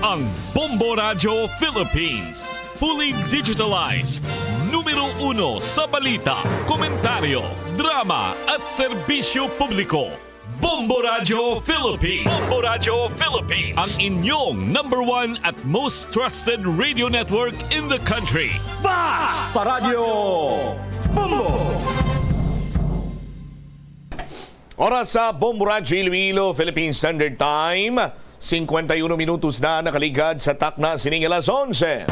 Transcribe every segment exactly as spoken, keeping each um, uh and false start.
Ang Bombo Radyo Philippines, fully digitalized, numero uno sa balita, komentaryo, drama at serbisyo publiko. Bombo Radyo Philippines. Bombo Radyo Philippines. Ang inyong number one at most trusted radio network in the country. Bas! Paradyo Bombo! Oras sa Bombo Radyo Iloilo, Philippine Standard Time, singkwenta y uno minutos na nakaligad sa takna sining alas onse.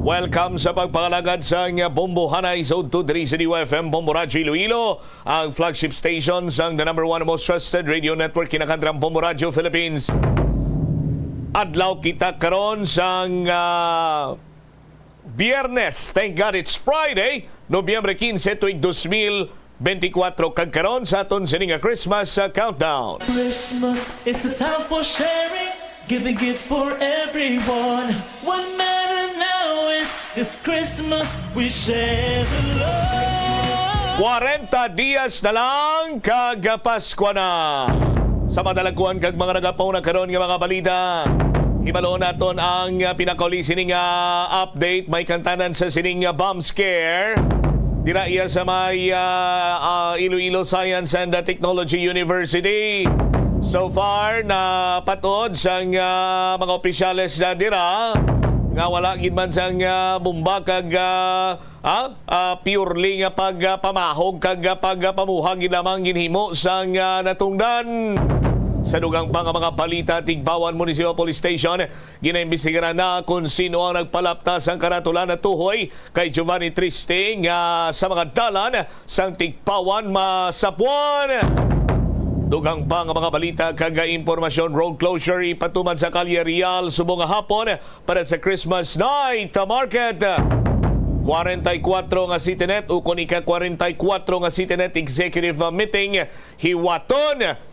Welcome sa pagpangalagad sang Bombo Hanay sa udto diri sa D Y F M Bombo Radyo Iloilo, ang flagship station sang the number one most trusted radio network, kinakantrang Bombo Radyo Philippines. Adlaw kita karon sang, ah, Biyernes. Thank God it's Friday, Nobyembre quince, tuig dos mil benti kwatro. Kag karon sa aton sini nga Christmas, uh, countdown. Christmas is a time for sharing, giving gifts for everyone. What matter now is this Christmas we share the love. Kwarenta dias na lang kag Pasko na. Sa madalagkuan kag mga nagapauna karon nga mga balita, hibaloon naton ang, uh, pinakauli sini nga update. May kantanan sa sining, uh, bomb scare dira iya sa may, uh, uh, Iloilo Science and, uh, Technology University. So far, napatod sang, uh, mga opisyales, uh, dira nga wala gid man sang, uh, bomba kag, uh, ah, ah, purely nga pag, ah, pamahog kag, ah, pag, ah, pamuhag gid lamang ginhimo sang, ah, natungdan. Sa dugang pa nga mga balita, Tigbauan Municipal Police Station, ginaimbestigaran na kung sino ang nagpalapta sang karatula natuhoy kay Giovanni Triste nga sa mga dalan sang Tigbauan, Masapuan. Dugang pa nga mga balita kag impormasyon, road closure ipatuman sa Kalye Real subong nga hapon para sa Christmas Night Market. Kwarenta y kuwatro nga CityNet, ukon ika-kwarenta y kuwatro nga CityNet Executive Meeting hiwaton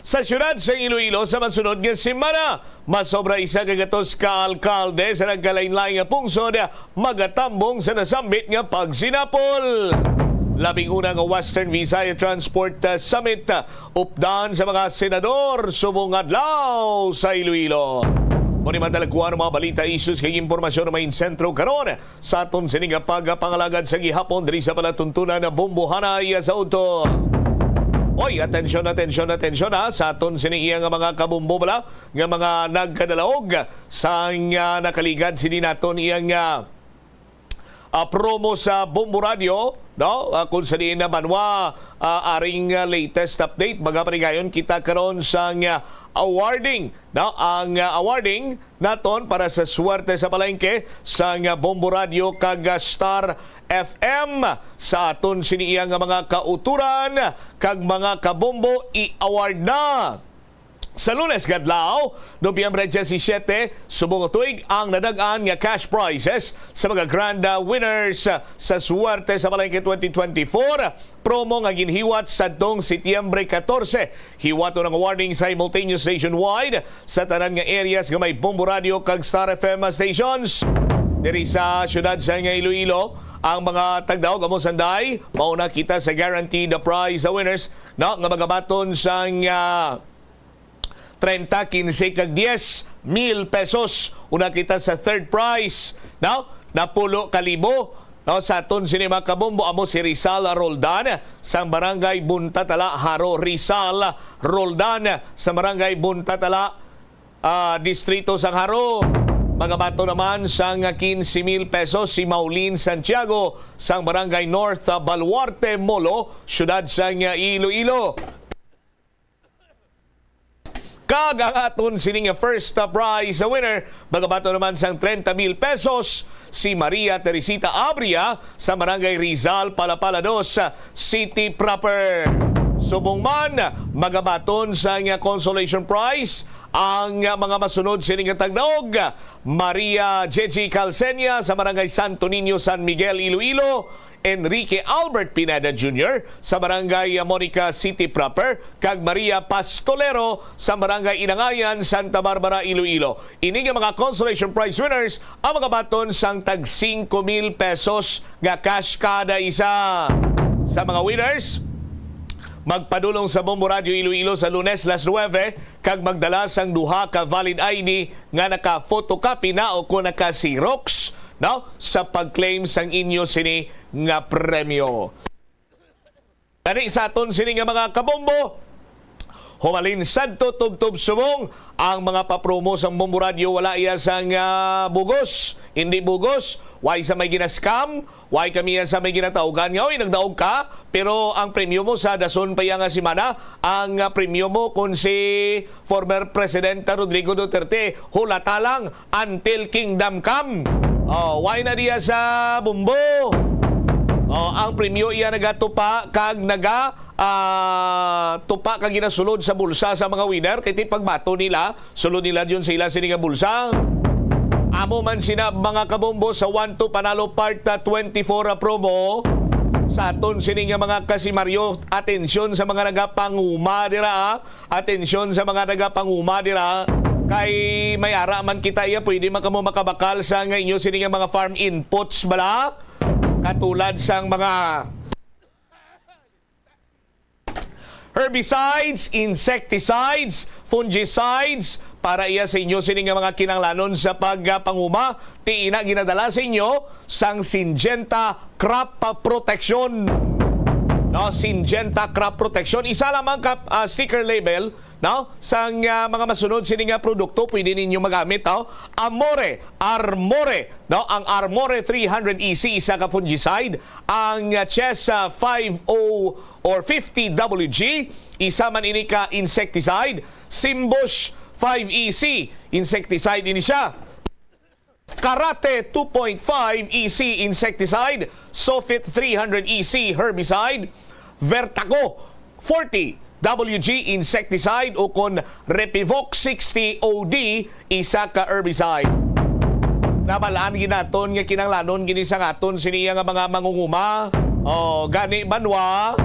sa siyudad sa Iloilo sa masunod nga semana. Masobra isa ka gatos ka alkalde sa nagkalainlain nga pungsod magatambong sa nasambit nga pagsinapol. Labing una nga Western Visayas Transport, uh, Summit, uh, updan sa mga senador subong adlaw sa Iloilo. Mao ni madalagkuan ang mga balita, issues kag impormasyon nga may sentro karon sa aton sini nga pagpangalagad sa gihapon diri sa palatuntunan nga Bombo Hanay sa udto. Oy, atensyon, atensyon, atensyon, ha, sa aton sini iya nga mga kabombo bala nga mga nagkadalaog sang, ah, nakaligad sini naton iya nga, ah, promo sa Bombo Radio, no? Ah, kung sa diin na banwa, ah, aring, ah, latest update, magapaligayon kita karon sang, ah, awarding, no? Ang, ah, awarding naton para sa Swerte sa Palengke sang, ah, Bombo Radio kag, ah, Star F M sa aton sini iya nga mga kauturan kag mga kabombo i-award na. Sa Lunes nga adlaw, Nobyembre diyesisiyete, subong nga tuig, ang nadag-an nga cash prizes sa mga grand, ah, winners, ah, sa Swerte sa Palengke twenty twenty-four promo nga ginhiwat sadtong Setyembre katorse. Hiwaton ang awarding simultaneous nationwide sa tanan nga areas nga may Bombo Radio kag Star F M stations. Diri sa siyudad sa nga Iloilo, ang mga tagdaog amo sanday, mauna kita sa guaranteed prize winners, no, nga magabaton sang, ah, treinta, quince, kag diez mil pesos. Una kita sa third prize, no? Napulo ka libo, no? Sa aton sini mga kabombo, amo si Rizal Roldan sang Barangay Buntatala, Jaro. Rizal Roldan sa Barangay Buntatala, ah, Distrito sang Jaro. Magabaton naman sang quince mil pesos si Maulin Santiago sang Barangay North, ah, Baluarte, Molo, siyudad sang, ah, Iloilo. Kag ang aton sini nga first, uh, prize winner, magabaton naman sang treinta mil pesos, si Maria Teresita Abria sa Barangay Rizal, Palapala dos, City Proper. Subong man, magabaton sang consolation prize ang mga masunod sini nga tagdaog: Maria Jeji Calcenia sa Barangay Santo Niño, San Miguel, Iloilo, Enrique Albert Pineda Junior sa Barangay Monica, City Proper, kag Maria Pastolero sa Barangay Inangayan, Santa Barbara, Iloilo. Ini nga mga consolation prize winners ang magabaton sang tag singko mil pesos nga cash kada isa. Sa mga winners, Magpadulong sa Bombo Radyo Iloilo sa Lunes, las nuwebe, kag magdala sang duha ka valid I D nga naka-photocopy na o kon naka-xerox, no, sa pag-claim sang inyo sini nga premyo. Gani sa aton sini nga mga kabombo, humalin sadto tubtob subong ang mga papromo sang Bombo Radyo, wala iya sang, ah, bugos, hindi bugos, way sa may gina-scam, way kami iya sa may ginatawgan nga, "Oy, nagdaog ka, pero ang premyo mo sa dason pa iya nga semana, ang, ah, premyo mo kon si former President Rodrigo Duterte, hulata lang, until kingdom come." Oh, way na diya sa Bombo. Oh, ang premyo iya nagatupa kag naga, ah, tupa kag ginasulod sa bulsa sa mga winner, kay ti pagbato nila, sulod nila yun sa ila sini nga bulsa. Amo man sina, mga kabombo, sa One to Panalo Part, ah, twenty-four, ah, promo. Sa aton sini nga mga kasimaryo, atensyon sa mga nagapanguma dira, ah. Atensyon sa mga nagapanguma dira. Kay may ara man kita iya, pwede man kamo makabakal sa nga inyo sini nga mga farm inputs bala. Katulad sang mga herbicides, insecticides, fungicides, para iya sa inyo sini nga mga kinahanglanon sa pagpanguma, ti ina ginadala sa inyo sang Syngenta Crop Protection. No, Syngenta Crop Protection. Isa lamang ka, ah, sticker label, no, sang, ah, mga masunod sini nga produkto pwede ninyo magamit, no? Amore, Armore, no, ang Armore three hundred E C, isa ka fungicide, ang, ah, Chess, ah, five oh or fifty W G, isa man ini ka insecticide, Simbush five E C, insecticide ini siya. Karate two point five E C insecticide, Sofit three hundred E C herbicide, Vertaco forty W G insecticide, ukon Repivox sixty O D, isa ka herbicide. Nabalaan gid naton nga kinahanglanon gini sa aton sini nga mga mangunguma. O, gani, banwa,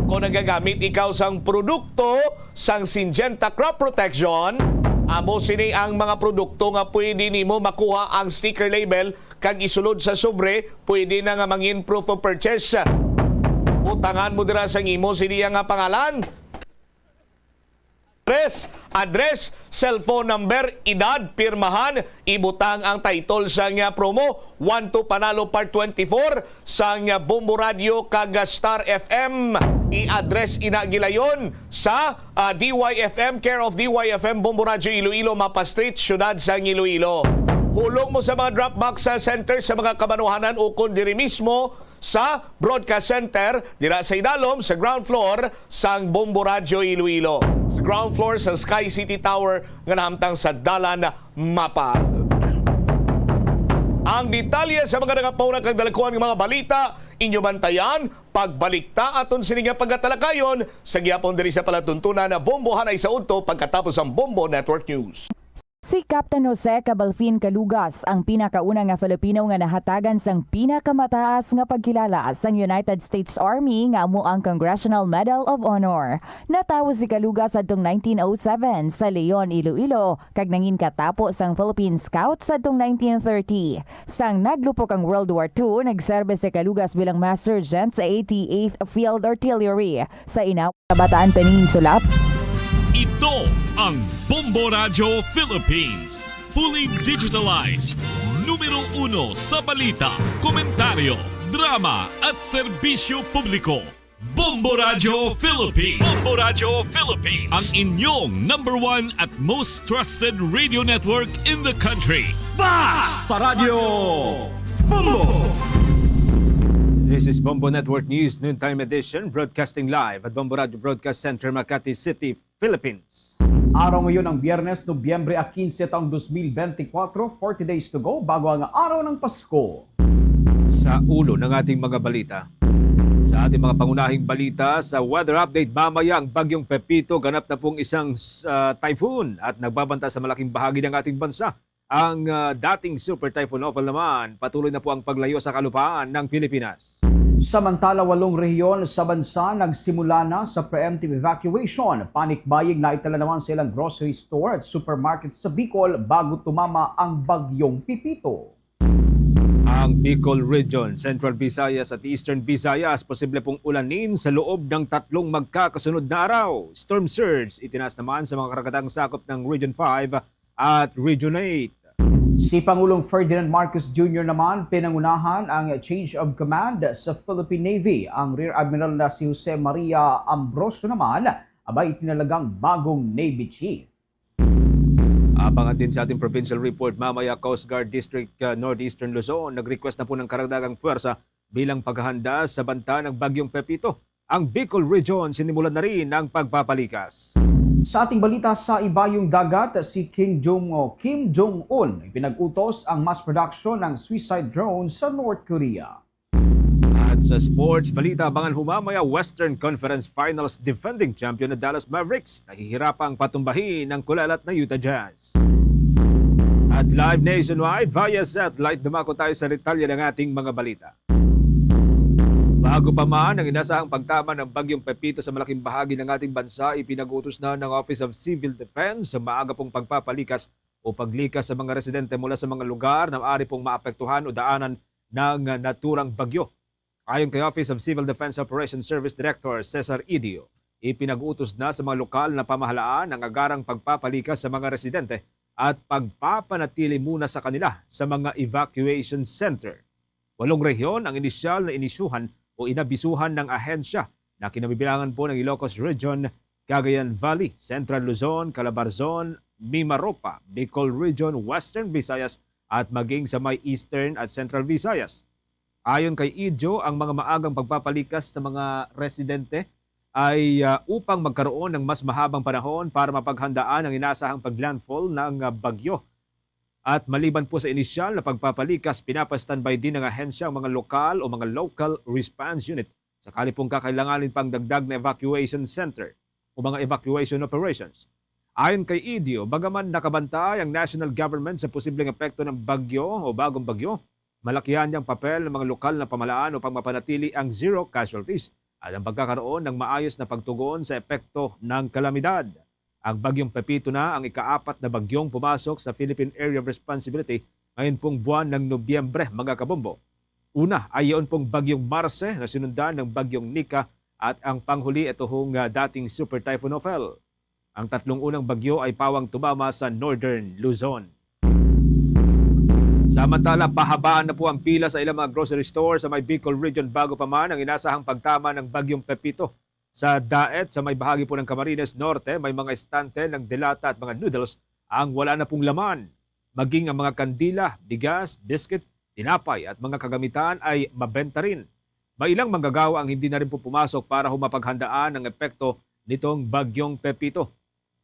kung nagagamit ikaw sang produkto sang Syngenta Crop Protection, amo sini ang mga produkto nga pwede nimo makuha ang sticker label kag isulod sa sobre, pwede na nga mangin proof of purchase. Butangan mo dira sang imo sini nga pangalan, address, address, cellphone number, edad, pirmahan, ibutang ang title sang promo, One to Panalo Part twenty-four, sang Bombo Radio kag Star F M. I-address ina gilayon sa, ah, D Y F M, care of D Y F M, Bombo Radio Iloilo, Mapa Street, Siyudad sang Iloilo. Hulong mo sa mga drop box sa center sa mga kabanuhanan ukon diri mismo sa Broadcast Center, dira sa idalom, sa ground floor sang Bombo Radio Iloilo, sa ground floor sa Sky City Tower nga nahamtang sa Dalan Mapa. Ang detalye sa mga nagapauna kag dalakuan nga mga balita, inyo bantayan. Pagbalik ta aton sini nga pagkatalakayon sa gihapon diri sa palatuntunan na Bombohan ay sa udto pagkatapos ang Bombo Network News. Si Captain Jose Cabalfin Calugas ang pinakauna nga Filipino nga nahatagan sang pinakamataas nga pagkilala sang United States Army nga amo ang Congressional Medal of Honor. Natawo si Calugas adtong nineteen oh seven sa Leon, Iloilo, kag nangin katapo sang Philippine Scouts adtong nineteen thirty. Sang naglupok ang World War Two, nagserbe si Calugas bilang Master Sergeant sa eighty-eighth Field Artillery sa Inao, Cabataan Peninsula. Ito ang Bombo Radyo Philippines. Fully digitalized. Numero uno sa balita, komentaryo, drama, at serbisyo publiko. Bombo Radyo Philippines. Bombo Radyo Philippines. Ang inyong number one at most trusted radio network in the country. Basta Radyo Bombo! This is Bombo Network News Noontime Edition, broadcasting live at Bombo Radyo Broadcast Center, Makati City, Philippines. Araw ngayon ang Biyernes, Nobyembre a quince, taong dos mil benti kwatro, forty days to go bago ang araw ng Pasko. Sa ulo ng ating mga balita. Sa ating mga pangunahing balita, sa weather update mamaya, ang Bagyong Pepito ganap na pong isang, ah, typhoon at nagbabanta sa malaking bahagi ng ating bansa. Ang, ah, dating Super Typhoon Opal naman, patuloy na po ang paglayo sa kalupaan ng Pilipinas. Samantala, walong rehiyon sa bansa nagsimula na sa preemptive evacuation. Panic buying na itala naman sa ilang grocery store at supermarket sa Bicol bago tumama ang Bagyong Pepito. Ang Bicol Region, Central Visayas at Eastern Visayas, posible pong ulanin sa loob ng tatlong magkakasunod na araw. Storm surge itinaas naman sa mga karagatang sakop ng Region five at Region eight. Si Pangulong Ferdinand Marcos Junior naman pinangunahan ang change of command sa Philippine Navy. Ang Rear Admiral na si Jose Maria Ambrosio naman ang may itinalagang bagong Navy Chief. Abangan din sa ating provincial report mamaya, Coast Guard District, uh, Northeastern Luzon, nag-request na po ng karagdagang pwersa bilang paghahanda sa banta ng Bagyong Pepito. Ang Bicol Region sinimulan na rin ang pagpapalikas. Sa ating balita, sa ibayong dagat, si Kim Jong, o Kim Jong-un ipinag-utos ang mass production ng suicide drone sa North Korea. At sa sports balita, abangan ho mamaya, Western Conference Finals defending champion na Dallas Mavericks nahihirapang patumbahin ang kulalat na Utah Jazz. At live nationwide via satellite, dumako tayo sa detalye ng ating mga balita. Bago pa man ang inasahang pagtama ng Bagyong Pepito sa malaking bahagi ng ating bansa, ipinag-utos na ng Office of Civil Defense sa maaga pong pagpapalikas o paglikas sa mga residente mula sa mga lugar na maaari pong maapektuhan o daanan ng naturang bagyo. Ayon kay Office of Civil Defense Operations Service Director Cesar Idio, ipinag-utos na sa mga lokal na pamahalaan ang agarang pagpapalikas sa mga residente at pagpapanatili muna sa kanila sa mga evacuation center. Walong rehiyon ang inisyal na inisyuhan o inabisuhan ng ahensya na kinabibilangan po ng Ilocos Region, Cagayan Valley, Central Luzon, Calabarzon, Mimaropa, Bicol Region, Western Visayas, at maging sa may Eastern at Central Visayas. Ayon kay Idio, ang mga maagang pagpapalikas sa mga residente ay, ah, upang magkaroon ng mas mahabang panahon para mapaghandaan ang inasahang paglandfall ng, ah, bagyo. At maliban po sa inisyal na pagpapalikas, pinapa-standby din ng ahensya ang mga lokal o mga local response unit sakali pong kakailanganin pang dagdag na evacuation center o mga evacuation operations. Ayon kay Idio, bagaman nakabantay ang national government sa posibleng epekto ng bagyo o bagong bagyo, malakihan niyang papel ng mga lokal na pamahalaan upang mapanatili ang zero casualties at ang pagkakaroon ng maayos na pagtugon sa epekto ng kalamidad. Ang Bagyong Pepito na ang ikaapat na bagyong pumasok sa Philippine Area of Responsibility ngayon pong buwan ng Nobyembre, mga kabombo. Una ay yaon pong Bagyong Marce na sinundan ng Bagyong Nika at ang panghuli ito hong, ah, dating Super Typhoon Ophel. Ang tatlong unang bagyo ay pawang tumama sa Northern Luzon. Samantala, pahabaan na po ang pila sa ilang mga grocery store sa may Bicol Region bago pa man ang inasahang pagtama ng Bagyong Pepito. Sa Daet, sa may bahagi po ng Camarines Norte, may mga estante ng delata at mga noodles ang wala na pong laman. Maging ang mga kandila, bigas, biscuit, tinapay at mga kagamitan ay mabenta rin. May ilang manggagawa ang hindi na rin po pumasok para ho mapaghandaan ang epekto nitong Bagyong Pepito.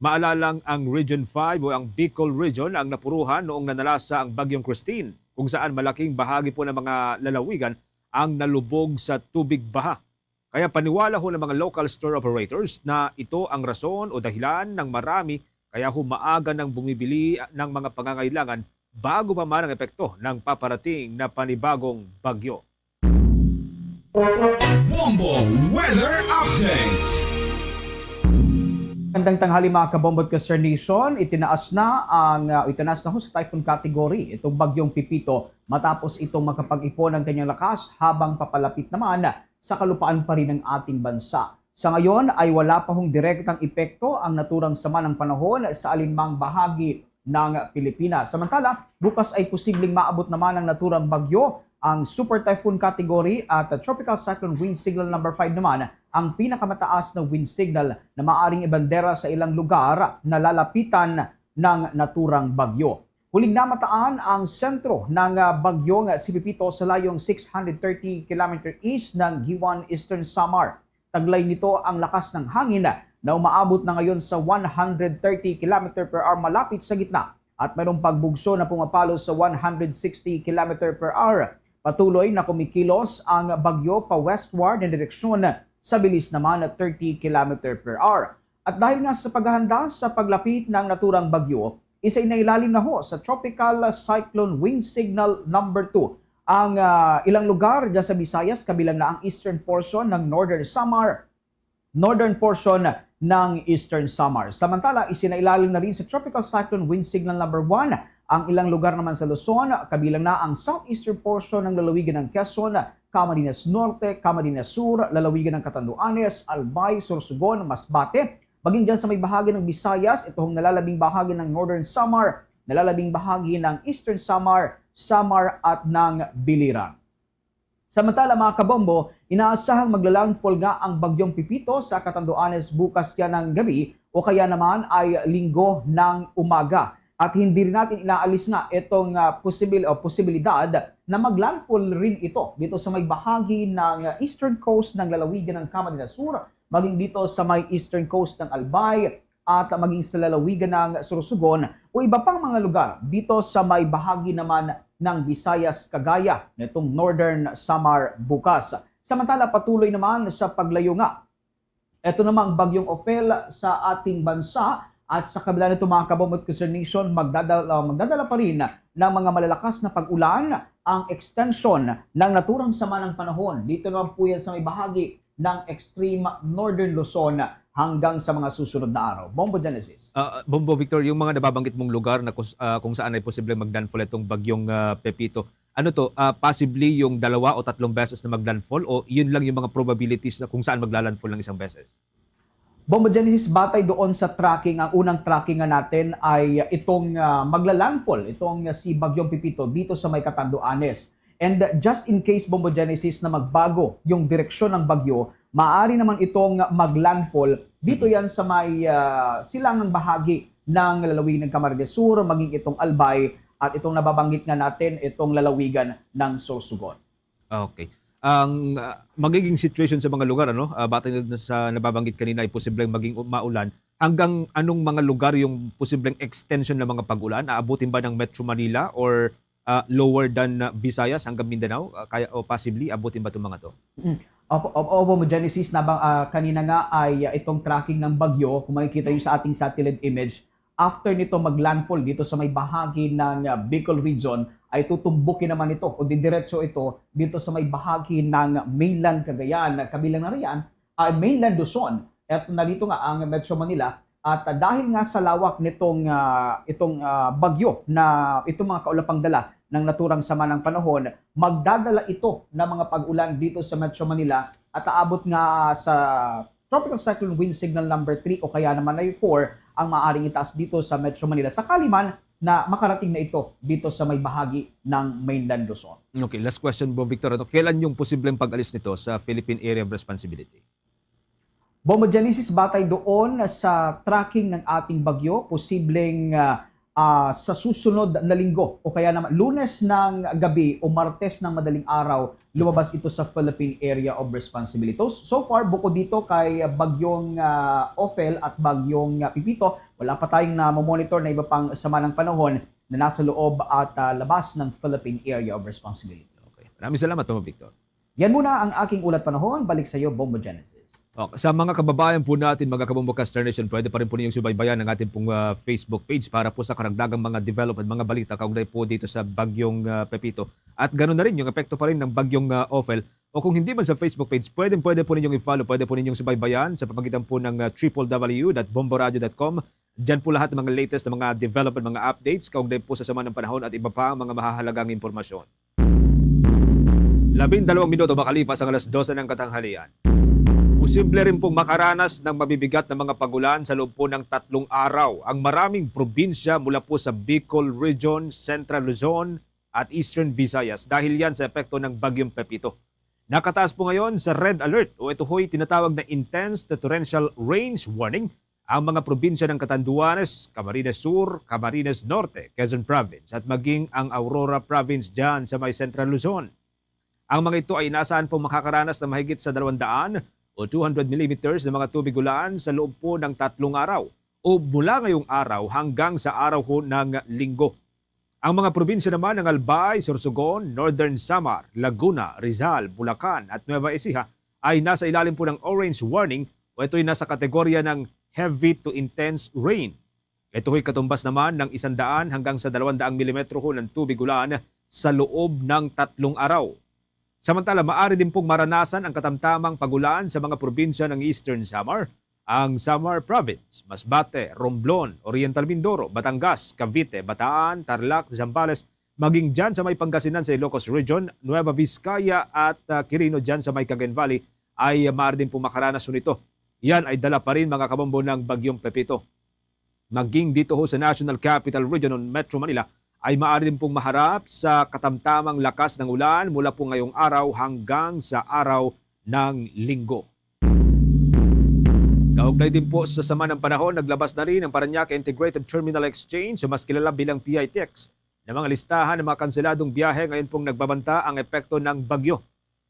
Maalalang ang Region five o ang Bicol Region ang napuruhan noong nanalasa ang Bagyong Christine, kung saan malaking bahagi po ng mga lalawigan ang nalubog sa tubig baha. Kaya paniwala ho ng mga local store operators na ito ang rason o dahilan ng marami kaya ho maaga nang bumibili ng mga pangangailangan bago pa man ang epekto ng paparating na panibagong bagyo. Bombo Weather Update. Magandang tanghali, mga kabombo at ka-Star Nation. Itinaas na ang, ah, itinaas na ho sa typhoon category itong Bagyong Pepito matapos itong makapag-ipon ng kanyang lakas habang papalapit naman sa kalupaan pa rin ng ating bansa. Sa ngayon ay wala pa hong direktang epekto ang naturang sama ng panahon sa alinmang bahagi ng Pilipinas. Samantala, bukas ay posibleng maabot naman ang naturang bagyo, ang Super Typhoon category at Tropical Cyclone Wind Signal number five naman ang pinakamataas na wind signal na maaring ibandera sa ilang lugar na lalapitan ng naturang bagyo. Huling namataan ang sentro ng, ah, bagyong si Pepito sa layong six hundred thirty kilometer east ng Guiuan, Eastern Samar. Taglay nito ang lakas ng hangin na umaabot na ngayon sa one hundred thirty kilometer per hour malapit sa gitna at mayroong pagbugso na pumapalo sa one hundred sixty kilometer per hour. Patuloy na kumikilos ang bagyo pa westward na direksyon sa bilis naman na thirty kilometer per hour. At dahil nga sa paghahanda sa paglapit ng naturang bagyo, isinailalim na ho sa Tropical Cyclone Wind Signal number two ang, ah, ilang lugar dyan sa Visayas, kabilang na ang eastern portion ng Northern Samar, northern portion ng Eastern Samar. Samantala, isinailalim na rin sa Tropical Cyclone Wind Signal number one Ang ilang lugar naman sa Luzon, kabilang na ang southeastern portion ng lalawigan ng Quezon, Camarines Norte, Camarines Sur, lalawigan ng Catanduanes, Albay, Sorsogon, Masbate, maging dyan sa may bahagi ng Visayas, ito ang nalalabing bahagi ng Northern Samar, nalalabing bahagi ng Eastern Samar, Samar at ng Biliran. Samantala, mga kabombo, inaasahang maglalandfall nga ang Bagyong Pepito sa Catanduanes bukas yan ng gabi o kaya naman ay Linggo ng umaga. At hindi rin natin inaalis nga itong ah, posibil o posibilidad na maglandfall rin ito dito sa may bahagi ng eastern coast ng lalawigan ng Camarines Sur, maging dito sa may eastern coast ng Albay at maging sa lalawigan ng Sorsogon o iba pang mga lugar dito sa may bahagi naman ng Visayas, kagaya nitong Northern Samar bukas. Samantala, patuloy naman sa paglayo nga ito namang Bagyong Ophel sa ating bansa at sa kabila nito, mga kabombo at Kuzern Nation, magdadala, uh, magdadala pa rin ng mga malalakas na pag-ulan ang extension ng naturang sama ng panahon. Dito naman po yan sa may bahagi ng extreme northern Luzon hanggang sa mga susunod na araw. Bombo Genesis. Ah, Bombo Victor, yung mga nababanggit mong lugar na kus- ah, kung saan ay posibleng maglandfall itong bagyong ah, Pepito, ano to, ah, possibly yung dalawa o tatlong beses na maglandfall o yun lang yung mga probabilities na kung saan maglalandfall ng isang beses? Bombo Genesis, batay doon sa tracking, ang unang tracking nga natin ay itong ah, maglalandfall, itong ah, si Bagyong Pepito dito sa may Catanduanes. And just in case, Bombo Genesis, na magbago yung direksyon ng bagyo, maaari naman itong maglandfall dito yan sa may ah, silangang bahagi ng lalawigan ng Camarines Sur, maging itong Albay at itong nababanggit nga natin, itong lalawigan ng Sorsogon. Okay. Ang ah, magiging situation sa mga lugar, ano, ah, batay na sa nababanggit kanina, ay posibleng maging u- maulan. Hanggang anong mga lugar yung posibleng extension ng mga pag-ulan? Aabutin ba ng Metro Manila or ah, lower than ah, Visayas hanggang Mindanao? Ah, kaya, o possibly, abutin ba itong mga to? Mm. Opo, opo, opo, Genesis, nabang, ah, kanina nga ay ah, itong tracking ng bagyo, kung makikita nyo sa ating satellite image, after nito mag-landfall dito sa may bahagi ng ah, Bicol region, ay tutumbukin naman ito o didiretso ito dito sa may bahagi ng mainland Cagayan, kabilang na riyan ay mainland Luzon. At narito nga ang Metro Manila. At ah, dahil nga sa lawak nitong ah, itong ah, bagyo na itong mga kaulapang dala ng naturang sama ng panahon, magdadala ito ng mga pag-ulan dito sa Metro Manila at aabot nga sa Tropical Cyclone Wind Signal number three o kaya naman ay four ang maaaring itaas dito sa Metro Manila, sakali man na makarating na ito dito sa may bahagi ng mainland Luzon. Okay, last question po, Victor. Ano, kailan yung posibleng pag-alis nito sa Philippine Area of Responsibility? Bombo Genesis, batay doon sa tracking ng ating bagyo, posibleng ah, ah, sa susunod na linggo o kaya naman Lunes ng gabi o Martes ng madaling araw, lumabas ito sa Philippine Area of Responsibility. So, so far, bukod dito kay Bagyong ah, Ophel at Bagyong ah, Pepito, wala pa tayong namomonitor na iba pang sama ng panahon na nasa loob at ah, labas ng Philippine Area of Responsibility. Okay. Maraming salamat, Mama Victor. Yan muna ang aking ulat panahon. Balik sa iyo, Bombo Genesis. Okay. Sa mga kababayan po natin, mga kabombo, Kuzern Nation, pwede pa rin po ninyong subaybayan ang ating pong ah, Facebook page para po sa karagdagang mga development, mga balita kaugnay po dito sa Bagyong ah, Pepito. At ganoon na rin yung epekto pa rin ng Bagyong ah, Ophel. O kung hindi man sa Facebook page, pwede, pwede po ninyong i-follow, pwede po ninyong subaybayan sa pamagitan po ng ah, triple W dot bomboradio dot com. Diyan po lahat ng mga latest na mga development, mga updates kaugnay po sa sama ng panahon at iba pa ang mga mahahalagang impormasyon. Labindalawang minuto makalipas ang alas dose ng katanghalian. Posible rin pong makaranas ng mabibigat na mga pagulan sa loob po ng tatlong araw ang maraming probinsya mula po sa Bicol Region, Central Luzon, at Eastern Visayas dahil yan sa epekto ng Bagyong Pepito. Nakataas po ngayon sa red alert o ito ho'y tinatawag na intense to torrential rains warning ang mga probinsya ng Catanduanes, Camarines Sur, Camarines Norte, Quezon Province, at maging ang Aurora Province dyan sa may Central Luzon. Ang mga ito ay inaasahan pong makakaranas ng mahigit sa dalawang daan o two hundred millimeters ng mga tubig ulan sa loob po ng tatlong araw o mula ngayong araw hanggang sa araw ho ng Linggo. Ang mga probinsya naman ng Albay, Sorsogon, Northern Samar, Laguna, Rizal, Bulacan at Nueva Ecija ay nasa ilalim po ng orange warning o ito'y nasa kategorya ng heavy to intense rain. Ito ho'y katumbas naman ng isang daan hanggang sa dalawang daang milimetro ho ng tubig ulan sa loob ng tatlong araw. Samantala, maaari din pong maranasan ang katamtamang pagulan sa mga probinsya ng Eastern Samar, Ang Samar Province, Masbate, Romblon, Oriental Mindoro, Batangas, Cavite, Bataan, Tarlac, Zambales, maging dyan sa may Pangasinan sa Ilocos Region, Nueva Vizcaya at, ah, Quirino dyan sa may Cagayan Valley ay maaari din pong makaranas ho nito. Yan ay dala pa rin, mga kabombo, ng Bagyong Pepito. Maging dito ho sa National Capital Region o Metro Manila ay maaari din pong maharap sa katamtamang lakas ng ulan mula po ngayong araw hanggang sa araw ng Linggo. Kaugnay din po sa sama ng panahon, naglabas na rin ang Parañaque Integrated Terminal Exchange, mas kilala bilang P I T X, ng mga listahan ng mga kanseladong biyahe. Ngayon pong nagbabanta ang epekto ng bagyo.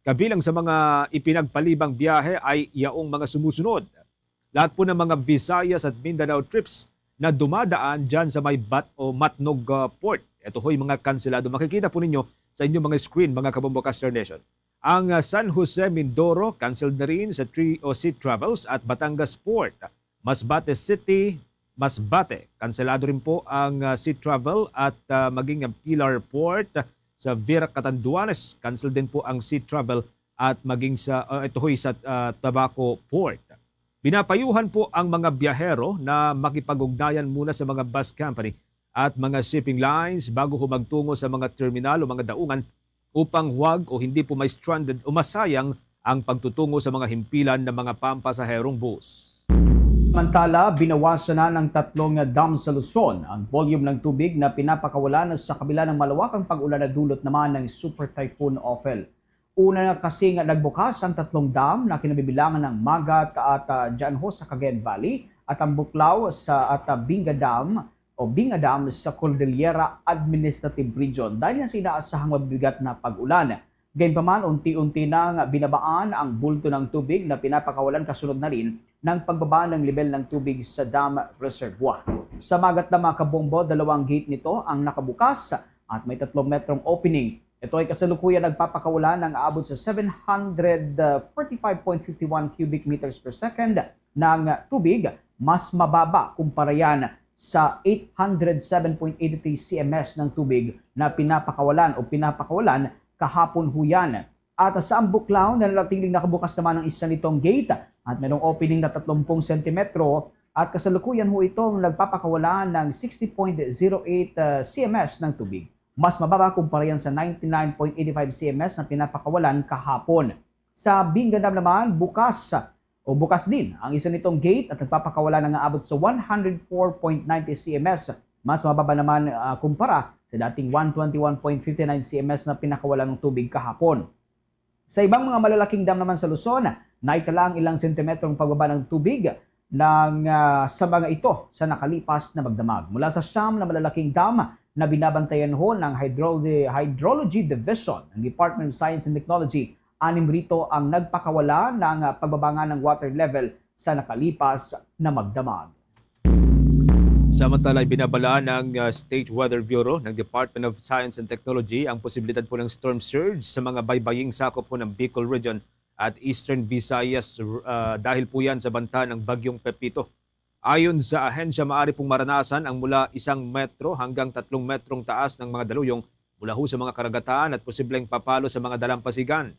Kabilang sa mga ipinagpalibang biyahe ay yaong mga sumusunod. Lahat po ng mga Visayas at Mindanao trips na dumadaan dyan sa may Bat o Matnog, uh, Port. Ito ho'y mga kanselado. Makikita po ninyo sa inyong mga screen, mga kabombo, Caster Nation. Ang, uh, San Jose Mindoro, canceled na rin sa three o Sea Travels at Batangas Port. Masbate City, Masbate, kanselado rin po ang, uh, Sea Travel at, uh, maging ang Pilar Port. Sa Virac Catanduanes, cancel din po ang Sea Travel at maging sa, uh, ito ho'y sa, uh, Tabaco Port. Pinapayuhan po ang mga biyahero na makipag-ugnayan muna sa mga bus company at mga shipping lines bago ho magtungo sa mga terminal o mga daungan upang huwag o hindi po ma-stranded o masayang ang pagtutungo sa mga himpilan ng mga pampasaherong bus. Samantala, binawasan na ng tatlong dam sa Luzon ang volume ng tubig na pinapakawalan sa kabila ng malawakang pag-ulan na dulot naman ng Super Typhoon Ophel. Una na kasi nga nagbukas ang tatlong dam na kinabibilangan ng Magat at, ah, dyan ho sa Cagayan Valley at ang Buklao sa, at, ah, Binga Dam o Binga Dam sa Cordillera Administrative Region dahil nga sa inaasahang mabibigat na pag-ulan. Gayunpaman, unti-unti nang binabaan ang bulto ng tubig na pinapakawalan kasunod na rin ng pagbaba ng level ng tubig sa dam reservoir. Sa Magat na, mga kabombo, dalawang gate nito ang nakabukas at may tatlong metrong opening. Ito ay kasalukuyan nagpapakawalan ng aabot sa seven hundred forty-five point five one cubic meters per second ng tubig, mas mababa kumpara yan sa eight hundred seven point eight three C M S ng tubig na pinapakawalan o pinapakawalan kahapon ho yan. At sa Ambuklao, nananatiling nakabukas naman ang isa nitong gate at merong opening na tatlong sentimetro at kasalukuyan ho itong nagpapakawala ng sixty point zero eight, ah, C M S ng tubig. Mas mababa kumpara yan sa ninety-nine point eighty-five C M S na pinapakawalan kahapon. Sa Binga Dam naman, bukas o bukas din ang isa nitong gate at nagpapakawala na nga abot sa one hundred four point ninety C M S. Mas mababa naman, ah, kumpara sa dating one twenty-one point fifty-nine C M S na pinakawalan ng tubig kahapon. Sa ibang mga malalaking dam naman sa Luzon, naitala ang ilang sentimetrong pagbaba ng tubig ng, ah, sa mga ito sa nakalipas na magdamag. Mula sa siyam na malalaking dam na binabantayan ho ng Hydro-, Hydrology Division ng Department of Science and Technology, anim rito ang nagpakawala ng, ah, pagbaba nga ng water level sa nakalipas na magdamag. Samantala, ibinabala ng, ah, State Weather Bureau ng Department of Science and Technology ang posibilidad po ng storm surge sa mga baybaying sakop po ng Bicol Region at Eastern Visayas, ah, dahil po yan sa banta ng Bagyong Pepito. Ayon sa ahensya, maaari pong maranasan ang mula isang metro hanggang tatlong metrong taas ng mga daluyong mula ho sa mga karagatan at posibleng papalo sa mga dalampasigan.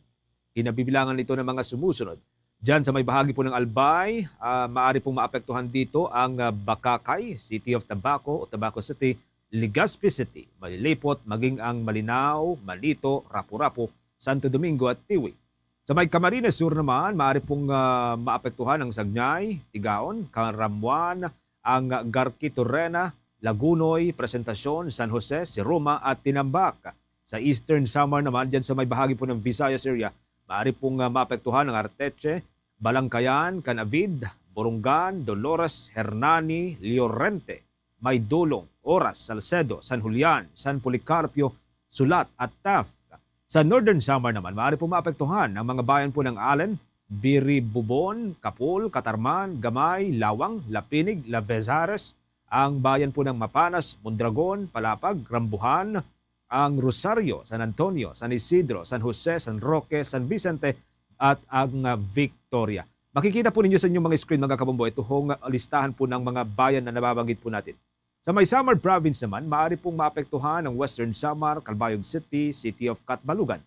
Kinabibilangan nito ng mga sumusunod. Diyan sa may bahagi po ng Albay, ah, maaari pong maapektuhan dito ang, ah, Bacacay, City of Tabaco o Tabaco City, Legazpi City, Malilipot, maging ang Malinao, Malito, Rapu-Rapu, Santo Domingo at Tiwi. Sa may Camarines Sur naman, maaari pong, ah, maapektuhan ang Sagnay, Tigaon, Caramuan, ang Garquitorena, Lagunoy, Presentacion, San Jose, Siruma at Tinambac. Sa Eastern Samar naman, dyan sa may bahagi po ng Visayas area, maaari pong, ah, maapektuhan ang Arteche, Balangkayan, Canavid, Borongan, Dolores, Hernani, Llorente, Maydolong, Oras, Salcedo, San Julian, San Policarpio, Sulat at Taft. Sa Northern Samar naman, maaari pong maapektuhan ang mga bayan po ng Alen, Biribubon, Capul, Catarman, Gamay, Lawang, Lapinig, Lavezares, ang bayan po ng Mapanas, Mondragon, Palapag, Rambuhan, ang Rosario, San Antonio, San Isidro, San Jose, San Roque, San Vicente, at ang, ah, Victoria. Makikita po ninyo sa inyong mga screen, mga kabombo, ito hong, ah, listahan po ng mga bayan na nababanggit po natin. Sa may Samar Province naman, maaari pong maapektuhan ang Western Samar, Calbayog City, City of Catbalogan,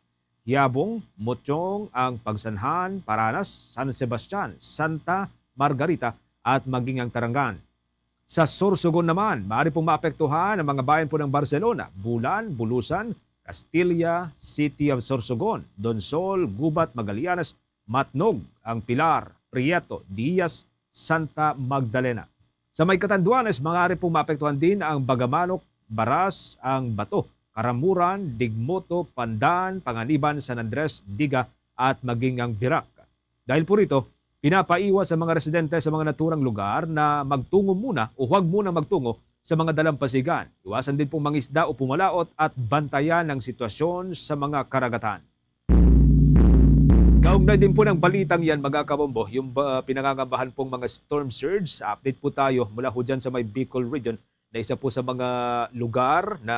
Quiabon, Motiong, ang Pagsanjan, Paranas, San Sebastian, Santa Margarita, at maging ang Tarangan. Sa Sorsogon naman, maaari pong maapektuhan ang mga bayan po ng Barcelona, Bulan, Bulusan, Castilla, City of Sorsogon, Donsol, Gubat, Magallanes, Matnog, ang Pilar, Prieto, Diaz, Santa Magdalena. Sa may Catanduanes, maaari pong maapektuhan din ang Bagamanok, Baras, ang Bato, Caramuran, Digmoto, Pandan, Panganiban, San Andres, Diga, at maging ang Virac. Dahil po rito, pinapaiwas ang mga residente sa mga naturang lugar na magtungo muna o huwag muna magtungo sa mga dalampasigan. Iwasan din pong mangisda o pumalaot at bantayan ang sitwasyon sa mga karagatan. Kaugnay din po ng balitang yan, mga kabombo, yung ba, pinangangambahan pong mga storm surge. Update po tayo mula ho dyan sa may Bicol region na isa po sa mga lugar na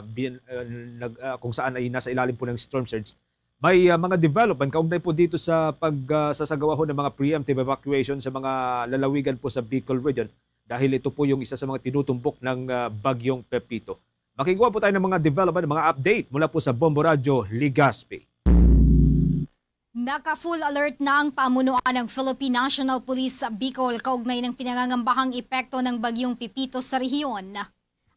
bin, uh, nag, uh, kung saan ay nasa ilalim po ng storm surge. May uh, mga development kaugnay po dito sa pag uh, sasagawa ho ng mga preemptive evacuation sa mga lalawigan po sa Bicol region dahil ito po yung isa sa mga tinutumbok ng uh, Bagyong Pepito. Makikuha po tayo ng mga development, mga update mula po sa Bombo Radyo Legazpi. Naka-full alert na ang pamunuan ng Philippine National Police sa Bicol kaugnay ng pinangangambahang epekto ng Bagyong Pepito sa rehiyon.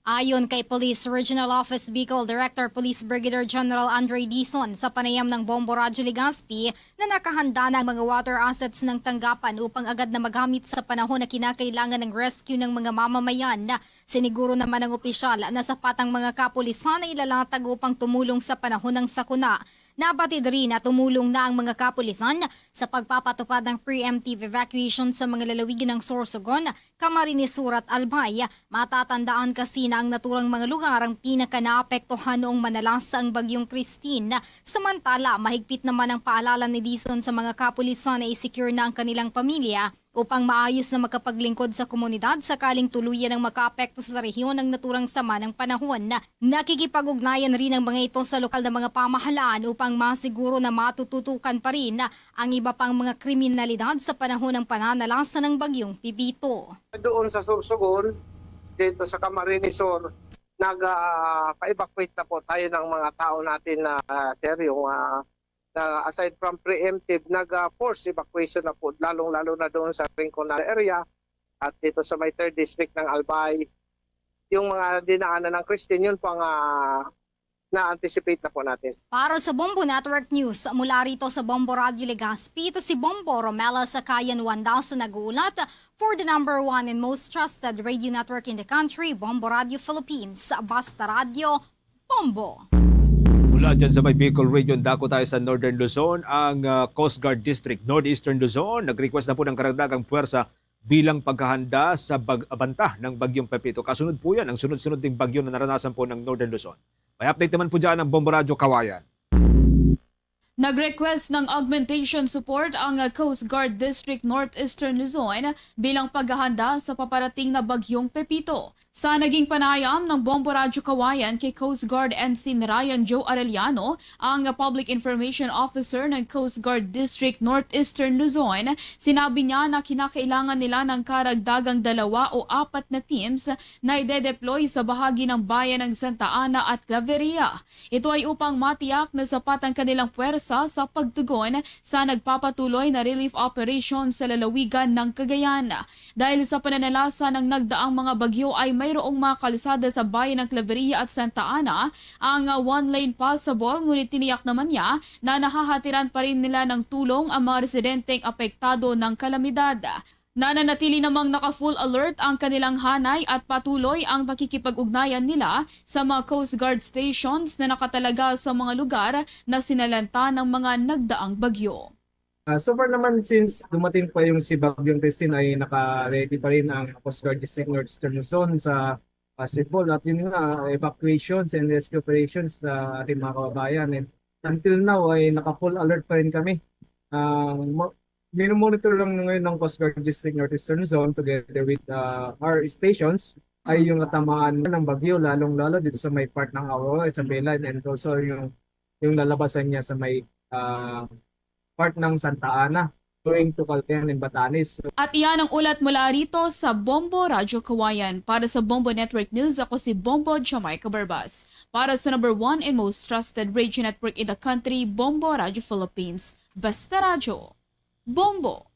Ayon kay Police Regional Office Bicol Director Police Brigadier General Andre Dizon sa panayam ng Bombo Radyo Legazpi na nakahanda na ang mga water assets ng tanggapan upang agad na magamit sa panahon na kinakailangan ng rescue ng mga mamamayan. Siniguro naman ng opisyal na sapat ang mga kapulisan na ilalatag upang tumulong sa panahon ng sakuna. Nabatid rin na tumulong na ang mga kapulisan sa pagpapatupad ng preemptive evacuation sa mga lalawigan ng Sorsogon, Camarines Sur at Albay. Matatandaan kasi na ang naturang mga lugar ang pinakanaapektuhan noong manalasa ang Bagyong Christine. Samantala, mahigpit naman ang paalala ni Dizon sa mga kapulisan na i-secure na ang kanilang pamilya upang maayos na makapaglingkod sa komunidad sakaling tuluyan ang makaapekto sa rehiyon ang naturang sama ng panahon. Nakikipag-ugnayan rin ang mga ito sa lokal na mga pamahalaan upang masiguro na matututukan pa rin ang iba pang mga kriminalidad sa panahon ng pananalasa ng Bagyong Pepito. Doon sa Sorsogon, dito sa Camarines Sur, nag, ah, pa-evacuate na po tayo ng mga tao natin na, ah, sir, yung, ah, na aside from preemptive, nag, ah, force evacuation na po, lalong-lalo na doon sa Rinconada area at dito sa may third district ng Albay. Yung mga dinaanan ng Christine, yun po ang, ah, na-anticipate na po natin. Para sa Bombo Network News, mula rito sa Bombo Radyo Legazpi, ito si Bombo Romela Sakayan Wanda sa nag-uulat for the number one and most trusted radio network in the country, Bombo Radyo Philippines. Basta Radyo, Bombo. Mula dyan sa may Bicol Region, dako tayo sa Northern Luzon. Ang, ah, Coast Guard District, Northeastern Luzon, nag-request na po ng karagdagang puwersa bilang paghahanda sa bag-, banta ng Bagyong Pepito. Kasunod po yan ang sunod-sunod ding bagyo na naranasan po ng Northern Luzon. May update naman po dyan ang Bombo Radyo Kawayan. Nag-request ng augmentation support ang Coast Guard District Northeastern Luzon bilang paghahanda sa paparating na Bagyong Pepito. Sa naging panayam ng Bombo Radyo Kawayan kay Coast Guard Ensign Ryan Joe Arellano, ang Public Information Officer ng Coast Guard District Northeastern Luzon, sinabi niya na kinakailangan nila ng karagdagang dalawa o apat na teams na ide-deploy sa bahagi ng bayan ng Santa Ana at Claveria. Ito ay upang matiyak na sapat ang kanilang puwersa sa pagtugon sa nagpapatuloy na relief operation sa lalawigan ng Cagayan. Dahil sa pananalasa ng nagdaang mga bagyo ay mayroong mga kalsada sa bayan ng Claveria at Santa Ana ang one-lane passable, ngunit tiniyak naman niya na nahahatiran pa rin nila ng tulong ang mga residenteng apektado ng kalamidad. Nananatili namang naka-full alert ang kanilang hanay at patuloy ang pakikipag-ugnayan nila sa mga Coast Guard stations na nakatalaga sa mga lugar na sinalanta ng mga nagdaang bagyo. Ah, so far naman, since dumating pa yung si Bagyong Christine, ay naka-ready pa rin ang Coast Guard District Northeastern Luzon sa possible. At yun nga, evacuations and rescue operations sa ating mga kababayan. And until now, ay naka-full alert pa rin kami. Ah, mo-, minomonitor lang ngayon ng Coast Guard District Northeastern Zone together with, ah, our stations ay yung natamaan ng bagyo, lalong-lalo dito sa may part ng Aurora, Isabela, and also yung, yung lalabasan niya sa may, ah, part ng Santa Ana, going to Caltean and Batanes. At iyan ang ulat mula rito sa Bombo Radyo Kawayan. Para sa Bombo Network News, ako si Bombo Jamaica Barbas. Para sa number one and most trusted radio network in the country, Bombo Radyo Philippines. Basta Radyo, Bombo!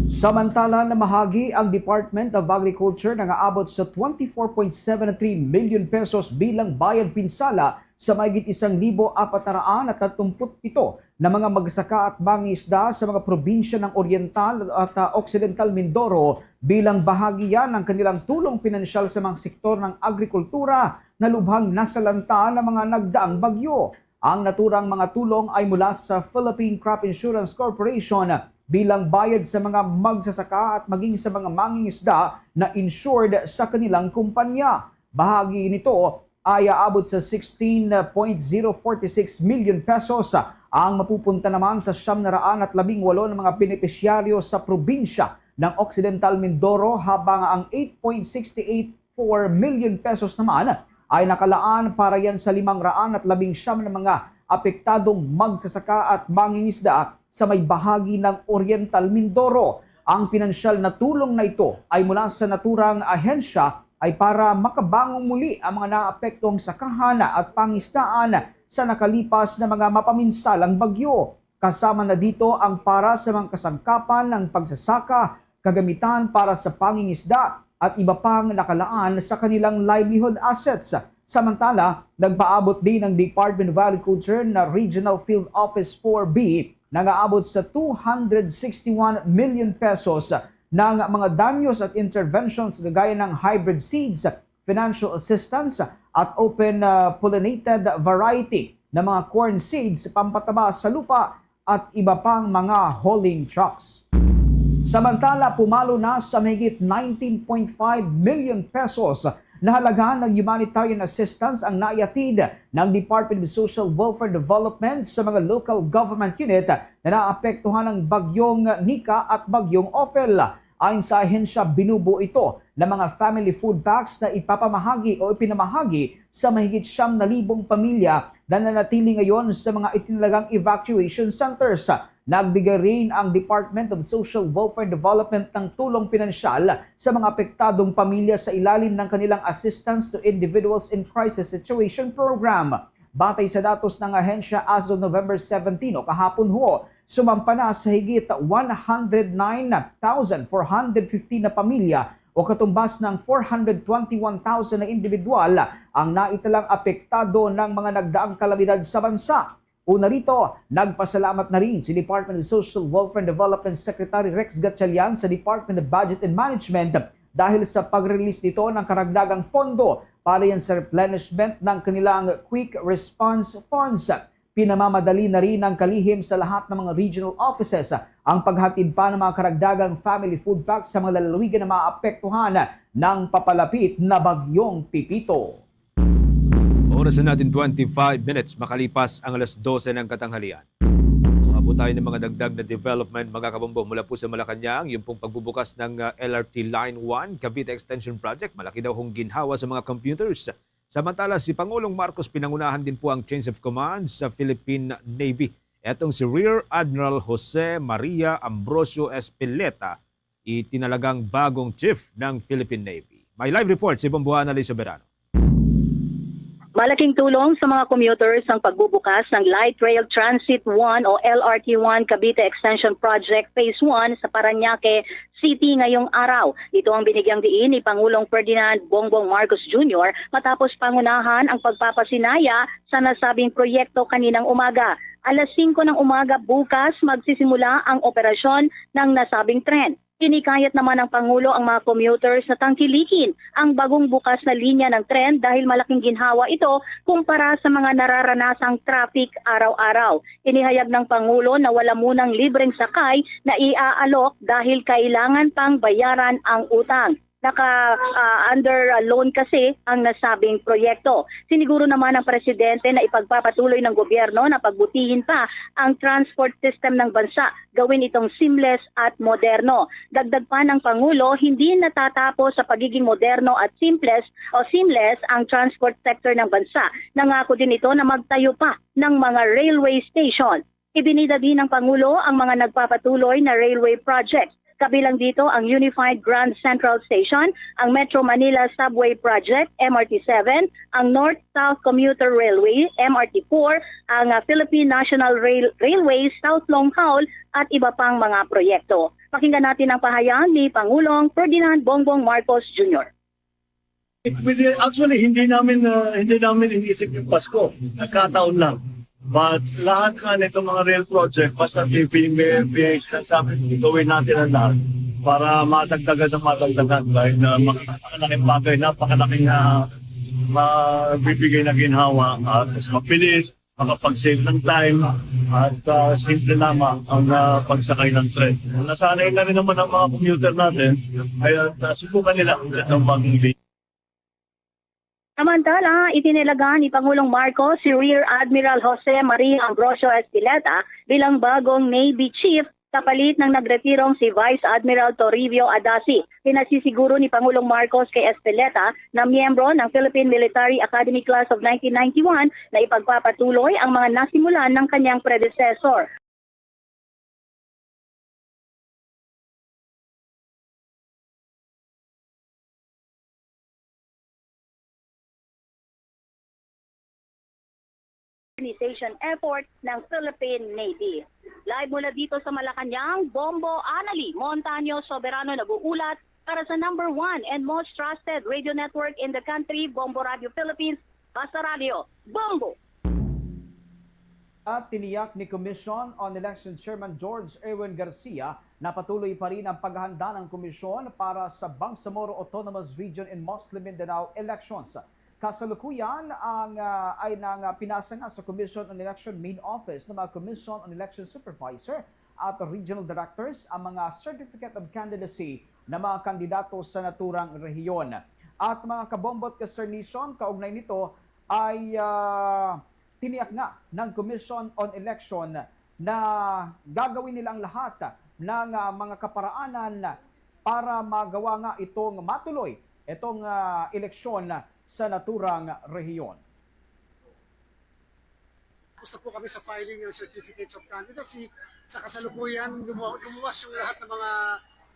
Samantala, namahagi ang Department of Agriculture nga aabot sa twenty-four point seven three million pesos bilang bayad pinsala sa mahigit isang libo apat na raan at tatlumpu't pito na mga magsaka at mangisda sa mga probinsya ng Oriental at, ah, Occidental Mindoro bilang bahagi yan ng kanilang tulong pinansyal sa mga sektor ng agrikultura na lubhang nasalanta ng mga nagdaang bagyo. Ang naturang mga tulong ay mula sa Philippine Crop Insurance Corporation bilang bayad sa mga magsasaka at maging sa mga mangingisda na insured sa kanilang kumpanya. Bahagi nito ay aabot sa sixteen point zero forty six million pesos ang mapupunta naman sa siyam na raan at labing walo na mga benepisyaryo sa probinsya ng Occidental Mindoro, habang ang eight point six eight four million pesos naman ay nakalaan para yan sa limang raan at labing siyam na mga apektadong magsasaka at mangingisda sa may bahagi ng Oriental Mindoro. Ang pinansyal na tulong na ito ay mula sa naturang ahensya ay para makabangon muli ang mga naapektuhang sakahan at pangisdaan sa nakalipas na mga mapaminsalang bagyo. Kasama na dito ang para sa mga kasangkapan ng pagsasaka, kagamitan para sa pangingisda, at iba pang nakalaan sa kanilang livelihood assets. Samantala, nagpaabot din ang Department of Agriculture na Regional Field Office four B na nagaabot sa two hundred sixty-one million pesos ng mga danyos at interventions gaya ng hybrid seeds, financial assistance, at open, uh, pollinated variety ng mga corn seeds, pampataba sa lupa, at iba pang mga hauling trucks. Samantala, pumalo na sa mahigit nineteen point five million pesos na halaga ng humanitarian assistance ang naihatid ng Department of Social Welfare Development sa mga local government unit na naapektuhan ng Bagyong Nika at Bagyong Ophel. Ayon sa ahensya, binubuo ito ng mga family food packs na ipapamahagi o ipinamahagi sa mahigit siyam na libong pamilya na nanatili ngayon sa mga itinalagang evacuation centers. Nagbigay rin ang Department of Social Welfare Development ng tulong pinansyal sa mga apektadong pamilya sa ilalim ng kanilang Assistance to Individuals in Crisis Situation Program. Batay sa datos ng ahensya, as of November seventeen o kahapon ho, sumampa na sa higit one hundred nine thousand four hundred fifteen na pamilya o katumbas ng four hundred twenty-one thousand na individual ang naitalang apektado ng mga nagdaang kalamidad sa bansa. Una rito, nagpasalamat na rin si Department of Social Welfare and Development Secretary Rex Gatchalian sa Department of Budget and Management dahil sa pag-release nito ng karagdagang pondo para yan sa replenishment ng kanilang Quick Response Funds. Pinamamadali na rin ng kalihim sa lahat ng mga regional offices ang paghatid pa ng mga karagdagang family food packs sa mga lalawigan na maapektuhan ng papalapit na Bagyong Pipito. Oras na natin, twenty-five minutes makalipas ang alas dose ng katanghalian. Kuha po tayo ng mga dagdag na development, mga kabombo, mula po sa Malacañang, yung pong pagbubukas ng, ah, L R T Line one, Cavite Extension Project. Malaki daw hong ginhawa sa mga commuters. Samantala, si Pangulong Marcos, pinangunahan din po ang change of command sa Philippine Navy. Etong si Rear Admiral Jose Maria Ambrosio Espeleta, itinalagang bagong chief ng Philippine Navy. May live report si Bombuana Lee Soberano. Malaking tulong sa mga commuters ang pagbubukas ng Light Rail Transit one o L R T one Cavite Extension Project Phase one sa Parañaque City ngayong araw. Ito ang binigyang diin ni Pangulong Ferdinand Bongbong Marcos Junior matapos pangunahan ang pagpapasinaya sa nasabing proyekto kaninang umaga. Alas singko ng umaga bukas magsisimula ang operasyon ng nasabing tren. Hinikayat naman ng Pangulo ang mga commuters na tangkilikin ang bagong bukas na linya ng tren dahil malaking ginhawa ito kumpara sa mga nararanasang traffic araw-araw. Inihayag ng Pangulo na wala munang libreng sakay na iaalok dahil kailangan pang bayaran ang utang. Naka, ah, under, ah, loan kasi ang nasabing proyekto. Siniguro naman ng presidente na ipagpapatuloy ng gobyerno na pagbutihin pa ang transport system ng bansa, gawin itong seamless at moderno. Dagdag pa ng Pangulo, hindi natatapos sa pagiging moderno at seamless o seamless ang transport sector ng bansa. Nangako din ito na magtayo pa ng mga railway station. Ibinida din ng Pangulo ang mga nagpapatuloy na railway projects. Kabilang dito ang Unified Grand Central Station, ang Metro Manila Subway Project, M R T seven, ang North-South Commuter Railway, M R T four, ang, ah, Philippine National Rail Railway South Long Haul at iba pang mga proyekto. Pakinggan natin ang pahayag ni Pangulong Ferdinand Bongbong Marcos Junior. It, we did- actually, hindi namin, ah, hindi namin inisip yung Pasko. Nagkataon lang. But lahat nga nitong mga rail project, basta T V, may, may sinasabi, gawin natin ang lahat para madagdagan ng madagdagan. Dahil na napakalaking bagay, napakalaking, ah, mabibigay na ginhawa at mas mabilis, makapag-save ng time at, ah, simple lamang ang, ah, pagsakay ng tren. Nasanay na rin naman ang mga commuter natin, kaya, ah, subukan nila ang bagong. Samantala, itinilaga ni Pangulong Marcos si Rear Admiral Jose Maria Ambrosio Espileta bilang bagong Navy Chief kapalit ng nagretirong si Vice Admiral Toribio Adasi. Pinasiguro ni Pangulong Marcos kay Espileta na miyembro ng Philippine Military Academy Class of nineteen ninety-one na ipagpapatuloy ang mga nasimulan ng kanyang predecessor. Modernization effort ng Philippine Navy. Live mula dito sa Malacañang, Bombo Anali Montaño Soberano nag-uulat para sa number one and most trusted radio network in the country, Bombo Radio Philippines, Basta Radio, Bombo! At tiniyak ni Commission on Election Chairman George Erwin Garcia na patuloy pa rin ang paghahanda ng komisyon para sa Bangsamoro Autonomous Region in Muslim Mindanao elections. Kasalukuyan ang, ah, ay nang, ah, pinasa nga sa Commission on Election Main Office ng mga Commission on Election Supervisor at Regional Directors ang mga Certificate of Candidacy ng mga kandidato sa naturang rehiyon. At mga kabombo at ka-Star Nation, kaugnay nito ay, ah, tiniyak nga ng Commission on Election na gagawin nila ang lahat ng, ah, mga kaparaanan para magawa nga itong matuloy itong, ah, eleksyon sa naturang rehiyon. Tapos na po kami sa filing ng certificates of candidacy. Sa kasalukuyan, lumu-, lumuwas yung lahat ng mga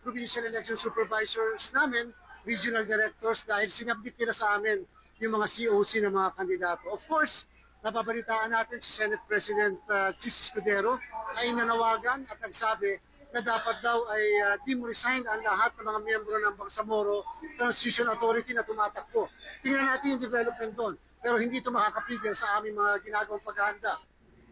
provincial election supervisors namin, regional directors, dahil sinabit nila sa amin yung mga C O C ng mga kandidato. Of course, nababalitaan natin si Senate President, ah, Chiz Escudero ay nanawagan at nagsabi na dapat daw ay, ah, di mo resign ang lahat ng mga miyembro ng Bangsamoro Transition Authority na tumatakbo. Tingnan natin yung development doon. Pero hindi ito makakapigil sa aming mga ginagawang paghahanda.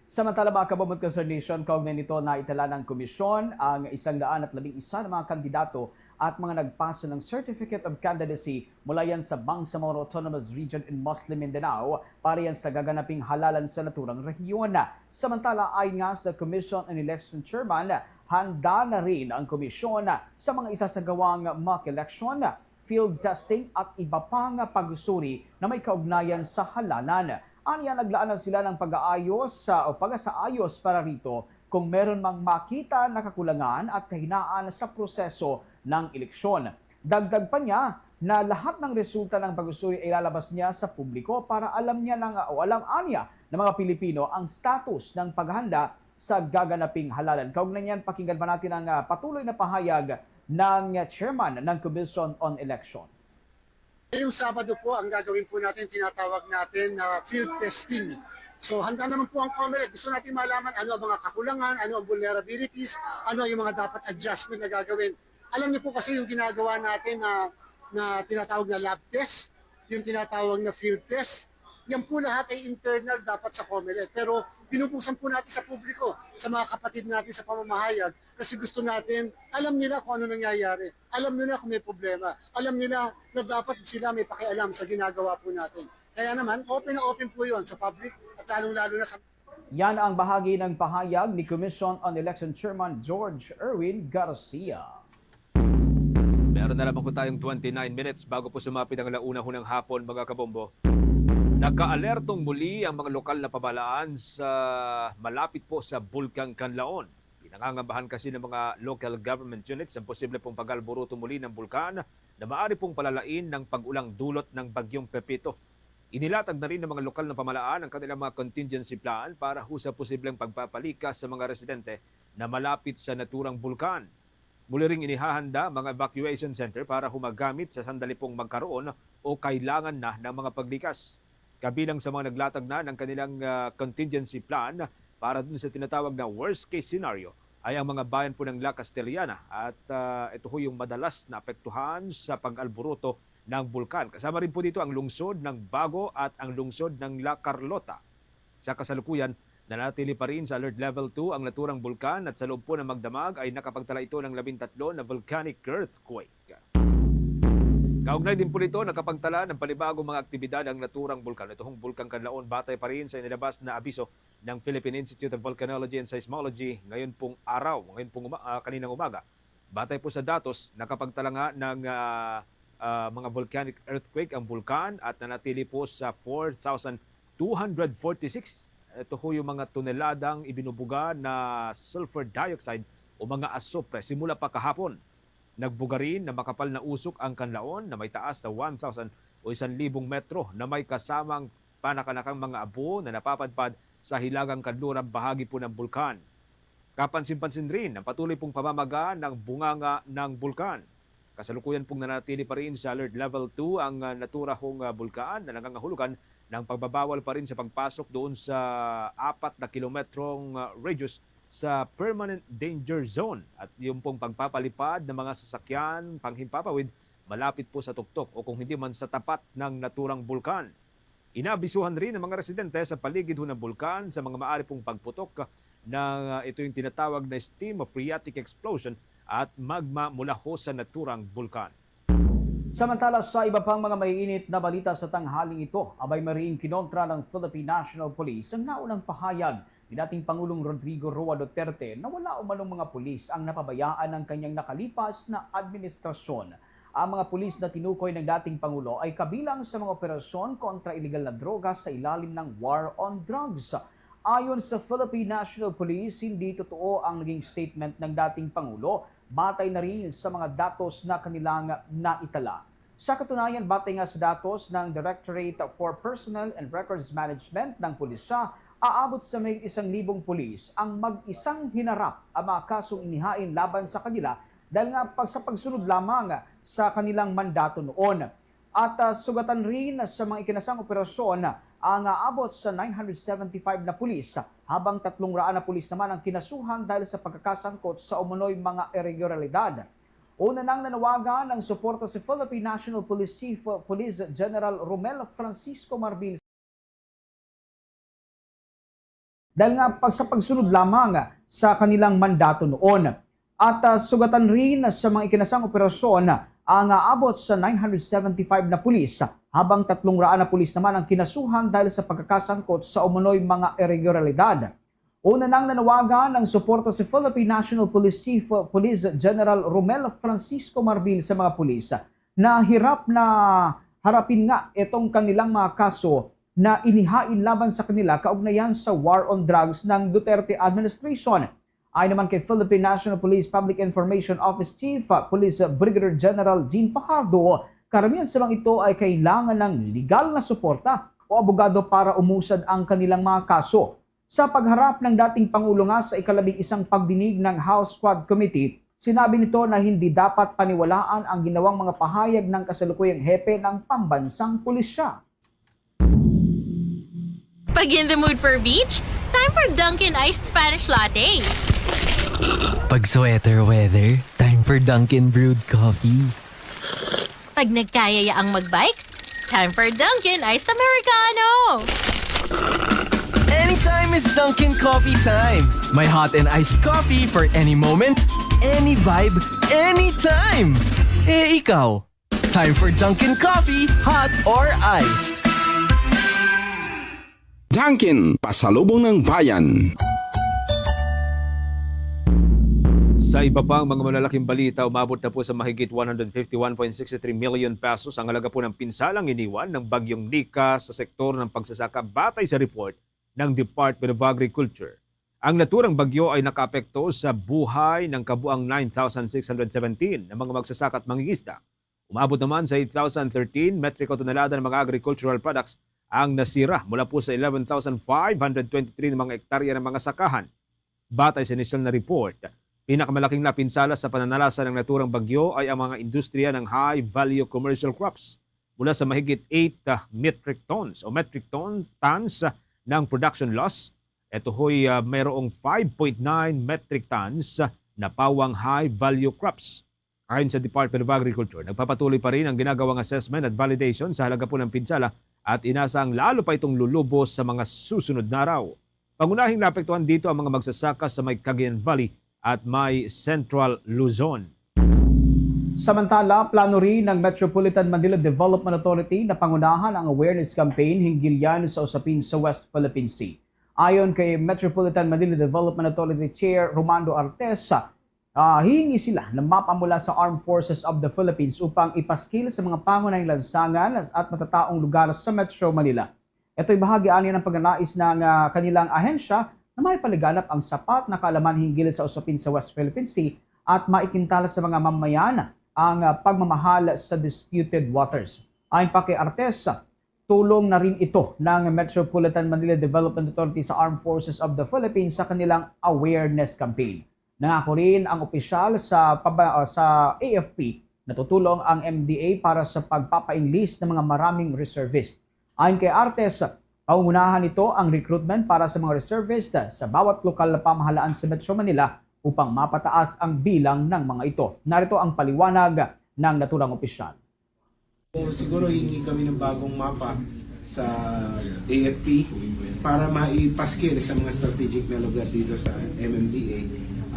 Samantala, mga kabombo at ka-Star Nation, kaugnay nito, naitala ng komisyon ang isang daan at labing isa na mga kandidato at mga nagpasa ng Certificate of Candidacy mula yan sa Bangsamoro Autonomous Region in Muslim Mindanao para yan sa gaganaping halalan sa naturang rehiyon. Samantala, ayon nga sa Commission on Election Chairman, handa na rin ang komisyon sa mga isasagawang mock election, field testing at iba pa nga pag-usuri na may kaugnayan sa halalan. Ania, naglaan na sila ng pag-aayos, ah, o pag-asaayos para rito kung meron mang makita na kakulangan at kahinaan sa proseso ng eleksyon. Dagdag pa niya na lahat ng resulta ng pag-usuri ay lalabas niya sa publiko para alam niya ng, o alam ania ng mga Pilipino ang status ng paghahanda sa gaganaping halalan. Kaugnay niyan, pakinggan pa natin ang, ah, patuloy na pahayag ng chairman ng Commission on Election. Ngayong Sabado po, ang gagawin po natin, tinatawag natin na field testing. So, handa naman po ang COMELEC. Gusto natin malaman ano ang mga kakulangan, ano ang vulnerabilities, ano yung mga dapat adjustment na gagawin. Alam niyo po kasi yung ginagawa natin na, na tinatawag na lab test, yung tinatawag na field test, yan po lahat ay internal dapat sa COMELEC. Pero binubuksan po natin sa publiko, sa mga kapatid natin sa pamamahayag, kasi gusto natin, alam nila kung ano nangyayari. Alam nila kung may problema. Alam nila na dapat sila may pakialam sa ginagawa po natin. Kaya naman, open na open po yun sa public at lalong-lalo na sa Yan ang bahagi ng pahayag ni Commission on Election Chairman George Erwin Garcia. Meron na lamang po tayong twenty-nine minutes bago po sumapit ang alauna ho ng hapon, mga kabombo. Nagkaalertong muli ang mga lokal na pamahalaan sa malapit po sa Bulkang Kanlaon. Pinangangambahan kasi ng mga local government units ang posible pong pag-alboroto muli ng bulkan na maaari pong palalain ng pag-ulang dulot ng Bagyong Pepito. Inilatag na rin ng mga lokal na pamahalaan ang kanilang mga contingency plan para ho sa posibleng pagpapalikas sa mga residente na malapit sa naturang bulkan. Muli ring inihahanda ang mga evacuation center para humagamit sa sandali pong magkaroon o kailangan na ng mga paglikas. Kabilang sa mga naglatag na ng kanilang, ah, contingency plan para dun sa tinatawag na worst case scenario ay ang mga bayan po ng La Castellana at, ah, ito ho yung madalas na apektuhan sa pag-alboroto ng bulkan. Kasama rin po dito ang lungsod ng Bago at ang lungsod ng La Carlota. Sa kasalukuyan, nanatili pa rin sa Alert Level two ang naturang bulkan at sa loob po ng magdamag ay nakapagtala ito ng labing tatlo na volcanic earthquake. Kaugnay din po nito, nakapagtala ng panibagong mga aktibidad ang naturang bulkan. Ito hong Bulkang Kanlaon, batay pa rin sa inilabas na abiso ng Philippine Institute of Volcanology and Seismology ngayon pong araw, ngayon pong uma-, ah, kaninang umaga. Batay po sa datos, nakapagtala nga ng, ah, ah, mga volcanic earthquake ang bulkan at nanatili po sa four thousand two hundred forty-six. Ito ho yung mga toneladang ibinubuga na sulfur dioxide o mga asupre simula pa kahapon. Nagbuga rin na makapal na usok ang Kanlaon na may taas na one thousand o isang libong metro na may kasamang panakanakang mga abo na napapadpad sa hilagang kanlurang bahagi po ng bulkan. Kapansin-pansin rin ang patuloy pong pamamaga ng bunganga ng bulkan. Kasalukuyan pong nanatili pa rin sa Alert Level two ang, ah, naturang, ah, bulkan na nangangahulugan ng pagbabawal pa rin sa pagpasok doon sa apat na kilometrong, ah, radius sa permanent danger zone at yung pong pagpapalipad ng mga sasakyan panghimpapawid malapit po sa tuktok o kung hindi man sa tapat ng naturang bulkan. Inabisuhan rin ang mga residente sa paligid ho ng bulkan sa mga maaari pong pagputok na ito yung tinatawag na steam of phreatic explosion at magma mula ho sa naturang bulkan. Samantala, sa iba pang mga maiinit na balita sa tanghaling ito, abay, mariing kinontra ng Philippine National Police ang naunang pahayag ni dating Pangulong Rodrigo Roa Duterte na wala umanong mga pulis ang napabayaan ng kanyang nakalipas na administrasyon. Ang mga pulis na tinukoy ng dating Pangulo ay kabilang sa mga operasyon kontra iligal na droga sa ilalim ng War on Drugs. Ayon sa Philippine National Police, hindi totoo ang naging statement ng dating Pangulo, batay na rin sa mga datos na kanilang naitala. Sa katunayan, batay nga sa datos ng Directorate for Personnel and Records Management ng pulisya, aabot sa may isang libong pulis ang mag-isang hinarap ang mga kasong inihain laban sa kanila dahil nga pag-, sa pagsunod lamang sa kanilang mandato noon. At, ah, sugatan rin sa mga ikinasang operasyon ang aabot sa nine hundred seventy-five na pulis, habang tatlong raan na pulis naman ang kinasuhan dahil sa pagkakasangkot sa umunoy mga iregularidad. Una nang nanawagan ng suporta si Philippine National Police Chief, Police General Romel Francisco Marbil. Dahil nga pag-, sa pagsunod lamang sa kanilang mandato noon. At, ah, sugatan rin sa mga ikinasang operasyon ang aabot sa nine hundred seventy-five na pulis, habang tatlong raan na pulis naman ang kinasuhan dahil sa pagkakasangkot sa umunoy mga iregularidad. Una nang nanawagan ng suporta si Philippine National Police Chief, Police General Romel Francisco Marbil sa mga pulis na hirap na harapin nga itong kanilang mga kaso na inihain laban sa kanila kaugnayan sa war on drugs ng Duterte administration. Ayon naman kay Philippine National Police Public Information Office Chief, Police Brigadier General Jean Fajardo, karamihan sa mga ito ay kailangan ng legal na suporta o abogado para umusad ang kanilang mga kaso. Sa pagharap ng dating Pangulo nga sa ikalabing isang pagdinig ng House Squad Committee, sinabi nito na hindi dapat paniwalaan ang ginawang mga pahayag ng kasalukuyang hepe ng pambansang pulisya. Pag in the mood for beach, time for Dunkin' Iced Spanish Latte. Pag sweater weather, time for Dunkin' Brewed Coffee. Pag nagkayaya ang magbike, time for Dunkin' Iced Americano. Anytime is Dunkin' Coffee time. May hot and iced coffee for any moment, any vibe, anytime. Eh, ikaw? Time for Dunkin' Coffee, hot or iced? Dunkin', pasalubong ng bayan. Sa iba pang mga malalaking balita, umabot na po sa mahigit one hundred fifty-one point six three million pesos ang halaga po ng pinsalang iniwan ng Bagyong Nika sa sektor ng pagsasaka, batay sa report ng Department of Agriculture. Ang naturang bagyo ay nakaapekto sa buhay ng kabuang nine thousand six hundred seventeen na mga magsasaka at mangingisda. Umabot naman sa eight thousand thirteen metriko tonelada ng mga agricultural products ang nasira mula po sa eleven thousand five hundred twenty-three na mga ektarya ng mga sakahan. Batay sa inisyal na report, pinakamalaking napinsala sa pananalasa ng naturang bagyo ay ang mga industriya ng high-value commercial crops, mula sa mahigit eight, ah, metric tons o metric ton, tons, ah, ng production loss Ito ho'y, ah, mayroong five point nine metric tons na pawang high-value crops. Ayon sa Department of Agriculture, nagpapatuloy pa rin ang ginagawang assessment at validation sa halaga po ng pinsala at inasang lalo pa itong lulubos sa mga susunod na araw. Pangunahing naapektuhan dito ang mga magsasaka sa may Cagayan Valley at may Central Luzon. Samantala, plano rin ng Metropolitan Manila Development Authority na pangunahan ang awareness campaign hinggil yan sa usapin sa West Philippine Sea. Ayon kay Metropolitan Manila Development Authority Chair Romando Artes, ah, hihingi sila ng mapa mula sa Armed Forces of the Philippines upang ipaskil sa mga pangunahing lansangan at matataong lugar sa Metro Manila. Ito'y bahagi ani ng pagnanais ng, ah, kanilang ahensya na maipaliganap ang sapat na kaalaman hinggil sa usapin sa West Philippine Sea at maikintala sa mga mamamayan ang, ah, pagmamahal sa disputed waters. Ayon pa kay Artes, tulong na rin ito ng Metropolitan Manila Development Authority sa Armed Forces of the Philippines sa kanilang awareness campaign. Nangako rin ang opisyal sa paba-, ah, sa A F P na tutulong ang M D A para sa pagpapa-enlist ng mga maraming reservist. Ayon kay Artes, pangunahan nito ang recruitment para sa mga reservist sa bawat lokal na pamahalaan sa Metro Manila upang mapataas ang bilang ng mga ito. Narito ang paliwanag ng naturang opisyal. So, siguro hingi kami ng bagong mapa sa A F P para maipaskil sa mga strategic na lugar dito sa M M D A.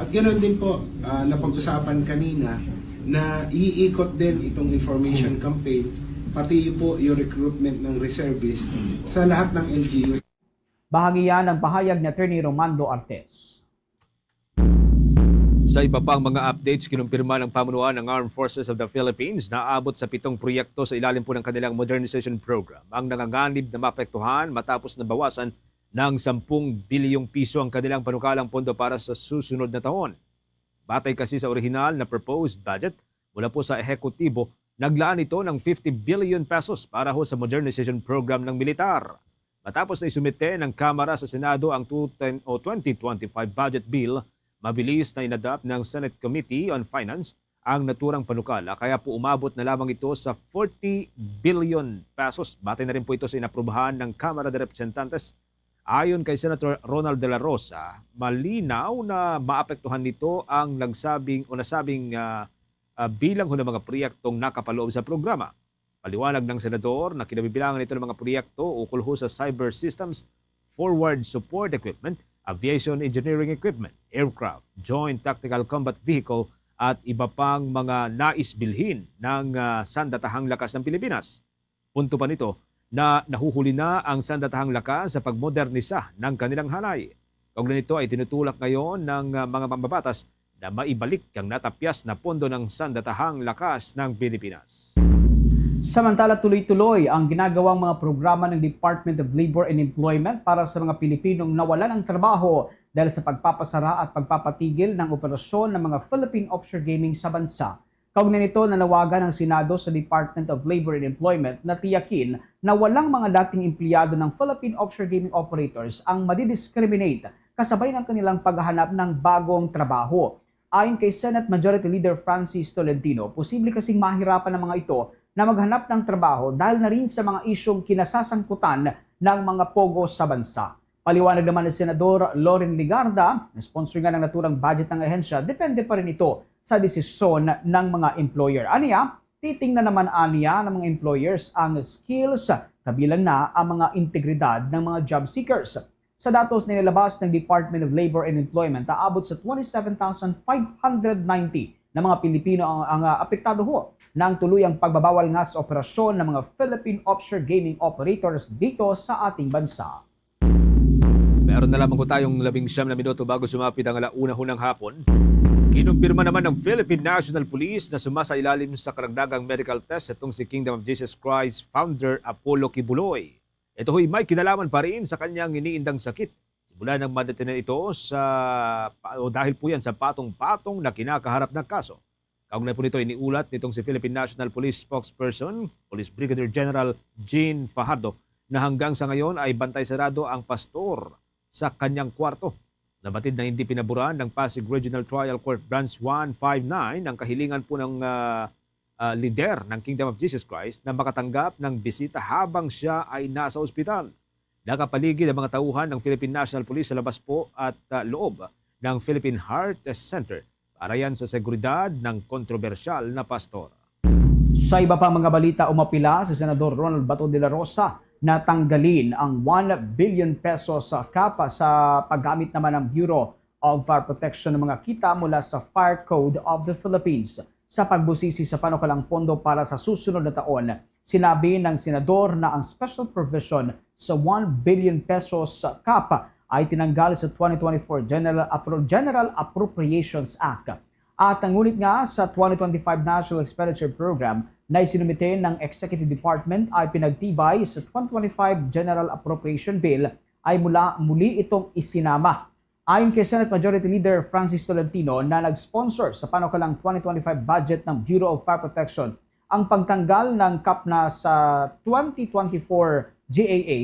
At ganoon din po, ah, napag-usapan kanina na iikot din itong information campaign, pati po yung recruitment ng reservist sa lahat ng L G Us. Bahagi yan ng pahayag ni Attorney Romando Artes. Sa iba pang mga updates, kinumpirma ng pamunuan ng Armed Forces of the Philippines na abot sa pitong proyekto sa ilalim po ng kanilang modernization program ang nanganganib na maapektuhan matapos na bawasan ng sampung bilyong piso ang kanilang panukalang pondo para sa susunod na taon. Batay kasi sa orihinal na proposed budget mula po sa ehekutibo, naglaan ito ng fifty billion pesos para ho sa modernization program ng militar. Matapos na isumite ng Kamara sa Senado ang two ten o twenty twenty-five budget bill, mabilis na inadopt ng Senate Committee on Finance ang naturang panukala, kaya po umabot na lamang ito sa forty billion pesos. Batay na rin po ito sa inaprubahan ng Kamara de Representantes. Ayon kay Senator Ronald De La Rosa, malinaw na maapektuhan nito ang nagsabing o nasabing, ah, ah, bilang ho ng mga proyektong nakapaloob sa programa. Paliwanag ng senador na kinabibilangan ito ng mga proyekto ukol ho sa cyber systems, forward support equipment, aviation engineering equipment, aircraft, joint tactical combat vehicle, at iba pang mga nais bilhin ng, ah, Sandatahang Lakas ng Pilipinas. Punto pa nito na nahuhuli na ang Sandatahang Lakas sa pagmodernisa ng kanilang hanay. Kaugnay nito ay tinutulak ngayon ng, ah, mga mambabatas na maibalik ang natapyas na pondo ng Sandatahang Lakas ng Pilipinas. Samantala, tuloy-tuloy ang ginagawang mga programa ng Department of Labor and Employment para sa mga Pilipinong nawalan ng trabaho dahil sa pagpapasara at pagpapatigil ng operasyon ng mga Philippine offshore gaming sa bansa. Kaugnay nito, nanawagan ang Senado sa Department of Labor and Employment na tiyakin na walang mga dating empleyado ng Philippine offshore gaming operators ang madidiscriminate kasabay ng kanilang paghahanap ng bagong trabaho. Ayon kay Senate Majority Leader Francis Tolentino, posible kasing mahirapan ang mga ito na maghanap ng trabaho dahil na rin sa mga isyung kinasasangkutan ng mga POGO sa bansa. Paliwanag naman ni Senador Loren Legarda, na sponsor nga ng naturang budget ng ahensya, depende pa rin ito sa desisyon ng mga employer. Aniya, titingnan naman aniya ng mga employers ang skills, kabilang na ang mga integridad ng mga job seekers. Sa datos na inilabas ng Department of Labor and Employment, aabot sa twenty-seven thousand five hundred ninety na mga Pilipino ang, ang, ah, apektado ho ng tuluyang pagbabawal nga sa operasyon ng mga Philippine offshore gaming operators dito sa ating bansa. Meron na lamang po tayong labing siyam na minuto bago sumapit ang ala una ho ng hapon. Kinumpirma naman ng Philippine National Police na sumasailalim sa karagdagang medical test itong si Kingdom of Jesus Christ founder Apollo Quiboloy. Ito ho'y may kinalaman pa rin sa kanyang iniindang sakit. Simula nang madetenan ito sa, o dahil po yan sa patong-patong na kinakaharap na kaso. Kaugnay po nito, iniulat nitong si Philippine National Police Spokesperson, Police Brigadier General Jean Fajardo, na hanggang sa ngayon ay bantay sarado ang pastor sa kanyang kwarto. Nabatid na hindi pinaboran ng Pasig Regional Trial Court Branch one five nine ang kahilingan po ng, ah, ah, lider ng Kingdom of Jesus Christ na makatanggap ng bisita habang siya ay nasa ospital. Nakapaligid ang mga tauhan ng Philippine National Police sa labas po at, ah, loob ng Philippine Heart Center para yan sa seguridad ng kontrobersyal na pastor. Sa iba pang mga balita, umapila si Senador Ronald Bato de la Rosa na tanggalin ang one billion pesos cap sa paggamit naman ng Bureau of Fire Protection ng mga kita mula sa Fire Code of the Philippines. Sa pagbusisi sa panukalang pondo para sa susunod na taon, sinabi ng senador na ang special provision sa one billion pesos cap ay tinanggal sa twenty twenty-four General Appro-, General Appropriations Act. At ngunit nga sa twenty twenty-five National Expenditure Program na isinumite ng Executive Department ay pinagtibay sa twenty twenty-five General Appropriation Bill ay mula muli itong isinama. Ayon kay Senate Majority Leader Francis Tolentino na nag-sponsor sa panukalang twenty twenty-five budget ng Bureau of Fire Protection, ang pagtanggal ng cap na sa twenty twenty-four G A A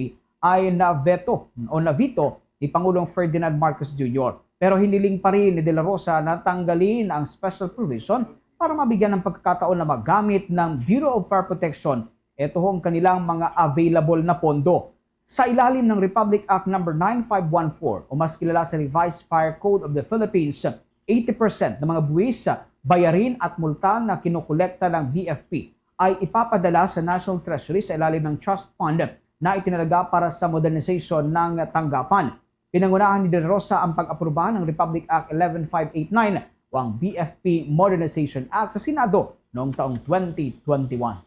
ay na-veto o na-veto ni Pangulong Ferdinand Marcos Junior. Pero hiniling pa rin ni De La Rosa na tanggalin ang special provision para mabigyan ng pagkakataon na magamit ng Bureau of Fire Protection ito ang kanilang mga available na pondo. Sa ilalim ng Republic Act Number nine five one four o mas kilala sa Revised Fire Code of the Philippines, eighty percent ng mga buwis, bayarin at multa na kinokolekta ng B F P ay ipapadala sa National Treasury sa ilalim ng trust fund na itinalaga para sa modernization ng tanggapan. Pinangunahan ni De La Rosa ang pag-aproba ng Republic Act eleven five eight nine o ang B F P Modernization Act sa Senado noong taong twenty twenty-one.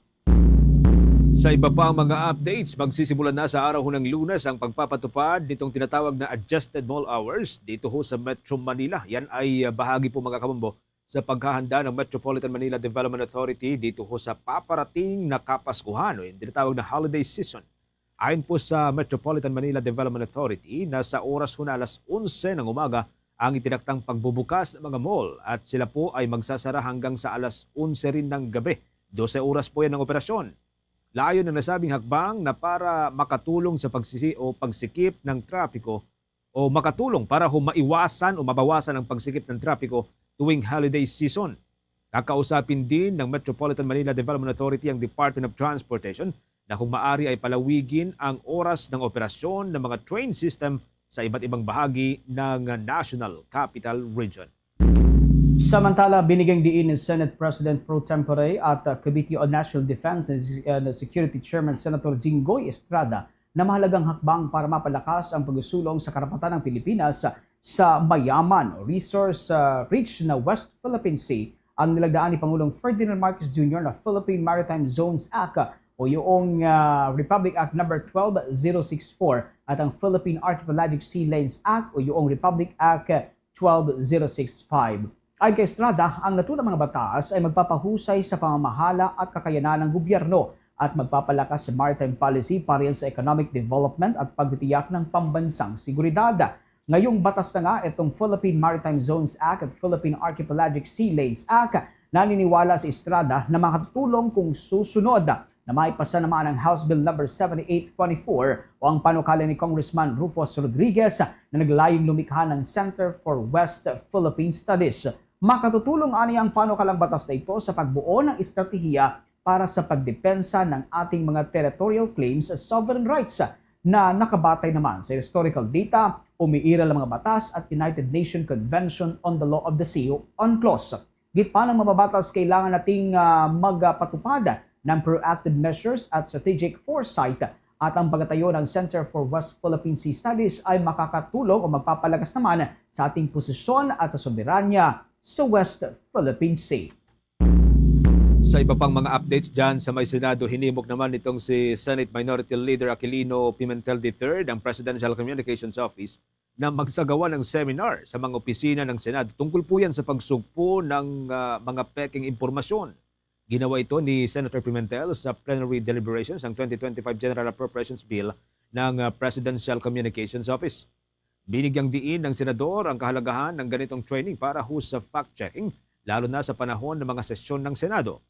Sa iba pang mga updates, magsisimula na sa araw ng Lunes ang pagpapatupad nitong tinatawag na adjusted mall hours dito ho sa Metro Manila. Yan ay, ah, bahagi po, mga kabombo, sa paghahanda ng Metropolitan Manila Development Authority dito ho sa paparating na Kapaskuhan o yung tinatawag na holiday season. Ayon po sa Metropolitan Manila Development Authority na sa oras ho na alas onse ng umaga ang itinaktang pagbubukas ng mga mall at sila po ay magsasara hanggang sa alas onse rin ng gabi, dose oras po yan ng operasyon. Layo ng nasabing hakbang na para makatulong sa pagsisi o pagsikip ng trapiko o makatulong para ho maiwasan o mabawasan ang pagsikip ng trapiko tuwing holiday season. Kakausapin din ng Metropolitan Manila Development Authority ang Department of Transportation na kung maari ay palawigin ang oras ng operasyon ng mga train system sa iba't ibang bahagi ng National Capital Region. Samantala, binigyang diin ni Senate President Pro Tempore at, uh, Committee on National Defense and, uh, Security Chairman Senator Jinggoy Estrada na mahalagang hakbang para mapalakas ang pagsulong sa karapatan ng Pilipinas sa mayaman, resource, uh, rich na West Philippine Sea ang nilagdaan ni Pangulong Ferdinand Marcos Junior na Philippine Maritime Zones Act o yung, uh, Republic Act Number twelve zero six four at ang Philippine Archipelagic Sea Lanes Act o yung Republic Act twelve zero six five. Ayon kay Estrada, ang natuna mga batas ay magpapahusay sa pamamahala at kakayanan ng gobyerno at magpapalakas sa maritime policy para sa economic development at pagtitiyak ng pambansang seguridad. Ngayong batas na nga itong Philippine Maritime Zones Act at Philippine Archipelagic Sea Lanes Act, naniniwala si Estrada na makatulong kung susunod na maipasa naman ang House Bill Number seventy-eight twenty-four o ang panukala ni Congressman Rufus Rodriguez na naglayong lumikha ng Center for West Philippine Studies. Makatutulong ani ang panukalang batas na ito sa pagbuo ng estratehiya para sa pagdepensa ng ating mga territorial claims, sovereign rights, na nakabatay naman sa historical data, umiiral ang mga batas at United Nations Convention on the Law of the Sea, UNCLOS. Gid pa ng mababatas, kailangan nating, ah, magpatupad ng proactive measures at strategic foresight, at ang pagkatayo ng Center for West Philippine Sea Studies ay makakatulong o magpapalakas naman sa ating posisyon at sa soberanya sa West Philippine Sea. Sa iba pang mga updates dyan sa may Senado, hinimok naman nitong si Senate Minority Leader Aquilino Pimentel the third ang Presidential Communications Office na magsagawa ng seminar sa mga opisina ng Senado. Tungkol po yan sa pagsugpo ng, ah, mga pekeng impormasyon. Ginawa ito ni Senator Pimentel sa plenary deliberations ng twenty twenty-five General Appropriations Bill ng, ah, Presidential Communications Office. Binigyang diin ng senador ang kahalagahan ng ganitong training para ho sa fact-checking, lalo na sa panahon ng mga sesyon ng Senado.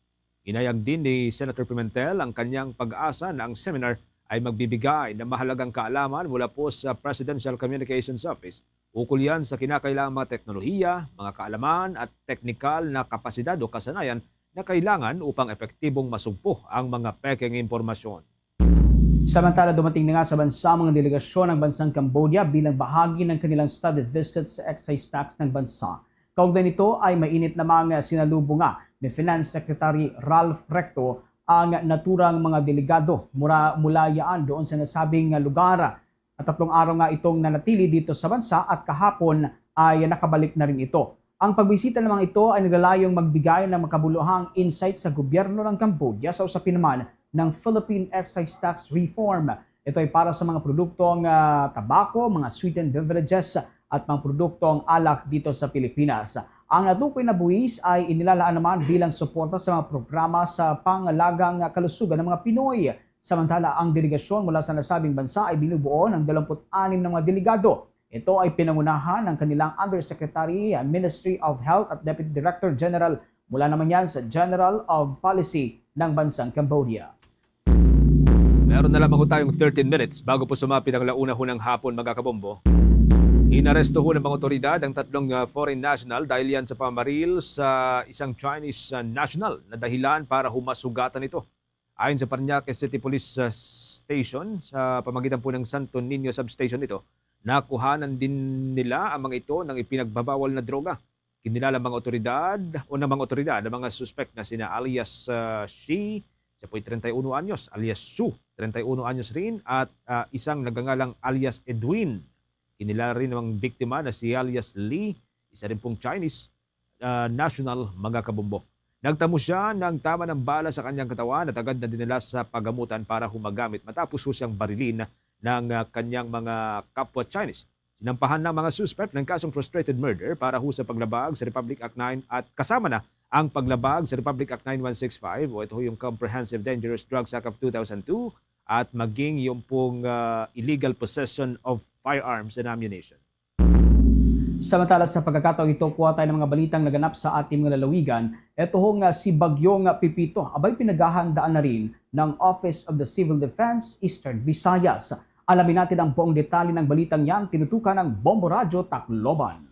Inayag din ni Senator Pimentel ang kanyang pag-asa na ang seminar ay magbibigay ng mahalagang kaalaman mula po sa Presidential Communications Office ukol yan sa kinakailangang mga teknolohiya, mga kaalaman at teknikal na kapasidad o kasanayan na kailangan upang epektibong masugpo ang mga pekeng impormasyon. Samantala, dumating na nga sa bansa ang mga delegasyon ng bansang Cambodia bilang bahagi ng kanilang study visit sa excise tax ng bansa. Kaugnay nito ay mainit namang sinalubong nga ni Finance Secretary Ralph Recto ang naturang mga delegado mura, mula yaan doon sa nasabing lugar. At tatlong araw nga itong nanatili dito sa bansa at kahapon ay nakabalik na rin ito. Ang pagbisita namang ito ay naglalayong magbigay ng makabuluhang insight sa gobyerno ng Cambodia sa usapin naman ng Philippine Excise Tax Reform. Ito ay para sa mga produktong, ah, tabako, mga sweetened beverages, at mga produktong alak dito sa Pilipinas. Ang natukoy na buwis ay inilalaan naman bilang suporta sa mga programa sa pangalagang kalusugan ng mga Pinoy. Samantala, ang delegasyon mula sa nasabing bansa ay binubuo ng dalawampu't anim na mga delegado. Ito ay pinangunahan ng kanilang Undersecretary, Ministry of Health at Deputy Director General mula naman yan sa General of Policy ng bansang Cambodia. Meron na lamang ho tayong thirteen minutes bago po sumapit ang launa ho ng hapon, mga kabombo. Inaresto ho ng mga otoridad ang tatlong, ah, foreign national dahil yan sa pamaril sa isang Chinese, ah, national na dahilan para humasugatan ito. Ayon sa Parañaque City Police, ah, Station, sa pamagitan po ng Santo Niño Substation ito, nakuhanan din nila ang mga ito ng ipinagbabawal na droga. Kinilala mga otoridad o ng mga otoridad ang mga suspek na sina alias, ah, Shi, siya po'y treinta y uno anyos, alias Shu, treinta y uno anyos rin, at, ah, isang nagangalang alias Edwin. Kinilala rin ang biktima na si alias Lee, isa rin pong Chinese, ah, national, mga kabombo. Nagtamo siya ng tama ng bala sa kanyang katawan at agad na dinala sa pagamutan para humagamit matapos ho siyang barilin ng, ah, kanyang mga kapwa Chinese. Sinampahan ng mga suspect ng kasong frustrated murder para ho sa paglabag sa Republic Act nine at kasama na ang paglabag sa Republic Act nine one six five o ito ho yung Comprehensive Dangerous Drugs Act of two thousand two at maging yung pong, ah, illegal possession of firearms and ammunition. Samantala, sa pagkakataong ito, kuha tayo ng mga balitang naganap sa ating mga lalawigan. Ito ho nga si Bagyong Pipito, abay pinaghahandaan na rin ng Office of the Civil Defense Eastern Visayas. Alamin natin ang buong detalye ng balitang yan, tinutukan ng Bombo Radyo Tacloban.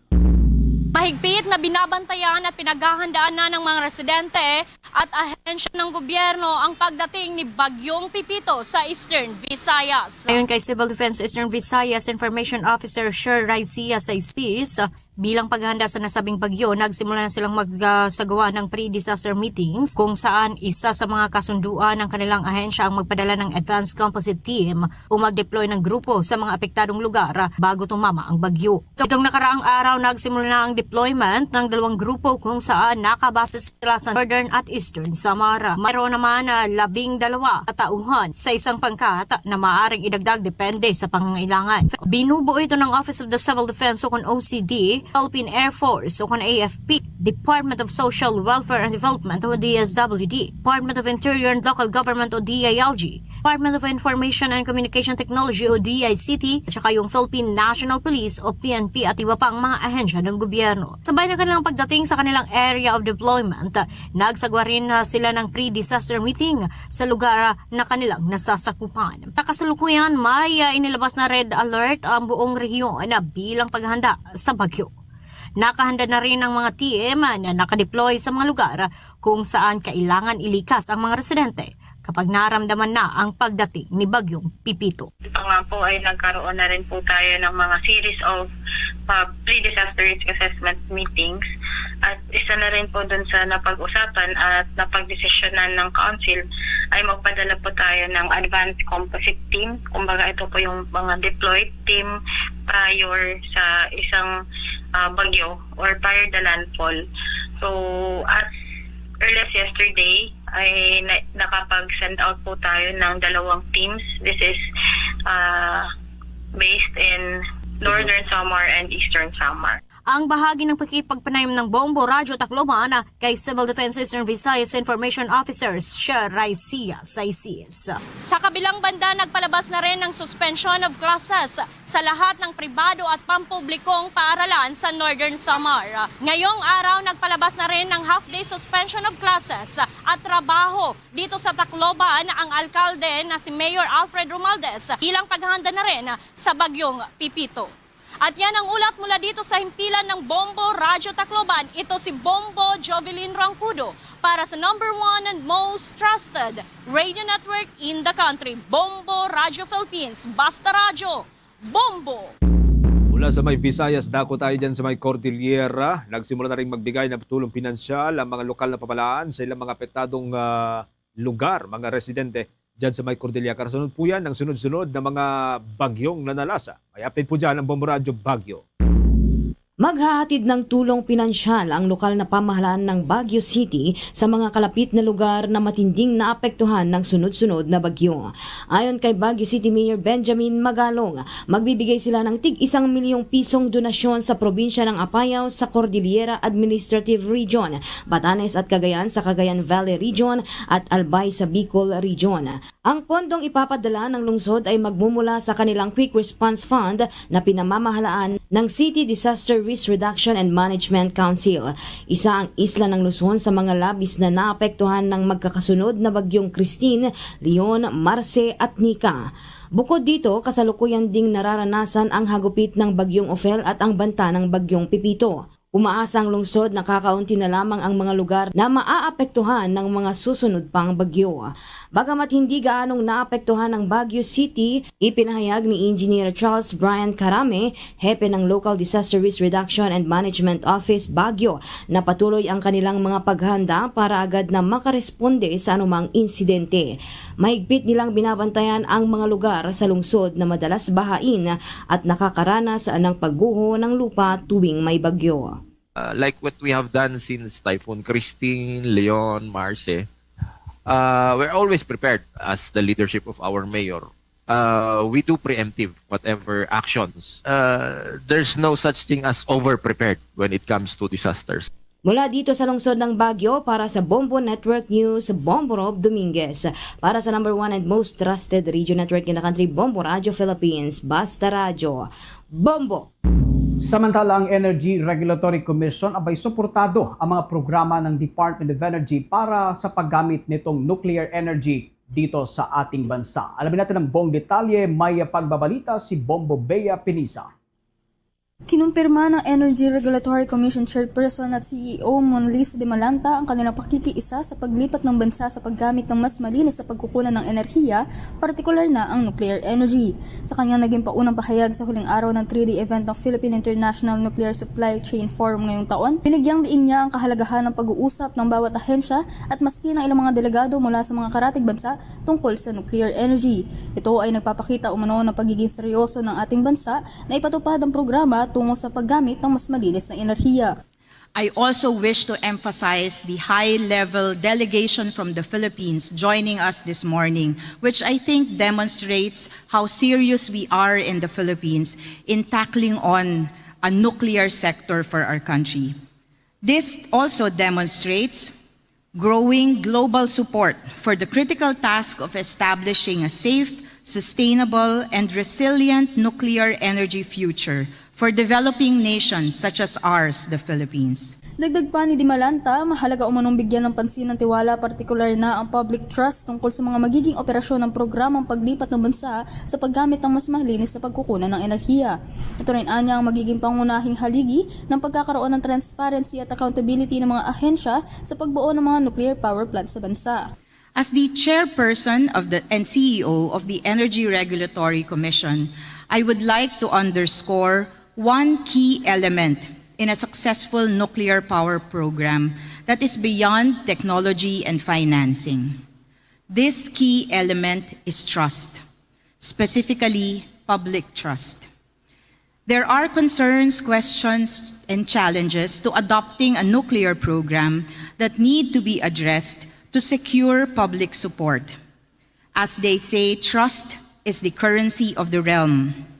Mahigpit na binabantayan at pinaghahandaan na ng mga residente at ahensya ng gobyerno ang pagdating ni Bagyong Pipito sa Eastern Visayas. Ayon kay Civil Defense Eastern Visayas Information Officer Sher Raisia Saisis, bilang paghanda sa nasabing bagyo, nagsimula na silang magsagawa ng pre-disaster meetings kung saan isa sa mga kasunduan ng kanilang ahensya ang magpadala ng advance composite team o mag-deploy ng grupo sa mga apektadong lugar bago tumama ang bagyo. Itong nakaraang araw, nagsimula na ang deployment ng dalawang grupo kung saan nakabase sila sa Northern at Eastern Samar. Mayroon naman na labing dalawa katauhan sa isang pangkat na maaaring idagdag depende sa pangangailangan. Binubuo ito ng Office of the Civil Defense o kon O C D, Philippine Air Force o kon A F P, Department of Social Welfare and Development o D S W D, Department of Interior and Local Government o D I L G, Department of Information and Communication Technology o D I C T, at saka yung Philippine National Police o P N P at iba pang mga ahensya ng gobyerno. Sabay na kanilang pagdating sa kanilang area of deployment, nagsagwa rin na sila ng pre-disaster meeting sa lugar na kanilang nasasakupan. Sa kasalukuyan, may, ah, inilabas na red alert ang buong rehiyon bilang paghanda sa bagyo. Nakahanda na rin ang mga team na nakadeploy sa mga lugar kung saan kailangan ilikas ang mga residente kapag naramdaman na ang pagdating ni Bagyong Pipito. Ito nga po ay nagkaroon na rin po tayo ng mga series of, uh, pre-disaster risk assessment meetings at isa na rin po dun sa napag-usapan at napagdesisyonan ng council ay magpadala po tayo ng advanced composite team. Kumbaga ito po yung mga deployed team prior sa isang, ah, bagyo or prior the landfall. So, as early as yesterday, ay na, nakapag-send out po tayo ng dalawang teams. This is, ah, based in Northern Samar and Eastern Samar. Ang bahagi ng pakikipagpanayon ng Bombo Radyo Tacloban kay Civil Defense Eastern Visayas Information Officer Sher Raisia Saisis. Sa kabilang banda, nagpalabas na rin ng suspension of classes sa lahat ng pribado at pampublikong paaralan sa Northern Samar. Ngayong araw, nagpalabas na rin ng half-day suspension of classes at trabaho dito sa Tacloban ang alkalde na si Mayor Alfred Romualdez bilang paghahanda na rin sa Bagyong Pipito. At yan ang ulat mula dito sa himpilan ng Bombo Radyo Tacloban. Ito si Bombo Jovelyn Roncudo para sa number one and most trusted radio network in the country, Bombo Radyo Philippines. Basta Radyo, Bombo! Mula sa may Visayas, dako tayo dyan sa may Cordillera. Nagsimula na rin magbigay ng tulong pinansyal ang mga lokal na pamahalaan sa ilang mga apektadong, ah, lugar, mga residente dyan sa may Cordillera. Kasunod po yan ng sunod-sunod na mga bagyong nanalasa. May update po dyan ang Bombo Radyo Baguio. Maghahatid ng tulong pinansyal ang lokal na pamahalaan ng Baguio City sa mga kalapit na lugar na matinding naapektuhan ng sunod-sunod na bagyo. Ayon kay Baguio City Mayor Benjamin Magalong, magbibigay sila ng tig isang milyong pisong donasyon sa probinsya ng Apayao, sa Cordillera Administrative Region, Batanes at Cagayan sa Cagayan Valley Region, at Albay sa Bicol Region. Ang pondong ipapadala ng lungsod ay magmumula sa kanilang Quick Response Fund na pinamamahalaan ng City Disaster Risk Reduction and Management Council. Isa ang isla ng Luzon sa mga labis na naapektuhan ng magkakasunod na bagyong Christine, Leon, Marce at Nika. Bukod dito, kasalukuyan ding nararanasan ang hagupit ng bagyong Ophel at ang banta ng bagyong Pepito. Umaasa ang lungsod na kakaunti na lamang ang mga lugar na maaapektuhan ng mga susunod pang bagyo. Bagamat hindi gaanong naapektuhan ang Baguio City, ipinahayag ni Engineer Charles Brian Carame, hepe ng Local Disaster Risk Reduction and Management Office Baguio, na patuloy ang kanilang mga paghanda para agad na makaresponde sa anumang insidente. Mahigpit nilang binabantayan ang mga lugar sa lungsod na madalas bahain at nakakaranas ng pagguho ng lupa tuwing may bagyo. Uh, like what we have done since Typhoon Christine, Leon, Marce, uh, we're always prepared as the leadership of our mayor. Uh, we do preemptive whatever actions. Uh, there's no such thing as over-prepared when it comes to disasters. Mula dito sa lungsod ng Baguio, para sa Bombo Network News, Bombo Rob Dominguez. Para sa number one and most trusted radio network in the country, Bombo Radio Philippines, Basta Radyo. Bombo! Samantala, ang Energy Regulatory Commission abay suportado ang mga programa ng Department of Energy para sa paggamit nitong nuclear energy dito sa ating bansa. Alamin natin ang buong detalye, may pagbabalita si Bombo Bea Pinisa. Kinumpirma ng Energy Regulatory Commission Chairperson at C E O Monlis Demalanta ang kanilang pakikiisa sa paglipat ng bansa sa paggamit ng mas malinis na pagkukunan ng enerhiya, partikular na ang nuclear energy. Sa kanyang naging paunang pahayag sa huling araw ng three-day event ng Philippine International Nuclear Supply Chain Forum ngayong taon, binigyang diin niya ang kahalagahan ng pag-uusap ng bawat ahensya at maski ng ilang mga delegado mula sa mga karatig bansa tungkol sa nuclear energy. Ito ay nagpapakita umano ng pagiging seryoso ng ating bansa na ipatupad ang programa tungo sa paggamit ng mas malinis na enerhiya. I also wish to emphasize the high-level delegation from the Philippines joining us this morning, which I think demonstrates how serious we are in the Philippines in tackling on a nuclear sector for our country. This also demonstrates growing global support for the critical task of establishing a safe, sustainable, and resilient nuclear energy future for developing nations such as ours, the Philippines. Dagdag pa ni Dimalanta, mahalaga umanong bigyan ng pansin ng tiwala, partikular na ang public trust tungkol sa mga magiging operasyon ng programang paglipat ng bansa sa paggamit ng mas malinis na pagkukunan ng enerhiya. Ito rin anya ang magiging pangunahing haligi ng pagkakaroon ng transparency at accountability ng mga ahensya sa pagbuo ng mga nuclear power plant sa bansa. As the chairperson of the, and C E O of the Energy Regulatory Commission, I would like to underscore one key element in a successful nuclear power program that is beyond technology and financing. This key element is trust, specifically public trust. There are concerns, questions, and challenges to adopting a nuclear program that need to be addressed to secure public support. As they say, trust is the currency of the realm.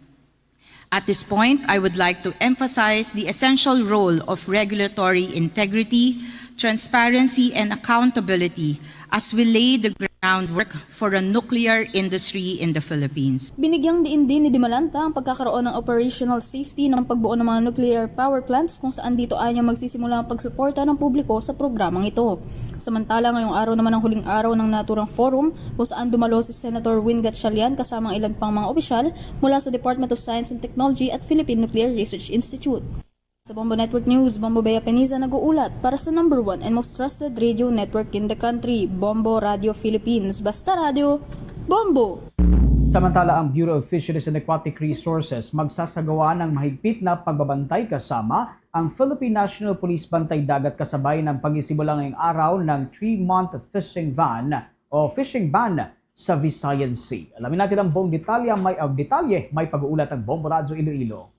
At this point, I would like to emphasize the essential role of regulatory integrity, transparency, and accountability as we lay the groundwork for a nuclear industry in the Philippines. Binigyang diin din ni Dimalanta ang pagkakaroon ng operational safety ng pagbuo ng mga nuclear power plants, kung saan dito anya magsisimula ang pagsuporta ng publiko sa programang ito. Samantala, ngayong araw naman ang huling araw ng naturang forum, kung saan dumalo si Senator Win Gatchalian kasama ang ilan pang mga opisyal mula sa Department of Science and Technology at Philippine Nuclear Research Institute. Sa Bombo Network News, Bombo Bea Peniza nag-uulat para sa number one and most trusted radio network in the country, Bombo Radio Philippines. Basta radyo, Bombo! Samantala, ang Bureau of Fisheries and Aquatic Resources magsasagawa ng mahigpit na pagbabantay kasama ang Philippine National Police Bantay Dagat kasabay ng pagsisimula ngayong araw ng three-month fishing ban o fishing ban sa Visayan Sea. Alamin natin ang buong detalye, may, uh, detalye, may pag-uulat ang Bombo Radyo Iloilo.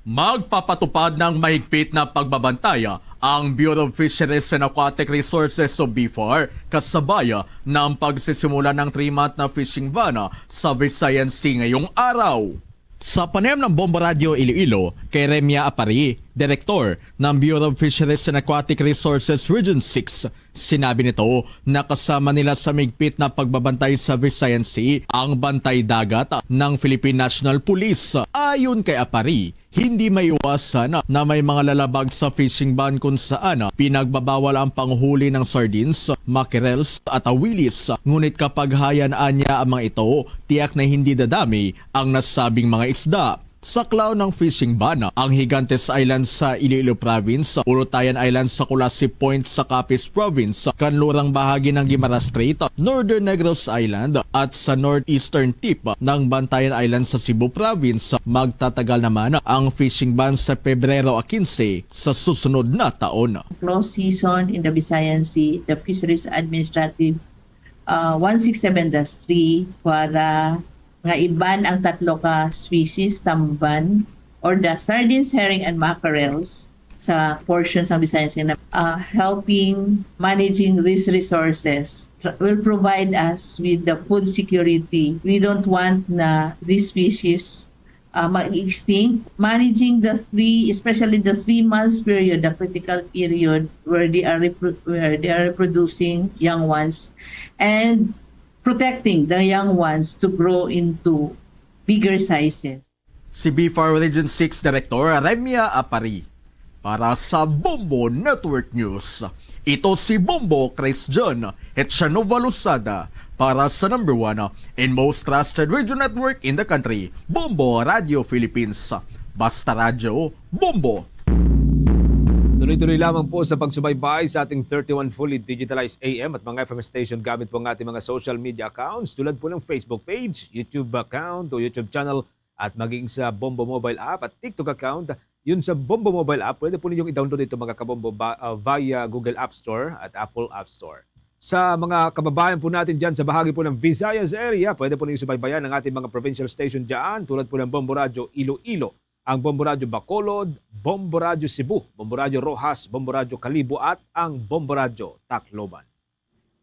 Magpapatupad ng mahigpit na pagbabantay ang Bureau of Fisheries and Aquatic Resources o BFAR kasabay ng pagsisimula ng three-month na fishing ban sa Visayan Sea ngayong araw. Sa panayam ng Bombo Radyo Iloilo kay Remia Apari, Direktor ng Bureau of Fisheries and Aquatic Resources Region six, sinabi nito na kasama nila sa mahigpit na pagbabantay sa Visayan Sea ang bantay dagat ng Philippine National Police. Ayon kay Apari, hindi maiwasan na may mga lalabag sa fishing ban kung saan pinagbabawal ang panghuli ng sardines, mackerels at awilis. Ngunit kapag hayan anya ang mga ito, tiyak na hindi dadami ang nasabing mga isda. Saklaw ng fishing ban ang Gigantes Island sa Iloilo Province, Ulutayan Island sa Culasi Point sa Capiz Province, kanlurang bahagi ng Guimaras Strait, Northern Negros Island, at sa northeastern tip ng Bantayan Island sa Cebu Province. Magtatagal naman ang fishing ban sa Pebrero quince sa susunod na taon. Close season in the Visayan Sea, the Fisheries Administrative uh, one six seven dash three para nga i-ban ang tatlo ka species, tamban, or the sardines, herring, and mackerels sa portion sa Visayan Sea, uh, helping managing these resources will provide us with the food security. We don't want na these species uh, mag-extinct. Managing the three, especially the three months period, the critical period where they are repro- where they are reproducing young ones, and protecting the young ones to grow into bigger sizes. Si BFAR Region six Director Remia Apari. Para sa Bombo Network News, ito si Bombo Chris John Echanova Losada para sa number one and most trusted radio network in the country, Bombo Radio Philippines. Basta Radyo, Bombo! Tuloy-tuloy lamang po sa pagsubaybay sa ating thirty-one fully digitalized A M at mga F M station gamit po ang ating mga social media accounts tulad po ng Facebook page, YouTube account o YouTube channel at maging sa Bombo Mobile app at TikTok account. Yun sa Bombo Mobile app, pwede po ninyong i-download ito, mga kabombo, ba- uh, via Google App Store at Apple App Store. Sa mga kababayan po natin dyan sa bahagi po ng Visayas area, pwede po ninyong subaybayan ang ating mga provincial station dyan, tulad po ng Bombo Radyo Iloilo, ang Bombo Radyo Bacolod, Bombo Radyo Cebu, Bombo Radyo Roxas, Bombo Radyo Kalibo at ang Bombo Radyo Tacloban.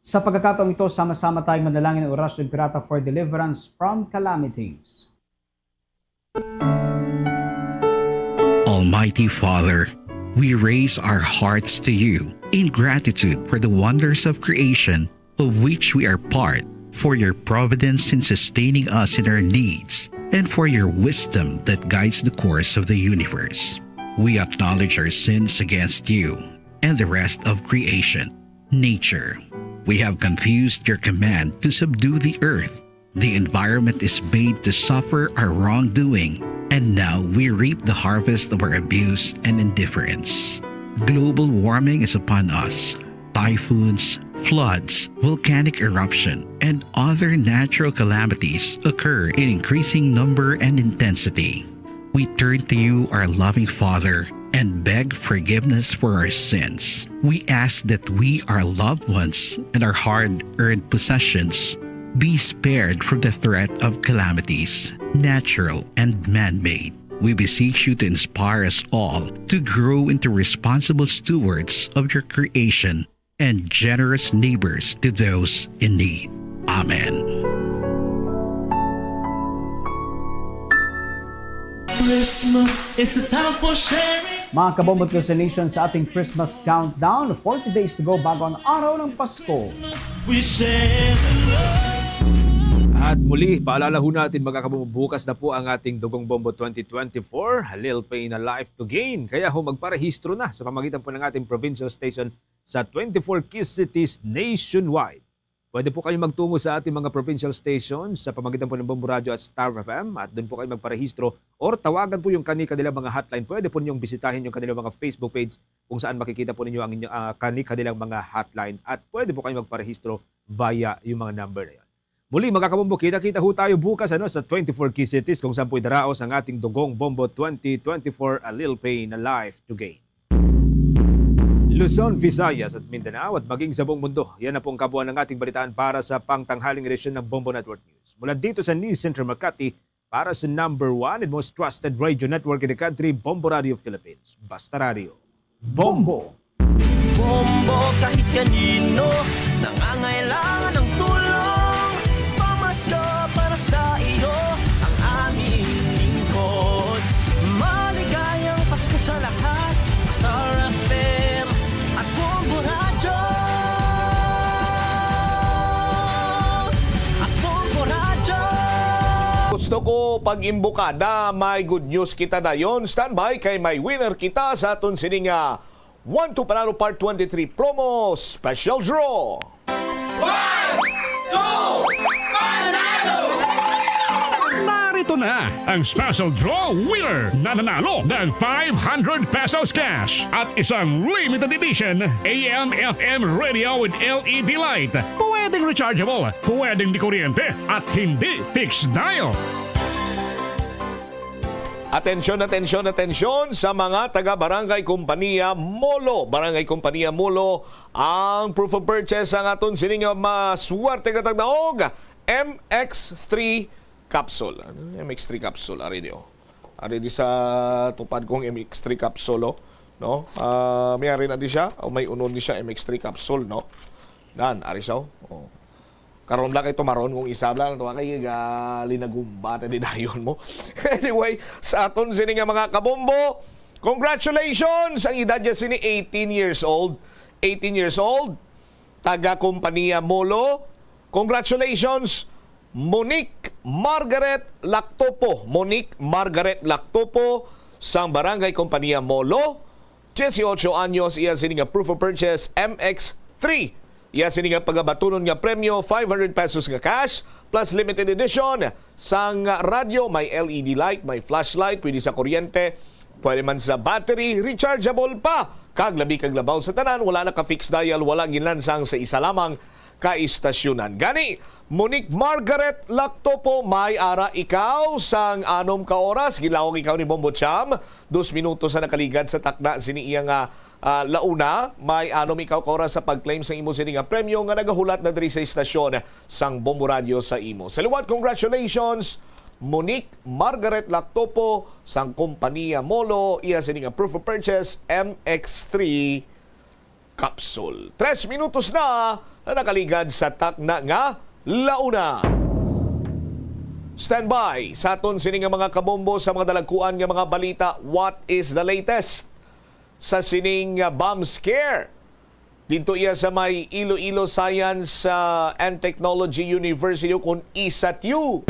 Sa pagkakataong ito, sama-sama tayong manalangin ng Orasyon Pirata for deliverance from calamities. Almighty Father, we raise our hearts to you in gratitude for the wonders of creation of which we are part, for your providence in sustaining us in our needs, and for your wisdom that guides the course of the universe. We acknowledge our sins against you and the rest of creation, nature. We have confused your command to subdue the earth. The environment is made to suffer our wrongdoing, and now we reap the harvest of our abuse and indifference. Global warming is upon us. Typhoons, floods, volcanic eruption, and other natural calamities occur in increasing number and intensity. We turn to you, our loving Father, and beg forgiveness for our sins. We ask that we, our loved ones, and our hard earned possessions be spared from the threat of calamities, natural and man made. We beseech you to inspire us all to grow into responsible stewards of your creation and generous neighbors to those in need. Amen. Christmas is a time for sharing. Mga kabombo at Nation, sa ating Christmas countdown, forty days to go bago ang araw ng Pasko. At muli, paalala ho natin, mga kabombo, bukas na po ang ating Dugong Bombo twenty twenty-four, A Little Pain, A Life to Gain. Kaya ho, magparehistro na sa pamagitan po ng ating provincial station sa twenty-four key cities nationwide. Pwede po kayo magtungo sa ating mga provincial stations sa pamagitan po ng Bombo Radio at Star F M, at doon po kayo magparehistro or tawagan po yung kani-kanilang mga hotline. Pwede po ninyong bisitahin yung kanilang mga Facebook page kung saan makikita po ninyo ang inyo, ah, kani-kanilang mga hotline, at pwede po kayo magparehistro via yung mga number na yun. Muli, mga kabombo, kita-kita ho tayo bukas, ano, sa twenty-four key cities kung saan po idaraos ang ating Dugong Bombo twenty twenty-four, A Little Pain, A Life to Gain. Luzon, Visayas at Mindanao at maging sa buong mundo. Yan na po ang kabuuan ng ating balitaan para sa pangtanghaling edisyon ng Bombo Network News. Mula dito sa News Center Makati, para sa number one and most trusted radio network in the country, Bombo Radio Philippines. Basta Radio. Bombo! Bombo! Bombo kahit kanino nangangailangan ng tulong. Pamasko para sa iyo ang aming lingkod. Maligayang Pasko sa lahat. Star F M at Bombo Radyo. At Bombo Radyo. Gusto ko pag-imbuka na may good news kita dayon. Standby kay may winner kita sa aton sini nga One to Panalo Part twenty-three Promo Special Draw. One, two, panalo! Narito na ang special draw winner na nanalo ng five hundred pesos cash at isang limited edition A M F M radio with L E D light. Pwedeng rechargeable, pwedeng di kuryente, at hindi fixed dial. Atensyon, atensyon, atensyon sa mga taga Barangay Kompanya Molo. Barangay Kompanya Molo, ang proof of purchase ang aton sining nga maswerte nga tagdaog, M X three capsule. Ano yung M X three capsule? Ari di, oh. Ari di sa tupad kong M X three capsule, oh. No? Ah, may ari na di siya. O may unod ni siya, M X three capsule, no? Nan, ari siya, oh. Oh. Karon lang kay tumaron kung isa lang to kay galinagumba ta di dayon mo. Anyway, sa aton sini nga mga kabombo, congratulations! Ang edad niya sini eighteen years old. Eighteen years old, taga kompanya Molo. Congratulations, Monique Margaret Lactopo. Monique Margaret Lactopo sang Barangay Kompanya Molo. Dieciocho anyos, iya sini nga proof of purchase, M X three. Iya sini nga pagabatunon nga premyo, five hundred pesos nga cash, plus limited edition sang radyo, may L E D light, may flashlight, pwede sa kuryente, pwede man sa battery, rechargeable pa. Kag labi kag labaw sa tanan, wala na ka fixed dial, wala ginlansang sa isa lamang ka istasyonan. Gani, Monique Margaret Lactopo, may ara ikaw sang anom ka oras. Gilawag ikaw ni Bombo Cham. Dos minutos sa nakaligad sa takna sini iya nga, ah, launa. May anom ikaw ka oras sa pag-claim sa imo sini nga premyo nga nagahulat na diri sa istasyon sang Bombo Radio sa imo. Sa liwat, congratulations, Monique Margaret Lactopo sang kompanya Molo. Iya sini nga proof of purchase, M X three capsule. Tres minutos na ang nakaligad sa takna nga launa. Standby sa aton sini nga mga kabombo sa mga dalagkuan nga mga balita. What is the latest sa sining, ah, bomb scare? Dito iya sa may Iloilo Science, ah, and Technology University o kun isatyu.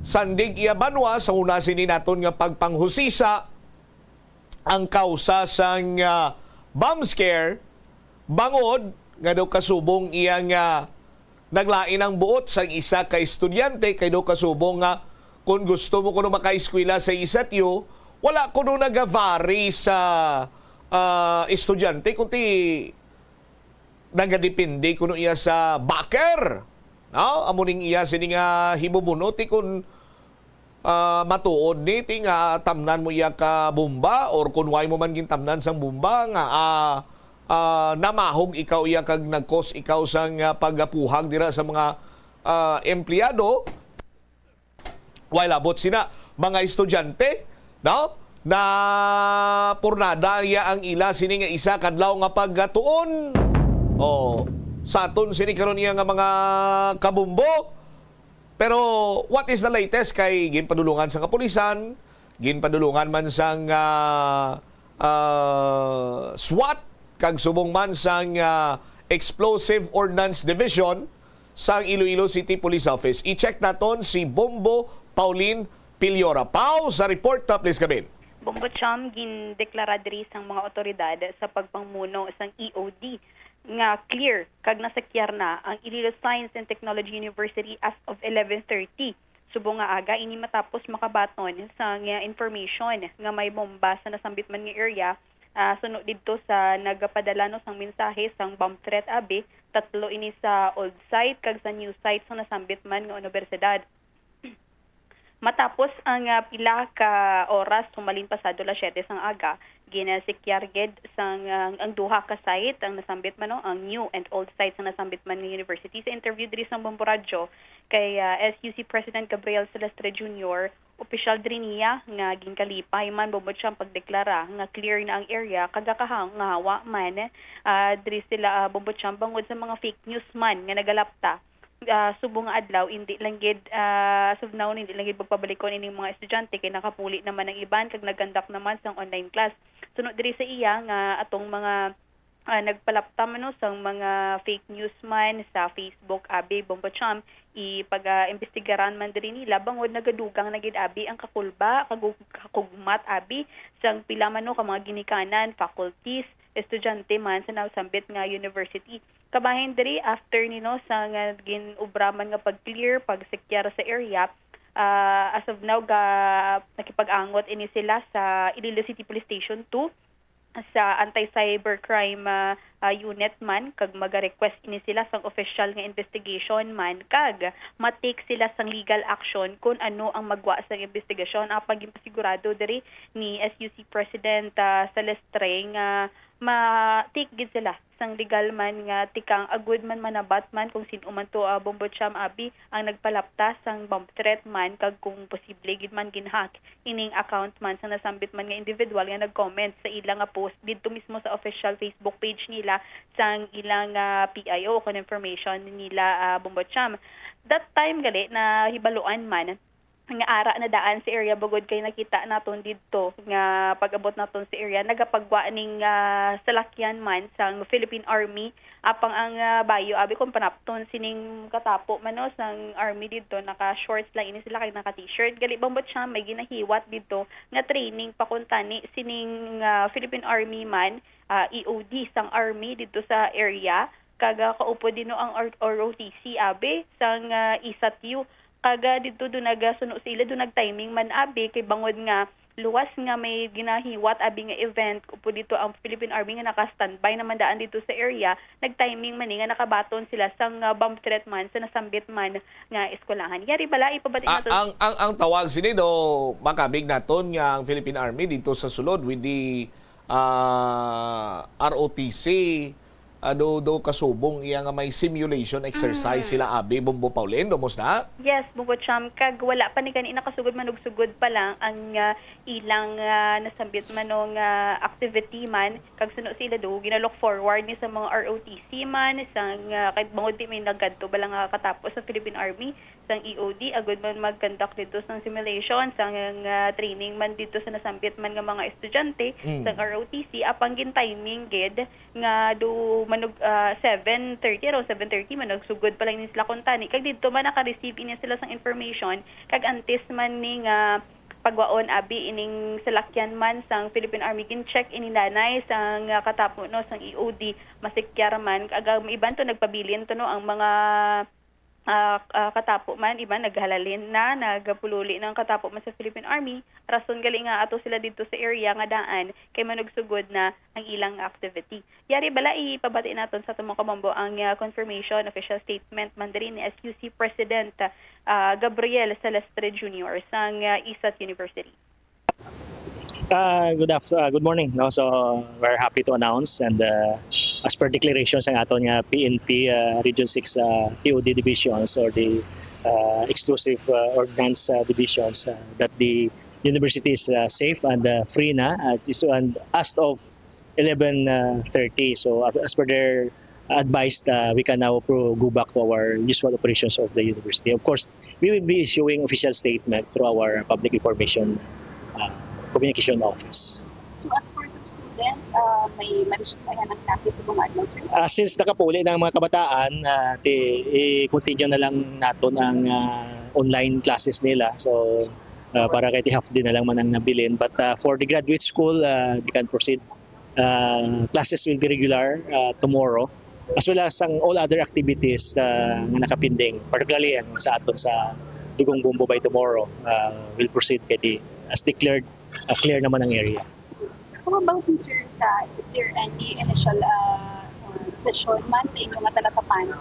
Sandig iya banwa sa una sini naton nga pagpanghusisa ang kausa sang, ah, bomb scare, bangod nga daw kasubong iya nga naglain ang buot sang isa ka estudyante, kay daw kasubong nga kung gusto mo kuno makaeskwela sa isatyu, wala kuno nagavary sa, ah, estudyante, kundi nagadepende kuno iya sa backer. No? Amo ning iya sini nga himubuno, ti kun, ah, matuod ni ti nga tamnan mo iya ka bomba, or kun way mo man gintamnan sang bomba nga, ah, ah, namahog ikaw iya kag nag-cause ikaw sang, ah, pagapuhag dira sa mga, ah, empleyado. Way labot sina mga estudyante, no? Na purnada iya ang ila sini nga isa kadlaw nga pagatuon. Oh, sa aton sini karon iya nga mga kabumbo. Pero what is the latest kay ginpadulungan sa kapulisan Ginpadulungan man sang, ah, ah, SWAT kag subong man sang, ah, Explosive Ordnance Division sang Iloilo City Police Office. I-check naton si Bombo Pauline Piliora. Pau, sa report ta, please, Gabin. Bombo Cham, gindeklara diri sang mga awtoridad sa pagpamuno sang E O D nga clear kag nasekyar na ang Iloilo Science and Technology University as of eleven thirty. Subong nga aga ini matapos makabaton sang, ah, information nga may bomba sa nasambit man nga area, ah, suno didto sa nagapadala, no, sang mensahe sang bomb threat, abi, tatlo ini sa old site kag sa new site sang nasambit man nga unibersidad. Matapos ang, ah, pila ka oras humalin pasado las siyete sang aga, ginasikyar gid sang, ah, ang duha ka site, ang nasambit man, no, ang new and old site sang nasambit man nga university. Sa interview diri sa Bombo Radyo kay, ah, S U C President Gabriel Celestre Junior, opisyal diri niya nga ginkalipay man, Bombo Cham, pagdeklara nga clear na ang area kag gakahawa man, ah, diri sila, ah, Bombo Cham, bangod sa mga fake news man nga nagalapta, ah, subong nga adlaw, indi lang gid, ah, as of now, indi lang gid magpabalikon ining mga estudyante kay nakapuli naman ang iban kag nag-conduct naman sang online class. Suno diri sa iya nga atong mga, ah, nagpalapta man, no, sang mga fake news man sa Facebook, abi, Bombo Cham, ipag-, ah, imbestigaran man diri nila bangod nagadugang na gid, abi, ang kakulba, kagug-, kakugmat, abi, sang pila man, no, ka mga ginikanan, faculties, estudyante man sa nasambit nga university. Kabahin diri, after ni, no, sa nga gin-obra man nga pag-clear, pagsekyar sa area, ah, as of now, ga-, nakipag-angot ini sila sa Iloilo City Police Station two, sa anti-cybercrime, ah, ah, unit man, kag maga-request ini sila sang official nga investigation man, kag ma-take sila sang legal action kung ano ang magwa sang investigasyon. Apang ginpasigurado diri ni S U C President, ah, Celestre nga ma-take gid sila sang legal man nga tikang, agud man manabat man kung sin-o man to, ah, Bombo Cham, abi, ang nagpalapta sang bomb threat man, kag kung posible gid man gin-hack ining account man sa nasambit man nga individual nga nag-comment sa ila nga post didto mismo sa official Facebook page nila sang ilang, ah, P I O, kon information nila, ah, Bombo Cham. That time gali, nahibaluan man nga ara na daan sa area, bugod kay nakita naton didto nga pag-abot naton sa area, nagapagwa ning, ah, salakyan man sang Philippine Army. Apang ang, ah, bayo, abi, kung panapton sining katapo man, no, sang army didto, naka-shorts lang ini sila kag naka-t-shirt. Gali, Bombo Cham, may ginahiwat didto nga training pa kuntani sining, ah, Philippine Army man, ah, E O D sang army didto sa area. Kag, ah, kaupod din, no, ang R-, R O T C, abi, sang, ah, isat U. Kag, ah, didto do nagasuno sila, do nag-timing man, abi, kay bangod nga luwas nga may ginahiwat, abi, nga event, kaupod dito ang Philippine Army nga naka-standby naman daan dito sa area, nag-timing man ni nga nakabaton sila sang, ah, bomb threat man sa nasambit man nga eskwelahan. Yari bala, ipabati Ah, nato. ang, ang, ang tawag sini do, makabig naton nga ang Philippine Army dito sa sulod with the, ah, R O T C, ah, do, do kasubong iya nga may simulation exercise Mm. sila, abi, Bombo Pauline, do, musta? Yes, Bombo Cham, kag wala pa ni gani nakasugod, manugsugod pa lang ang, ah, ilang, ah, nasambit man, no, nga activity man, kag suno sila do, ginalook forward ni sa mga R O T C man, sa nga, kay bangod di may nagadto bala nga katapos sa Philippine Army, sang E O D, agud man mag-conduct dito sang simulation, sang, ah, training man dito sa nasambit man nga mga estudyante, Mm. sang R O T C, apang gin-timing gid nga do manug-, ah, seven thirty, around seven thirty, manugsugod pa lang ni sila kuntani. Kag dito man naka-receive ini sila sang information, kag antes man ni nga pagwaon, abi, ining salakyan man sang Philippine Army, gin-check ini nanay sang, ah, katapo, no, sang E O D, masikyar man. Kag ang iban to nagpabilin to, no, ang mga, ah, ah, katapo man, iban naghalalin na, nagapululi na ang katapo man sa Philippine Army. Rason gali nga ato sila dito sa area nga daan kay manugsugod na ang ilang activity. Yari bala, ipabati naton sa atong mga kabombo ang, ah, confirmation, official statement man diri ni S U C President, ah, Gabriel Celestre Junior sang, ah, isat University. Uh, good after, uh, good morning. No? So we're happy to announce, and uh, as per declaration sa aton nga P N P, uh, Region six, uh, P O D divisions, or the uh, exclusive uh, ordnance uh, divisions, uh, that the university is uh, safe and uh, free na, uh, so, and as of eleven thirty. So uh, as per their advice, uh, we can now pro- go back to our usual operations of the university. Of course, we will be issuing official statement through our public information ah, communication office. So as for the student, uh, may ma-resume pa yan ang klase sa mga adlaw, sir? Ah, since nakapauli na ang mga kabataan, ah, ti, i-continue na lang naton ang ah, online classes nila. So ah, para kay ti half day na lang man ang nabilin. But ah, for the graduate school, ah, they can proceed. Uh, classes will be regular uh, tomorrow, as well as ang all other activities uh, nga nakapinding, particularly ang sa aton sa Dugong Bombo by tomorrow uh, will proceed kay di, as declared, uh, clear naman ang area. How about, sir, sa if there any initial uh, uh, session man sa inyo nga talakapan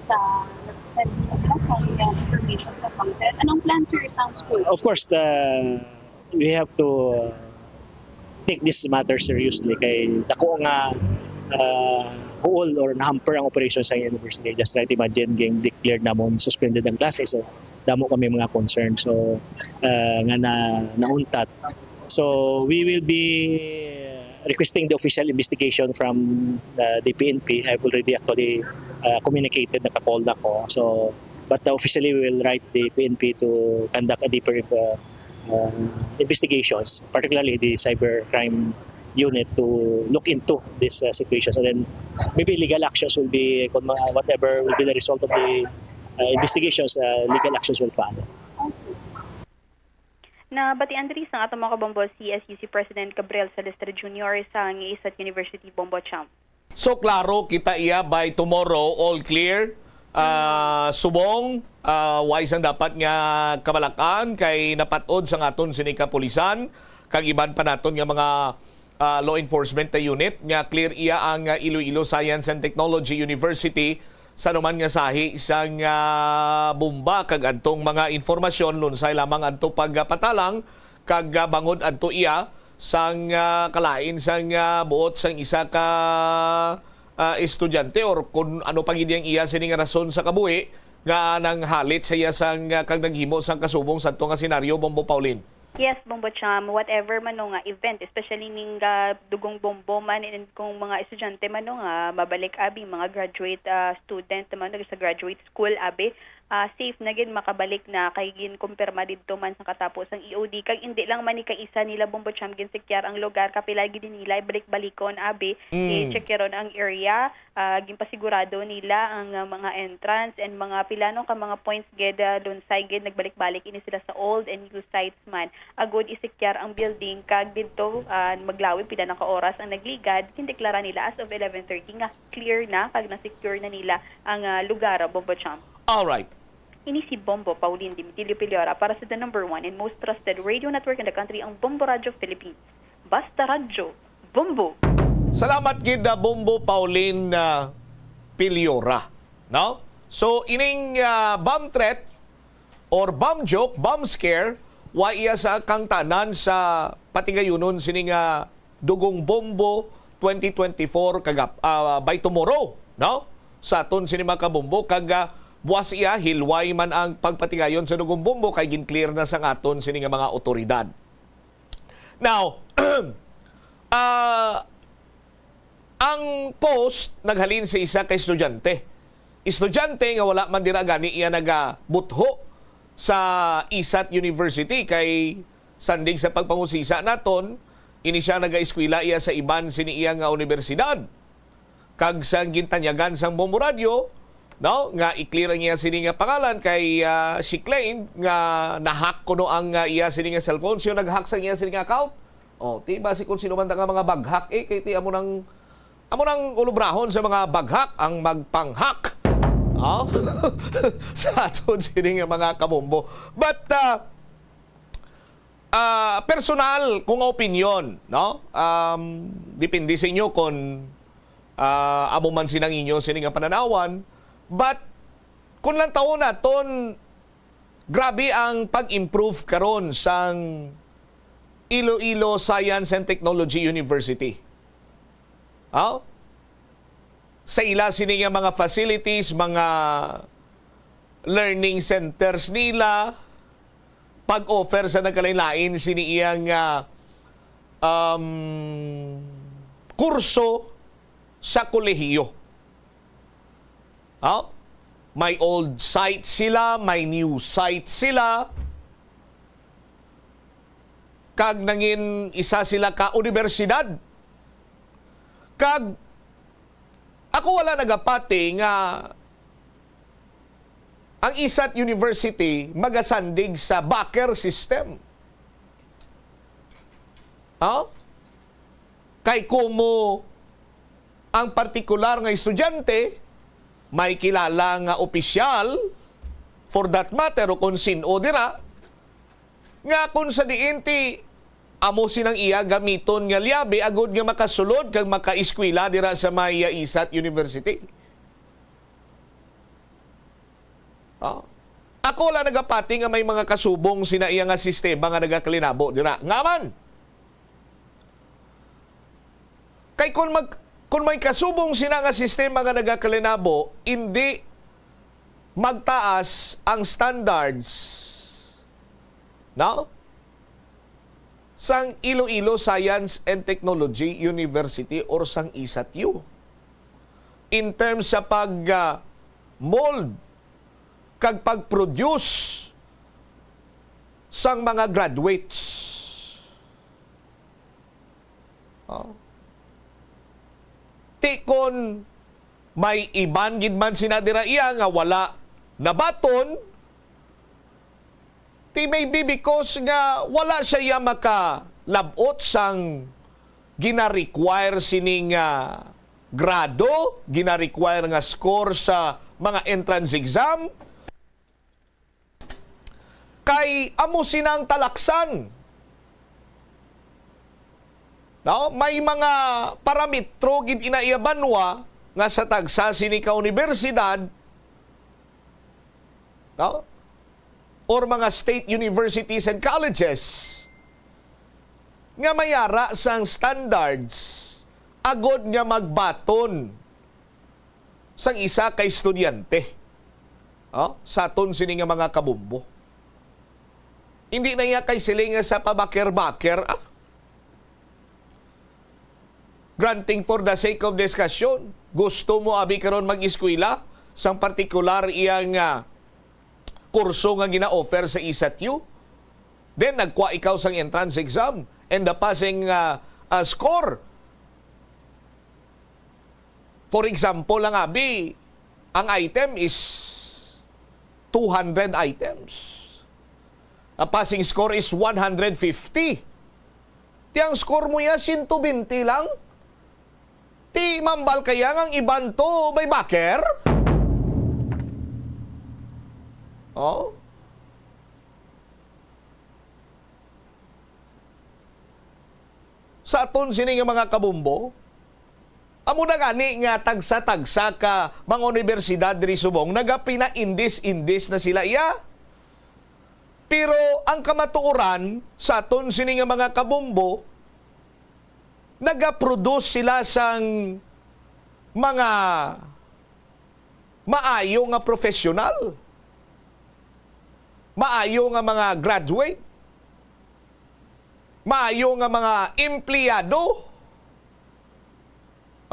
sa nag-send nila ng uh, information sa council? Anong plan, sir, sa school? Of course, the, we have to uh, take this matter seriously kay dako nga uh, huol or na-hamper ang operation sa university. Just try to imagine, ging declared namon suspended ang klase. So, damo kami mga concern. So, uh, nga na nauntat. So, we will be requesting the official investigation from uh, the P N P. I've already actually uh, communicated, naka-call na ko. So, but uh, officially, we will write the P N P to conduct a deeper uh, uh, investigations, particularly the cybercrime unit, to look into this uh, situation. And then maybe legal actions will be, kung ma- whatever will be the result of the uh, investigations, uh, legal actions will follow. Nabatian diri sang aton mga kabombo si S U C President Gabriel Salestre Junior sang Isat University, Bombo Champ. So klaro kita iya by tomorrow, all clear. Ah, subong, ah, way sang dapat nga kabalakan kay napat-od sang aton sini kapulisan kag iban pa naton nga mga ah, law enforcement na unit nga clear iya ang ah, Iloilo Science and Technology University sa anuman nga sahi sang ah, bomba kag adtong mga informasyon lunsay lamang adto pagpatalang kag ah, bangod adto iya sang ah, kalain sang ah, buot sang isa ka ah, estudyante or kun ano pa gid ang iya sini nga rason sa kabuhi nga nanghalit sa iya sang ah, kag naghimo sang kasubong sadto nga senaryo, Bombo Pauline. Yes, Bombo Cham, whatever man no nga event, especially ning ah, dugong bombo man and kung mga estudyante man no nga mabalik abi, mga graduate ah, student man no sa graduate school abi, ah, safe na gid makabalik na kay ginkumpirma didto man sa katapo sang E O D kag indi lang man ni kaisa nila, Bombo Cham, ginsekyar ang lugar, kapila gid nila balik-balikon abi, Mm. i-check ron ang area, ah, ginpasigurado nila ang ah, mga entrance and mga pila no ka mga points gid, ah, lunsay gid nagbalik-balik ini sila sa old and new sites man. Agod isekyar ang building kag didto ah, maglawig pila na ka oras ang nagligad, gindeklara nila as of eleven thirty nga clear na kag na-secure na nila ang ah, lugar, Bombo Cham. Alright. Ini si Bombo Pauline Dimitilio Piliora para sa the number one and most trusted radio network in the country, ang Bombo Radyo Philippines. Basta Radyo, Bombo! Salamat gid na Bombo Pauline ah, Piliora, no? So ining ah, bomb threat or bomb joke, bomb scare, wa iya sa kangtanan sa patigayunon sini nga Dugong Bombo twenty twenty-four kagap ah, by tomorrow, no? Sa aton sini mga kabombo kag ah, buwas iya hilway man ang pagpatigayon sa Dugong Bombo kay gin-clear na sang aton sini nga mga otoridad. Now, ah, ang post naghalin sa isa ka estudyante. Estudyante nga wala man dira gani iya nagabutho sa Isat University kay sandig sa pagpangusisa naton, ini siya nagaeskwela iya sa iban sini iya nga universidad. Kag sang gintanyagan sang Bombo Radyo, no, nga i-clear ang iya sini nga pangalan kay ah, she claimed nga na-hack kuno ang ah, iya sini nga cellphone. Siya nag-hack sa iya sini nga account. Oh, ti basi kung sino man ta nga mga baghak eh kay ti amo nang amo nang ulubrahon sa mga baghak ang magpang-hack. Oh? Sa aton sini nga mga kabombo. But ah, ah, personal kung opinion, no? Um, depende sa inyo kung ah, amo man sinang inyo sini nga pananawan. But kung lang taon naton, grabe ang pag-improve karon sang Iloilo Science and Technology University. Oh? Sa ila sini nga mga facilities, mga learning centers nila, pag-offer sa nagkalain-lain sini iyang ah, um, kurso sa kolehiyo. Oh? May old site sila, may new site sila. kag nangin isa sila ka unibersidad. Kag ako wala nagapati nga ang isat University magasandig sa backer system. Ha? Kay kumo ang partikular nga estudyante may kilala nga opisyal, for that matter, o kung sin-o dira, nga kung sa diin ti amo sinang iya gamiton nga liyabi agud nga makasulod kag makaeskwela dira sa may, ah, isat University. Ah. Ako lang nagapati nga may mga kasubong sina iya nga sistema nga nagakalinabo dira. Nga man, kay kun mag-, kun may kasubong sina nga sistema nga nagakalinabo, indi magtaas ang standards, no? Sang Iloilo Science and Technology University or sang isat U in terms sa pag, ah, mold kag pag-produce sang mga graduates. Oh. Ti kon may iban gid man sina dira iya nga wala nabaton, ti maybe because nga wala siya iya makalab-ot sang gina-require sini nga grado, gina-require nga score sa mga entrance exam, kay amo sina ang talaksan. No? May mga parametro gid ina iya banwa nga sa tagsa sini ka unibersidad, no? Or mga state universities and colleges nga may ara sang standards agod nga magbaton sang isa ka estudyante, oh, sa aton sini nga mga kabombo. Hindi na iya kay siling nga sa pabaker-baker, ah. Granting for the sake of discussion, gusto mo abi karon mag-eskwela sang partikular iyang, ah, kurso nga gina-offer sa isat U? Then nagkuha ikaw sang entrance exam and the passing, ah, ah, score. For example lang abi, ang item is two hundred items. Ang passing score is one hundred fifty. Ti ang score mo ya, siyento bente lang. Ti mambal kaya nga ang iban to may baker? Oh? Sa aton sini nga mga kabombo, amo na gani nga tagsa-tagsa ka mga unibersidad diri subong nagapinaindis-indis na sila iya. Pero ang kamatuoran sa aton sini nga mga kabombo, nagaproduce sila sang mga maayo nga professional, maayo nga mga graduate, maayo nga mga empleyado,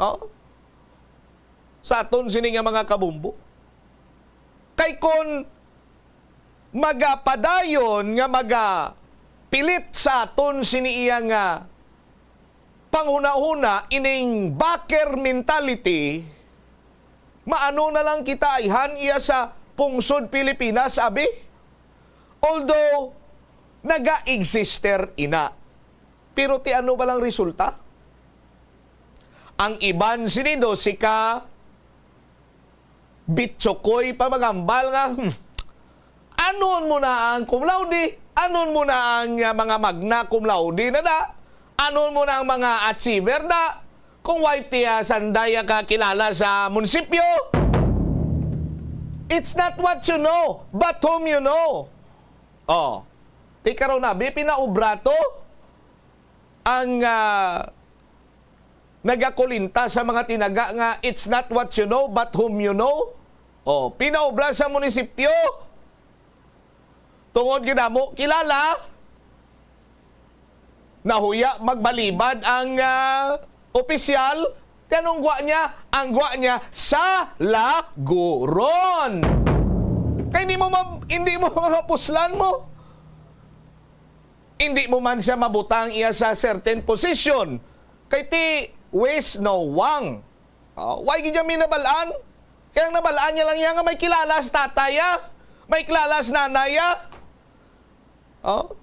oh, sa aton sini nga mga kabombo. Kay kon magapadayon nga magapilit sa aton sini iya nga panghunahuna ining backer mentality, maano na lang kita ayhan iya sa pungsod Pilipinas, abi? Although, naga-exister ina. Pero ti ano ba lang resulta? Ang iban sini do si ka bitsukoy pa magambal nga, "Hmm, anon mo na ang cum laude? Anon mo na ang, ah, mga magna cum laude na da? Anon mo na ang mga achiever da? Kung why tiya sandaya ka kilala sa munisipyo?" It's not what you know, but whom you know. Oh, ti karon na, bi, pinaobra to ang, ah, nagakulinta sa mga tinaga nga, "It's not what you know, but whom you know." Oh, pinaobra sa munisipyo. Tungod gid amo kilala, nahuya magbalibad ang, ah, opisyal. Ti anong gwa niya? Ang gwa niya, salaguron. Kay hindi mo ma-, hindi mo mapuslan mo. Hindi mo man siya mabutang iya sa certain position. Kay ti Wis No Wang. Oh, why gid niya minabalaan? Kaya ang nabalaan niya lang niya nga may kilala sa tatay, ah. May kilala sa nanay, ah. Oh.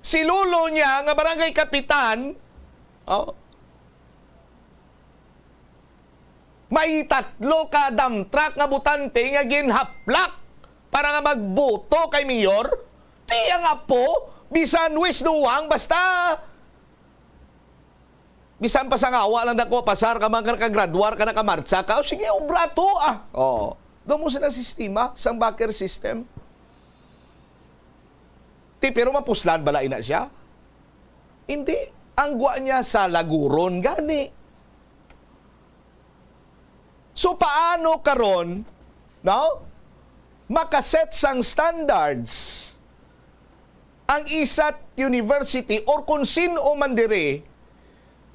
Si lolo niya nga barangay kapitan, oh. May tatlo ka dump truck nga butante nga ginhaplak para nga magboto kay mayor. Ti ang apo, bisan Wis No Wang, basta bisan pa sa ngawa lang dako, pasar ka man, ka nakagraduar ka, nakamartsa ka, o sige, obra to, ah. Oh, doon mo sila sistema, sang backer system. Ti, pero mapuslan bala ina siya? Hindi. Ang gwa niya sa laguron gani. So, paano karon, no? Makaset sang standards ang isat university or kung sin-o man diri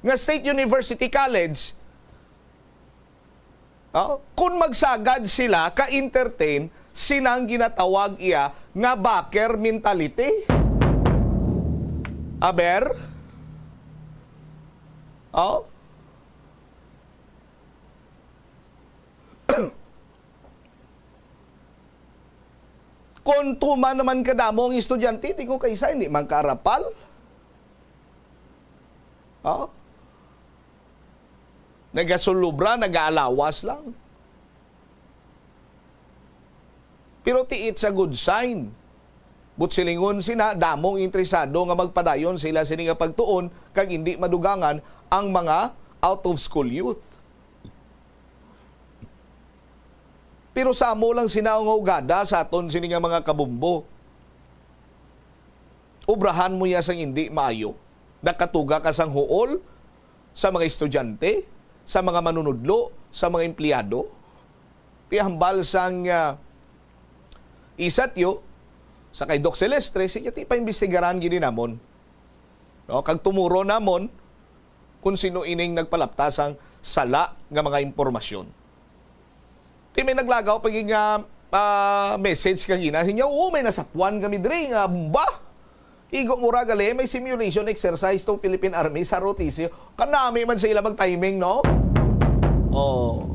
nga state university college, oh, kung magsagad sila ka-entertain sinang ginatawag iya nga backer mentality. Aber? Oh? Kon tuman naman kadamo ang estudyante, di ko kaisa, hindi man kaarapal. Ha? Nagasulubra, nagaalawas lang. Pero ti, it's a good sign. But silingon sina, damong interesado nga magpadayon sila sini nga pagtuon kag hindi madugangan ang mga out-of-school youth. Pero samo lang sina nga ugada sa aton sini nga mga kabumbo. Obrahan mo ya sang hindi maayo. Nakatuga ka sang huol sa mga estudyante, sa mga manunudlo, sa mga empleyado. Ti hambal sang, ah, isatyo, sa kay Doc Celestre, sige, ti paimbestigaran gid namon. No? Kag tumuro namon kung sino ining nagpalapta sang sala nga mga impormasyon. Ti may naglagaw pa gid nga, ah, message kagina. Sinya, "Oo, may nasapuan kami diri nga bomba." Igo mo ra gali, may simulation exercise tong Philippine Army sa R O T C. Kanami man sa ila mag-timing, no? Oh.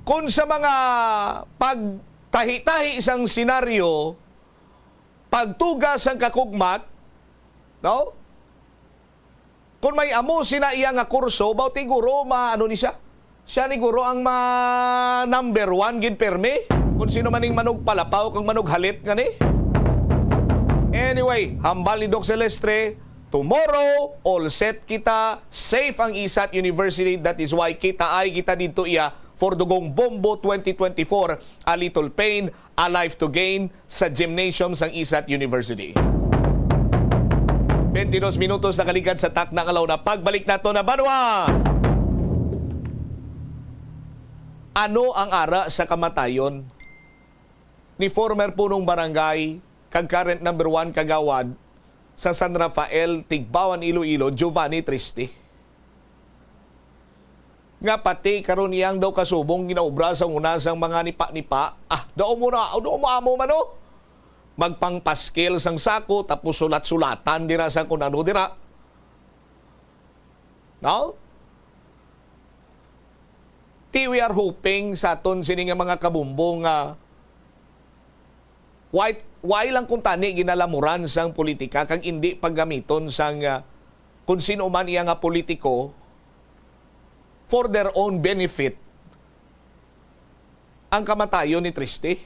Kung sa mga pagtahi-tahi sang senaryo, pagtuga sang kakugmat, no? Kung may amo sina iya nga kurso, baw ti guro ma-, ano ni siya? Siya ni guro ang ma-, number one gid permi. Kung sino man ning manugpalapaw kag manughalit nga ni. Anyway, hambal ni Doc Celestre, tomorrow, all set kita, safe ang isat University. That is why kita ay kita didto iya for Dugong Bombo twenty twenty-four, a little pain, a life to gain sa gymnasium sang isat University. Twenty-dos minutos nakaligad sa takna nga launa. Pagbalik nato na banwa. Ano ang ara sa kamatayon ni former punong barangay kag current number one kagawad sa San Rafael, Tigbauan, Iloilo, Giovanni Triste? Nga pati karon iyang daw kasubong ginaobra sa una sang mga nipa-nipa. Ah, daw mo na, daw mo amo man, oh. Magpangpaskil sang sako, tapos sulat-sulatan dira sa kung ano dira. No? Ti, we are hoping sa aton sini nga mga kabumbo nga why, why lang kung tani ginalamuran sang politika kag indi paggamiton sang, ah, kung sino man iya nga politiko for their own benefit ang kamatayon ni Triste.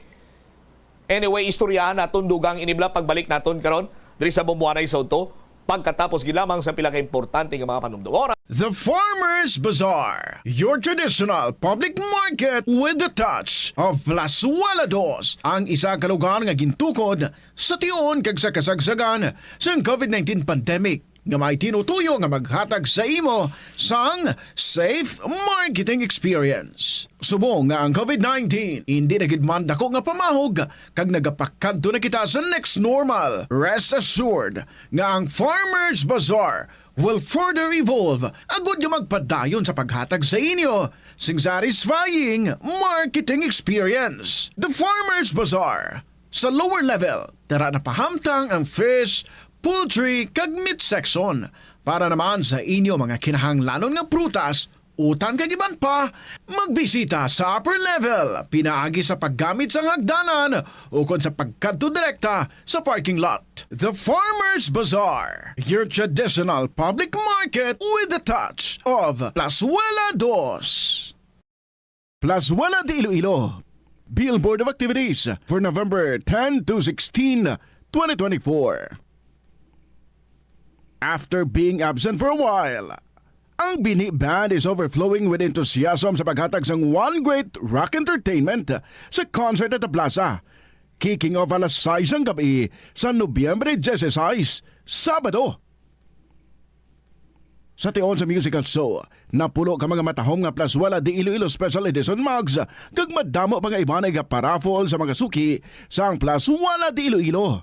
Anyway, istoryahan naton dugang inibla pagbalik naton karon diri sa Bumbuanay sa Udto, pagkatapos gid lamang sa pila ka importante nga mga panumdom. Ora. The Farmers Bazaar, your traditional public market with the touch of Plazuela Dos, ang isa ka lugar nga gintukod sa tion kag sa kasagsagan sang COVID nineteen pandemic, nga may tinutuyo nga maghatag sa imo sang safe marketing experience. Subong nga ang COVID nineteen indi na gid man dako nga pamahog kag nagapakadto na kita sa next normal, rest assured nga ang Farmers Bazaar will further evolve agud nga magpadayon sa paghatag sa inyo sing satisfying marketing experience. The Farmers Bazaar, Sa lower level, dara na pahamtang ang fish, poultry, kag meat section. Para naman sa inyo mga kinahanglanon nga prutas, utan kag iban pa, magbisita sa upper level, pinaagi sa paggamit sang hagdanan ukon sa pagkadto direkta sa parking lot. The Farmers Bazaar, your traditional public market with the touch of Plazuela Dos. Plazuela de Iloilo. Billboard of activities for November ten to sixteen, twenty twenty-four. After being absent for a while, ang Bini Band is overflowing with enthusiasm sa paghatag sang one great rock entertainment sa concert at the plaza, kicking off alas sais sang gabi sa Nobyembre dieciséis, Sabado. Sa tion sa musical show, napulo ka mga matahom nga Plazuela de Iloilo Special Edition mugs kag madamo pa nga iban nga iga-paraffle sa mga suki sang Plazuela de Iloilo.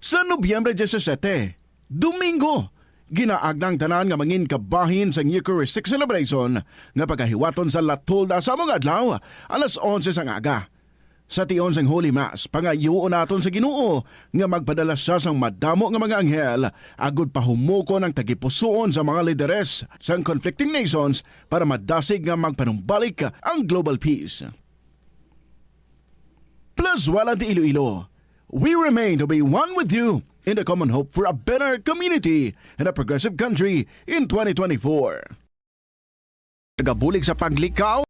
Sa Nobyembre disisete, Domingo, ginaagda ang tanan nga mangin kabahin sang Eucharistic Celebration nga pagahiwaton sa La Tolda sa amo nga adlaw, alas onse sang aga. Sa tion sang Holy Mass, pangayuon naton sa Ginoo nga magpadala sia sang madamo nga mga anghel agod pahumukon ang tagipusoon sa mga lideres sang conflicting nations para madasig nga magpanumbalik ang global peace. Plazuela de Iloilo, we remain to be one with you in the common hope for a better community and a progressive country in twenty twenty-four. Nagabulig sa paglikaw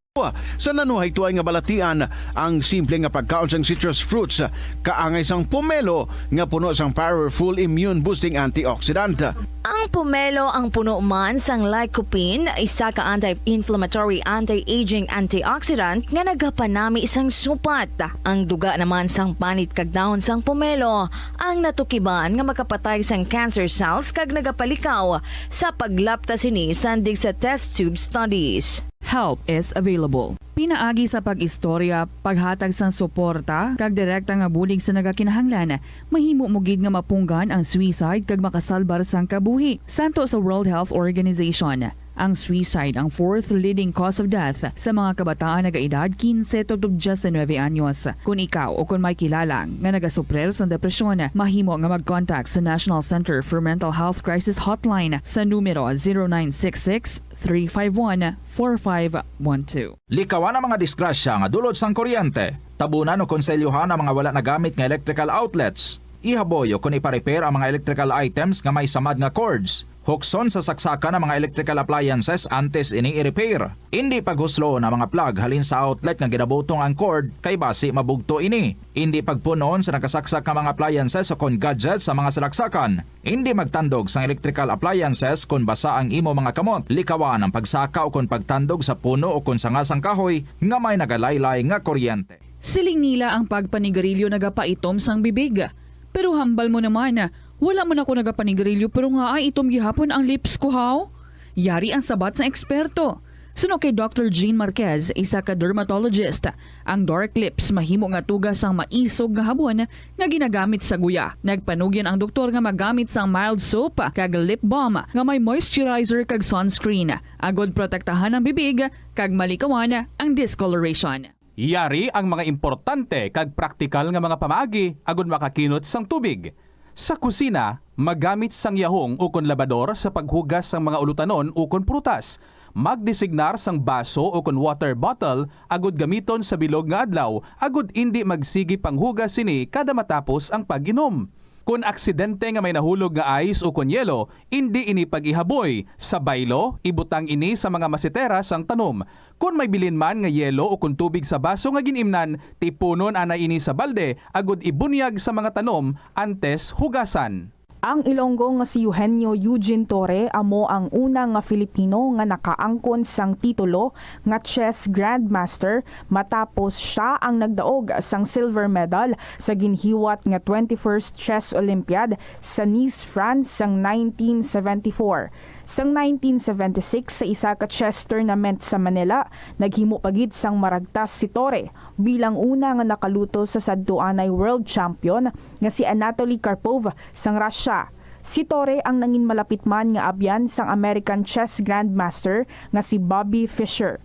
sa nanuhay tuay nga balatian ang simple nga pagkaon sang citrus fruits, kaangay sang pomelo nga puno sang powerful immune boosting antioxidant. Ang pomelo ang puno man sang lycopene, isa ka anti-inflammatory, anti-aging antioxidant nga nagapanami sang supat. Ang duga naman sang panit kag dahon sang pomelo ang natukiban nga makapatay sang cancer cells kag nagapalikaw sa paglapta sini sandig sa test tube studies. Help is available. Pinaagi sa pag-istorya, paghatag sang suporta, kag direkta nga bulig sa nagakinahanglan, mahimo mo gid nga mapunggan ang suicide kag makasalbar sang kabuhi. Santo sa World Health Organization, ang suicide ang fourth leading cause of death sa mga kabataan nagaedad quince to diecinuebe anyos. Kon ikaw o kon may kilala nga nagasuprir sang depresyon, mahimo nga mag-contact sa National Center for Mental Health Crisis Hotline sa numero zero nine six six, three five one, four five one two. Likawan ang mga disgrasya nga dulot sang kuryente. Tabunan o konselyohan ang mga wala nagamit nga electrical outlets. Ihaboy o kon ipa-repair ang mga electrical items nga may samad nga cords. Hukson sa saksakan ang mga electrical appliances antes ini i-repair. Indi paghusloon ang mga plug halin sa outlet nga ginabutong ang cord, kay basi mabugto ini. Indi pagpun-on sa nakasaksak nga mga appliances o kon gadgets sa mga salaksakan. Indi magtandog sang electrical appliances kon basa ang imo mga kamot. Likawan ang pagsaka o kon pagtandog sa puno o kon sanga sang kahoy nga may nagalaylay nga kuryente. Siling nila ang pagpanigarilyo nagapaitom sang bibig. Pero hambal mo naman, wala man ako nagapanigarilyo pero nga ay itom gihapon ang lips ko, haw? Yari ang sabat sang eksperto. Suno kay Doctor Jean Marquez, isa ka dermatologist, ang dark lips mahimo nga tuga sang maisog nga habon nga ginagamit sa guya. Nagpanugyan ang doktor nga magamit sang mild soap kag lip balm nga may moisturizer kag sunscreen agod protektahan ang bibig kag malikawan ang discoloration. Yari ang mga importante kag praktikal nga mga pamaagi agud makakinot sang tubig. Sa kusina, magamit sang yahong ukon labador sa paghugas sang mga ulutanon ukon prutas. Magdesignar sang baso ukon water bottle agud gamiton sa bilog nga adlaw agud indi magsigi panghugas sini kada matapos ang pag-inom. Kon aksidente nga may nahulog nga ice ukon yelo, indi ini pag-ihaboy. Sa baylo, ibutang ini sa mga masitera sang tanom. Kon may bilin man nga yelo ukon tubig sa baso nga gin-imnan, tipunon anay ini sa balde agud ibunyag sa mga tanom antes hugasan. Ang Ilonggo nga si Eugenio Eugene Torre amo ang una nga Filipino nga nakaangkon sang titulo nga chess grandmaster matapos sia ang nagdaog sang silver medal sa ginhiwat nga twenty-first Chess Olympiad sa Nice, France sang nineteen seventy-four. Sang nineteen seventy-six, sa isa ka chess tournament sa Manila, naghimo pa gid sang maragtas si Torre bilang una nga nakaluto sa sadtuanay world champion nga si Anatoly Karpov sang Russia. Si Torre ang nangin malapit man nga abyan sang American chess grandmaster nga si Bobby Fischer.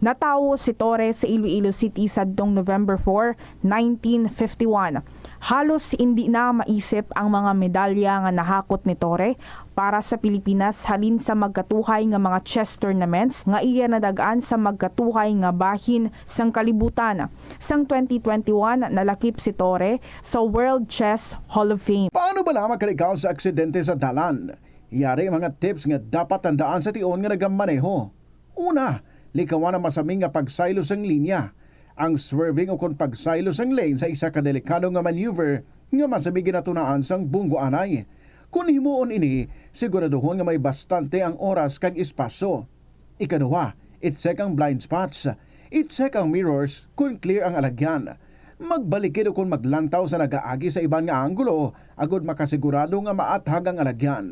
Natawo si Torre sa Iloilo City sadtong November four, nineteen fifty-one. Halos indi na maisip ang mga medalya nga nahakot ni Torre para sa Pilipinas halin sa magkatuhay nga mga chess tournaments nga iya nadag-an sa magkatuhay nga bahin sang kalibutan. Sang twenty twenty-one, nalakip si Torre sa World Chess Hall of Fame. Paano bala makalikaw sa aksidente sa dalan? Yari ang mga tips nga dapat tandaan sa tion nga nagamaneho. Una, likawan ang masami nga pagsaylo sang linya. Ang swerving ukon pagsaylo sang lane sa isa ka delikado nga maneuver nga masami ginatunaan sang bunggo anay. Kon himuon ini, siguraduhon nga may bastante ang oras kag espasyo. Ikaduha, i-check ang blind spots. I-check ang mirrors kon clear ang alagyan. Magbalikid ukon maglantaw sa nagaagi sa iban nga anggulo agod makasigurado nga maathag ang alagyan.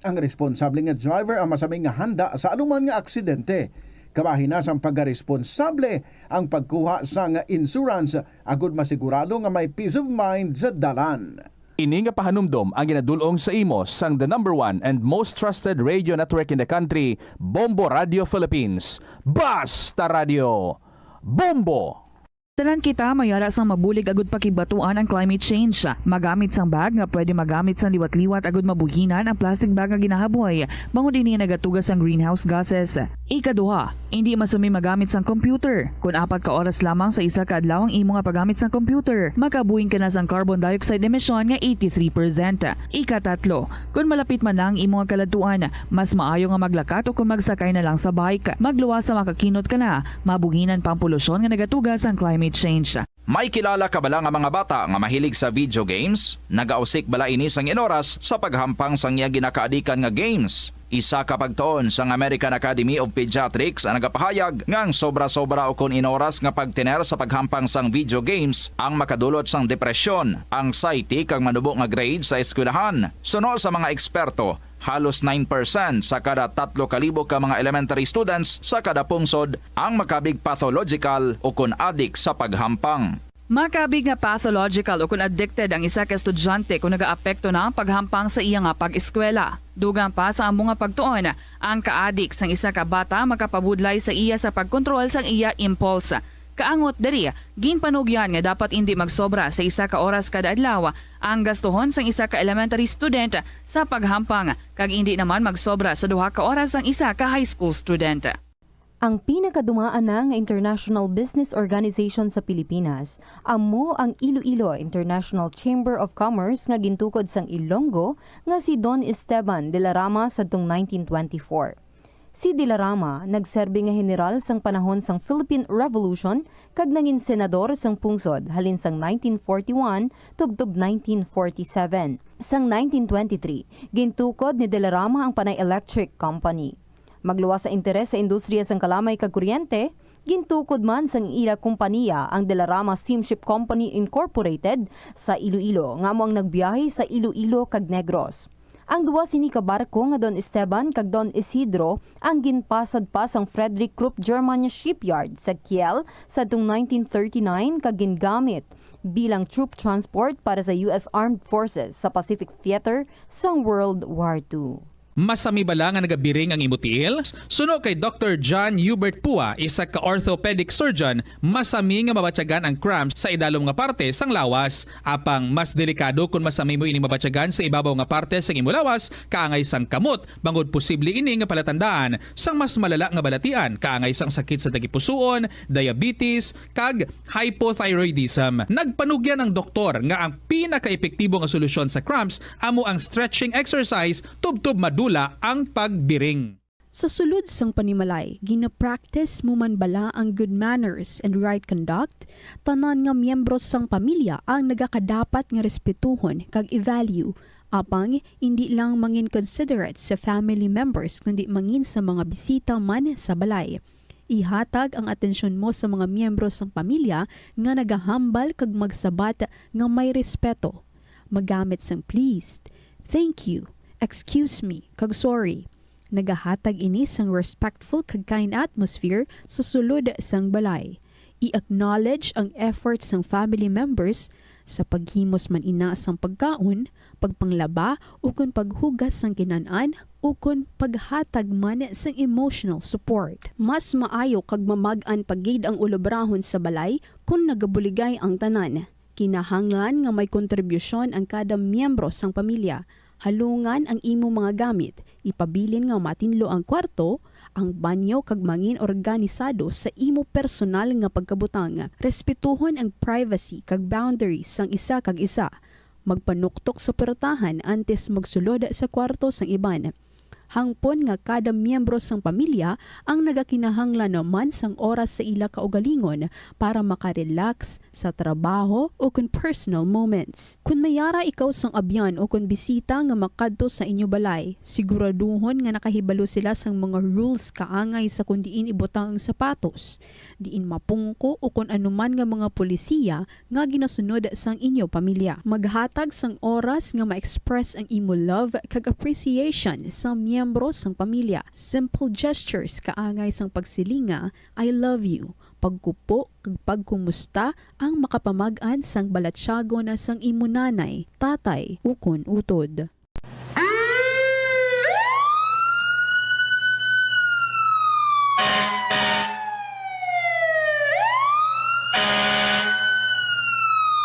Ang responsable nga driver ang masami nga handa sa anuman nga aksidente. Kabahin na sang pagkaresponsable ang pagkuha sang insurance agod masigurado nga may peace of mind sa dalan. Ini nga pahanumdom ang ginadul-ong sa imo sang the number one and most trusted radio network in the country, Bombo Radio Philippines. Basta Radio, Bombo! Tanan kita mayara sang mabulig agud pakigbatuan ang climate change. Magamit sang bag nga pwede magamit sang liwat-liwat agud mabuhinan ang plastic bag nga ginahaboy, bangod ini nagatuga sang greenhouse gases. Ikaduha, indi masami magamit sang computer. Kon apat ka oras lamang sa isa ka adlaw ang imo nga paggamit sang computer, makabuhin ka na sang carbon dioxide emission nga eighty-three percent. Ikatatlo, kon malapit man na ang imo nga kaladtuan, mas maayo nga maglakat o kon magsakay na lang sa bike. Magluwas sa makakinot ka na, mabuhinan pa ang polusyon nga nagatuga sang climate change. May kilala ka bala nga mga bata nga mahilig sa video games? Nagausik bala ini sang inoras sa paghampang sang iya ginakaadikan nga games? Isa ka pagtuon sang American Academy of Pediatrics ang nagapahayag nga ang sobra-sobra ukon inoras nga pagtener sa paghampang sang video games ang makadulot sang depresyon, anxiety, kag manubo nga grade sa eskwelahan. Suno sa mga eksperto, halos nine percent sa kada tatlo ka libo ka mga elementary students sa kada pungsod ang makabig pathological ukon adik sa paghampang. Makabig nga pathological ukon addicted ang isa ka estudyante kon nagaapekto na ang paghampang sa iya nga pag-eskwela. Dugang pa sa amo nga pagtuon, ang kaadik sang isa ka bata makapabudlay sa iya sa pagkontrol sang iya impulse. Kaangot diri, ginpanugyan nga dapat indi magsobra sa isa ka oras kada adlaw ang gastuhon sang isa ka elementary student sa paghampang, kag indi naman magsobra sa duha ka oras ang isa ka high school student. Ang pinakadumaan na nga international business organization sa Pilipinas amo ang Iloilo International Chamber of Commerce nga gintukod sang Ilonggo nga si Don Esteban de la Rama sadtong nineteen twenty-four. Si De la Rama nagserbi nga heneral sang panahon sang Philippine Revolution kag nangin senador sang pungsod halin sang nineteen forty-one tubtob nineteen forty-seven. Sang nineteen twenty-three, gintukod ni De la Rama ang Panay Electric Company. Magluwas sa interes sa industriya sang kalamay kag kuryente, gintukod man sang ila kompaniya ang De la Rama Steamship Company Incorporated sa Iloilo, nga amo ang nagbiyahe sa Iloilo kag Negros. Ang duha sini ka barko nga Don Esteban kag Don Isidro ang ginpasad pa sang Frederick Krupp German Shipyard sa Kiel sadtong nineteen thirty-nine kag gingamit bilang troop transport para sa U S Armed Forces sa Pacific Theater sang World War Two. Masami bala nga nagabiring ang imo tiil? Suno kay Doktor John Hubert Pua, isa ka orthopedic surgeon, masami nga mabatyagan ang cramps sa idalom nga parte sang lawas. Apang mas delikado kon masami mo ini mabatyagan sa ibabaw nga parte sang imo lawas, kaangay sang kamot, bangod posible ini nga palatandaan sang mas malala nga balatian, kaangay sang sakit sa tagipusoon, diabetes, kag hypothyroidism. Nagpanugyan ang doktor nga ang pinakaepektibo nga solusyon sa cramps amo ang stretching exercise tubtob madula ang pagbiring. Sa sulod sang panimalay, gina-practice mo man bala ang good manners and right conduct? Tanan nga miyembro sang pamilya ang nagakadapat nga respetuhon kag i-value. Apang, indi lang mangin considerate sa family members, kundi mangin sa mga bisita man sa balay. Ihatag ang atensyon mo sa mga miyembro sang pamilya nga nagahambal kag magsabat nga may respeto. Magamit sang please, thank you, excuse me, kag sorry. Nagahatag ini sang respectful kag kind atmosphere sa sulod sang balay. I-acknowledge ang effort sang family members sa paghimos man ina sang pagkaon, pagpanglaba, ukon paghugas sang kinan-an, ukon paghatag man sang emotional support. Mas maayo kag mamag-an pa gid ang ulobrahon sa balay kon nagabuligay ang tanan. Kinahanglan nga may kontribusyon ang kada miyembro sang pamilya. Halungan ang imo mga gamit, ipabilin nga matinlo ang kwarto, ang banyo, kag mangin organisado sa imo personal nga pagkabutang. Respetuhon ang privacy kag boundaries sang isa kag isa. Magpanuktok sa puwertahan antes magsulod sa kwarto sang iban. Hangpon nga kada miyembro sang pamilya ang nagakinahanglan man sang oras sa ila kaugalingon para makarelax sa trabaho o kon personal moments. Kon may yara ikaw sang abyan o kon bisita nga makadto sa inyo balay, siguraduhon nga nakahibalo sila sang mga rules kaangay sa kon diin ibutang ang sapatos, diin mapungko o kon anuman nga mga polisiya nga ginasunod sang inyo pamilya. Maghatag sang oras nga ma-express ang imo love kag appreciation sa miyembro sang pamilya. Simple gestures kaangay sang pagsiling nga, "I love you," pagkupo kag pagkumusta ang makapamag-an sang balatyagon sang imo nanay, tatay, ukon utod.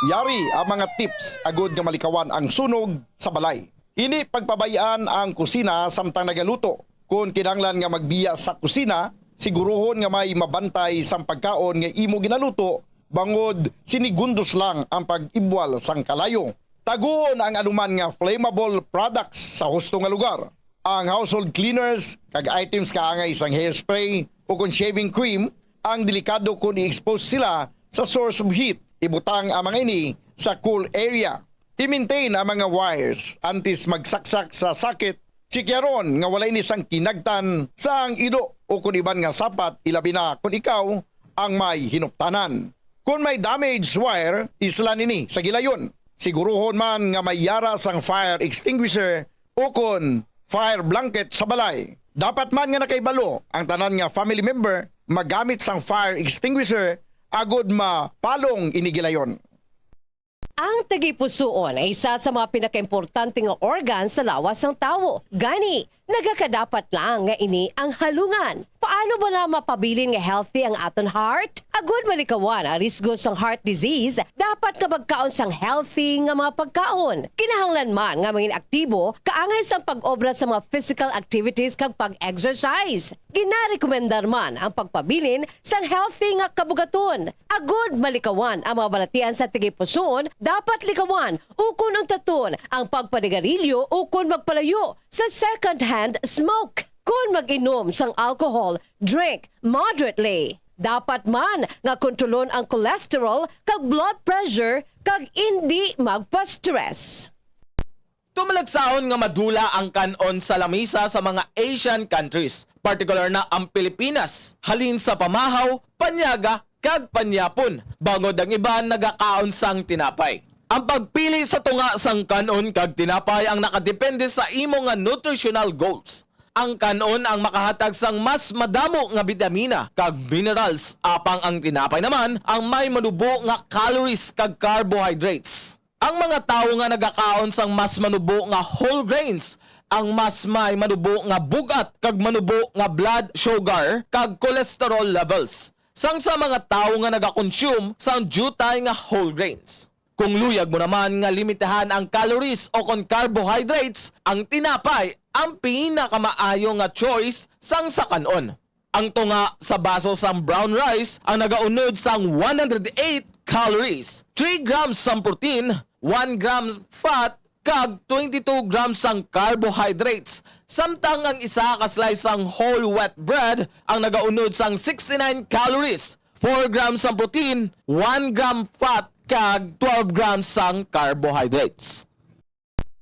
Yari ang mga tips agud nga malikawan ang sunog sa balay. Hindi pagpabay-an ang kusina samtang nagaluto. Kon kinahanglan nga magbiya sa kusina, siguruhon nga may mabantay sang pagkaon nga imo ginaluto, bangod sinigundos lang ang pag-ibwal sang kalayo. Taguon ang anuman nga flammable products sa husto nga lugar. Ang household cleaners kag items kaangay sang hairspray o kon shaving cream ang delikado kon i-expose sila sa source of heat. Ibutang ang mga ini sa cool area. I-maintain ang mga wires antes magsaksak sa socket. Tsikyaron nga wala ini sang kinagtan sang ilo o kon iban nga sapat, ilabi na kon ikaw ang may hinuptanan. Kon may damaged wire, islan ini sa gilayon. Siguruhon man nga may yara sang fire extinguisher o kon fire blanket sa balay. Dapat man nga nakahibalo ang tanan nga family member magamit sang fire extinguisher agod mapalong ini gilayon. Ang tagipusoon ay isa sa mga pinakaimportante nga organ sa lawas sang tawo. Gani, nagakadapat lang nga ini ang halungan. Paano bala mapabilin nga healthy ang aton heart? Agud malikawan ang risgo sang heart disease, dapat nga magkaon sang healthy nga mga pagkaon. Kinahanglan man nga mangin aktibo kaangay sang pag-obra sa mga physical activities kag pag-exercise. Ginarekomendar man ang pagpabilin sang healthy nga kabugaton. Agud malikawan ang mga balatian sa tagipusoon, dapat likawan ukon untaton ang pagpanigarilyo ukon magpalayo sa second-hand smoke. Kon mag-inom sang alcohol, drink moderately. Dapat man nga kontrolon ang cholesterol kag blood pressure kag indi magpa-stress. Tumalagsahon nga madula ang kan-on sa lamisa sa mga Asian countries, partikular na ang Pilipinas, halin sa pamahaw, panyaga, kag panyapon, bangod ang iban nagakaon sang tinapay. Ang pagpili sa tunga sang kan-on kag tinapay ang nakadepende sa imo nga nutritional goals. Ang kan-on ang makahatag sang mas madamo nga bitamina kag minerals, apang ang tinapay naman ang may manubo nga calories kag carbohydrates. Ang mga tawo nga nagakaon sang mas manubo nga whole grains ang mas may manubo nga bug-at kag manubo nga blood sugar kag cholesterol levels sang sa mga tawo nga nagakonsume sang diutay nga whole grains. Kung luyag mo naman nga limitahan ang calories o kon carbohydrates, ang tinapay ang pinakamaayo nga choice sang sa kan-on. Ang tunga sa baso sang brown rice ang nagaunod sang one hundred eight calories, three grams sang protein, one gram fat, kag twenty-two grams sang carbohydrates, samtang ang isa ka slice sang whole wheat bread ang nagaunod sang sixty-nine calories, four grams sang protein, one gram fat, kag twelve grams sang carbohydrates.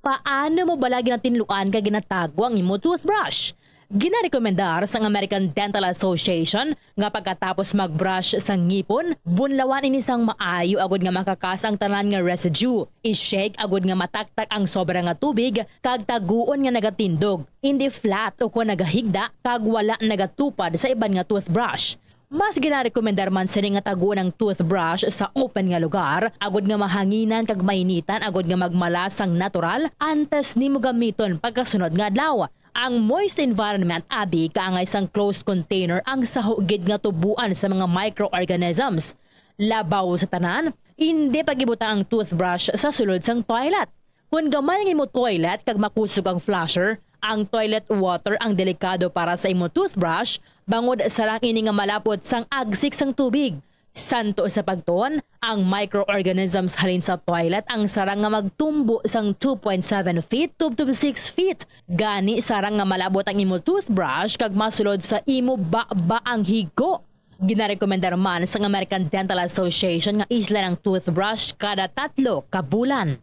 Paano mo bala ginatinluan kag ginatago ang imo toothbrush? Ginarekomendar sang American Dental Association nga pagkatapos mag-brush sa ngipon, bunlawan ini sang maayo agud nga makakas ang tanan nga residue. I-shake agud nga mataktak ang sobra nga tubig kag taguon nga nagatindog, indi flat ukon nagahigda kag wala nagatupad sa iban nga toothbrush. Mas ginarekomendar man sini nga taguon ang toothbrush sa open nga lugar, agod nga mahanginan kag mainitan, agod nga magmala sang natural antes nimo gamiton pagkasunod nga adlaw. Ang moist environment abi kaangay sang closed container ang saho gid nga tubuan sa mga microorganisms. Labaw sa tanan, indi pag-ibutang ang toothbrush sa sulod sang toilet. Kon gamay ang imo toilet kag makusog ang flusher, ang toilet water ang delikado para sa imo toothbrush, bangod sarang ini nga malapot sang agsik sang tubig. Santo sa pagtuon, ang microorganisms halin sa toilet ang sarang nga magtumbo sang two point seven feet to, to six feet. Gani, sarang nga malabot ang imo toothbrush kag masulod sa imo baba ang higo. Ginarekomendar man sang American Dental Association nga islan ang toothbrush kada tatlo ka bulan.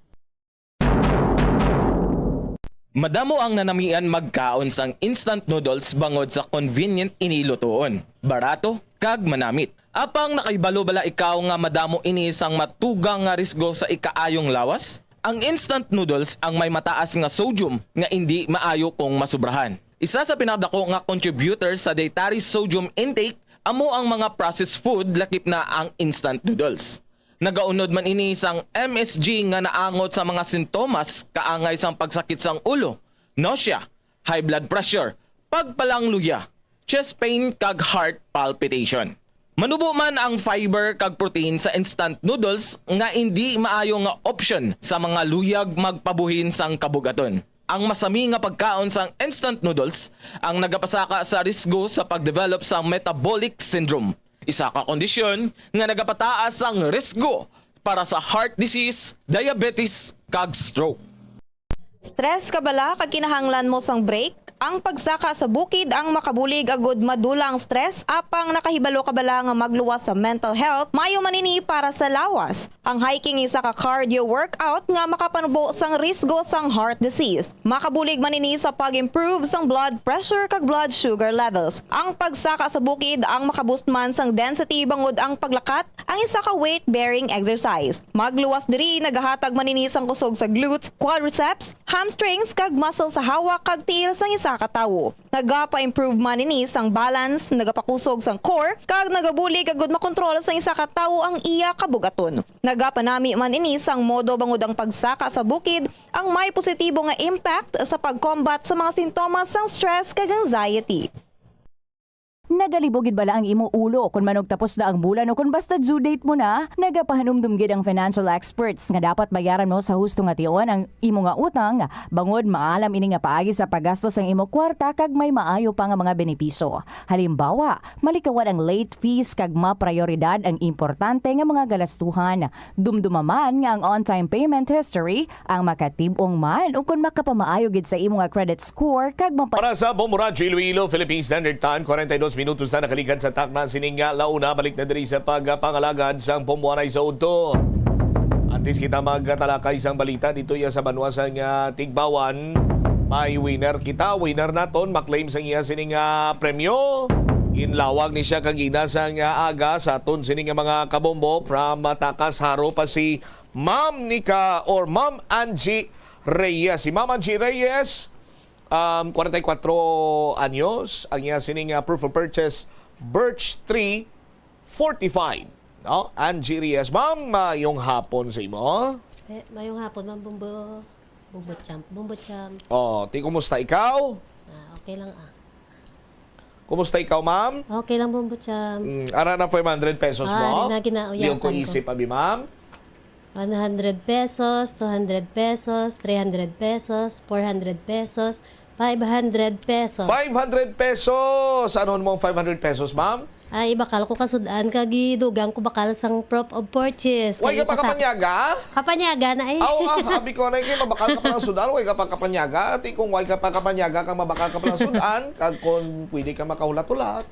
Madamo ang nanamian magkaon sang instant noodles bangod sa convenient ini lutuon, barato, kag manamit. Apang nakahibalo bala ikaw nga madamo ini sang matugang nga risgo sa ikaayong lawas? Ang instant noodles ang may mataas nga sodium nga indi maayo kung masubrahan. Isa sa pinakadako nga contributor sa dietary sodium intake amo ang mga processed food, lakip na ang instant noodles. Nagaunod man ini sang M S G nga naangot sa mga sintomas kaangay sang pagsakit sang ulo, nausea, high blood pressure, pagpalangluya, chest pain, kag heart palpitation. Manubo man ang fiber kag protein sa instant noodles nga indi maayo nga opsyon sa mga luyag magpabuhin sang kabugaton. Ang masami nga pagkaon sang instant noodles ang nagapasaka sa risgo sa pagdevelop sang metabolic syndrome, isa ka kondisyon nga nagapataas sang risgo para sa heart disease, diabetes, kag stroke. Stress ka bala kag kinahanglan mo sang break? Ang pagsaka sa bukid ang makabulig agud madula ang stress, apang nakahibalo ka bala nga magluwas sa mental health? Maayo man ini para sa lawas. Ang hiking isa ka cardio workout nga makapanubo sang risgo sang heart disease. Makabulig man ini sa pag-improve sang blood pressure kag blood sugar levels. Ang pagsaka sa bukid ang makaboost man sang density bangod ang paglakat ang isa ka weight-bearing exercise. Magluwas diri nagahatag man ini sang kusog sa glutes, quadriceps, hamstrings, kag muscle sa hawak kag tiil sang isa ka tawo. Nagapa-improve man ini sang balance, nagapakusog sang core, kag nagabulig agud makontrol sang isa ka tawo ang iya kabugaton. Nagapanami man ini sang modo bangod ang pagsaka sa bukid ang may positibo nga impact sa pag-combat sa mga sintomas sang stress kag anxiety. Nagalibo gid bala ang imo ulo kon manugtapos na ang bulan o kon basta due date mo na? Nagapahanumdom gid ang financial experts nga dapat bayaran mo sa husto nga tion ang imo nga utang, bangod maalam ini nga paagi sa paggasto sang imo kwarta kag may maayo pa nga mga benepisyo. Halimbawa, malikawan ang late fees kag maprayoridad ang importante nga mga galastuhan. Dumduma man nga ang on-time payment history ang makatib-ong man ukon makapamaayo gid sa imo nga credit score kag mapa- Para sa Bombo Radyo Iloilo, Philippine Standard Time, kwarenta y dos minutos na nakaligad sa takna sining nga launa. Balik na diri sa pagpangalagad sang pumwanay sa udto. Antes kita magtalakay sang balita dito ya sa banwa sang, ah, Tigbawan, may winner kita. Winner naton, maklaim sang iya sining, ah, premyo. Ginlawag ni siya kagina sang, ah, aga sa aton sining nga mga kabombo from, ah, Tacas, Jaro pa si Ma'am Nica or Ma'am Angie Reyes. Si Ma'am Angie Reyes, um, kwarenta y kwatro anyos, ang iya sining, ah, proof of purchase, birch tree fortified. No? Angie Reyes, ma'am, mayong hapon sa imo. Eh, mayong hapon, Ma'am Bumbo. Bumbo Champ. Bumbo Champ. Oh, ti kumusta ikaw? Ah, okay lang ah. Kumusta ikaw, ma'am? Okay lang, Bumbo Champ. Mm, ara na five hundred pesos Ah, mo? ari na, ginauyakan Di ko ko. Isip, abi, ma'am. One hundred pesos, two hundred pesos, three hundred pesos, four hundred pesos, five hundred pesos. Five hundred pesos! Ano mo ang five hundred pesos, ma'am? Ay, bakal ko kasud-an kag gidugang ko bakal sang proof of purchase. Way Kay ka pa ipasa- kapanyaga? Kapanyaga na eh. Aw, ah, abi ko na kay mabakal ka pa lang sudan, way ka pa kapanyaga. Ati kung way ka pa kapanyaga, kang mabakal ka pa lang sudan, kag kung pwede ka makahulat-hulat,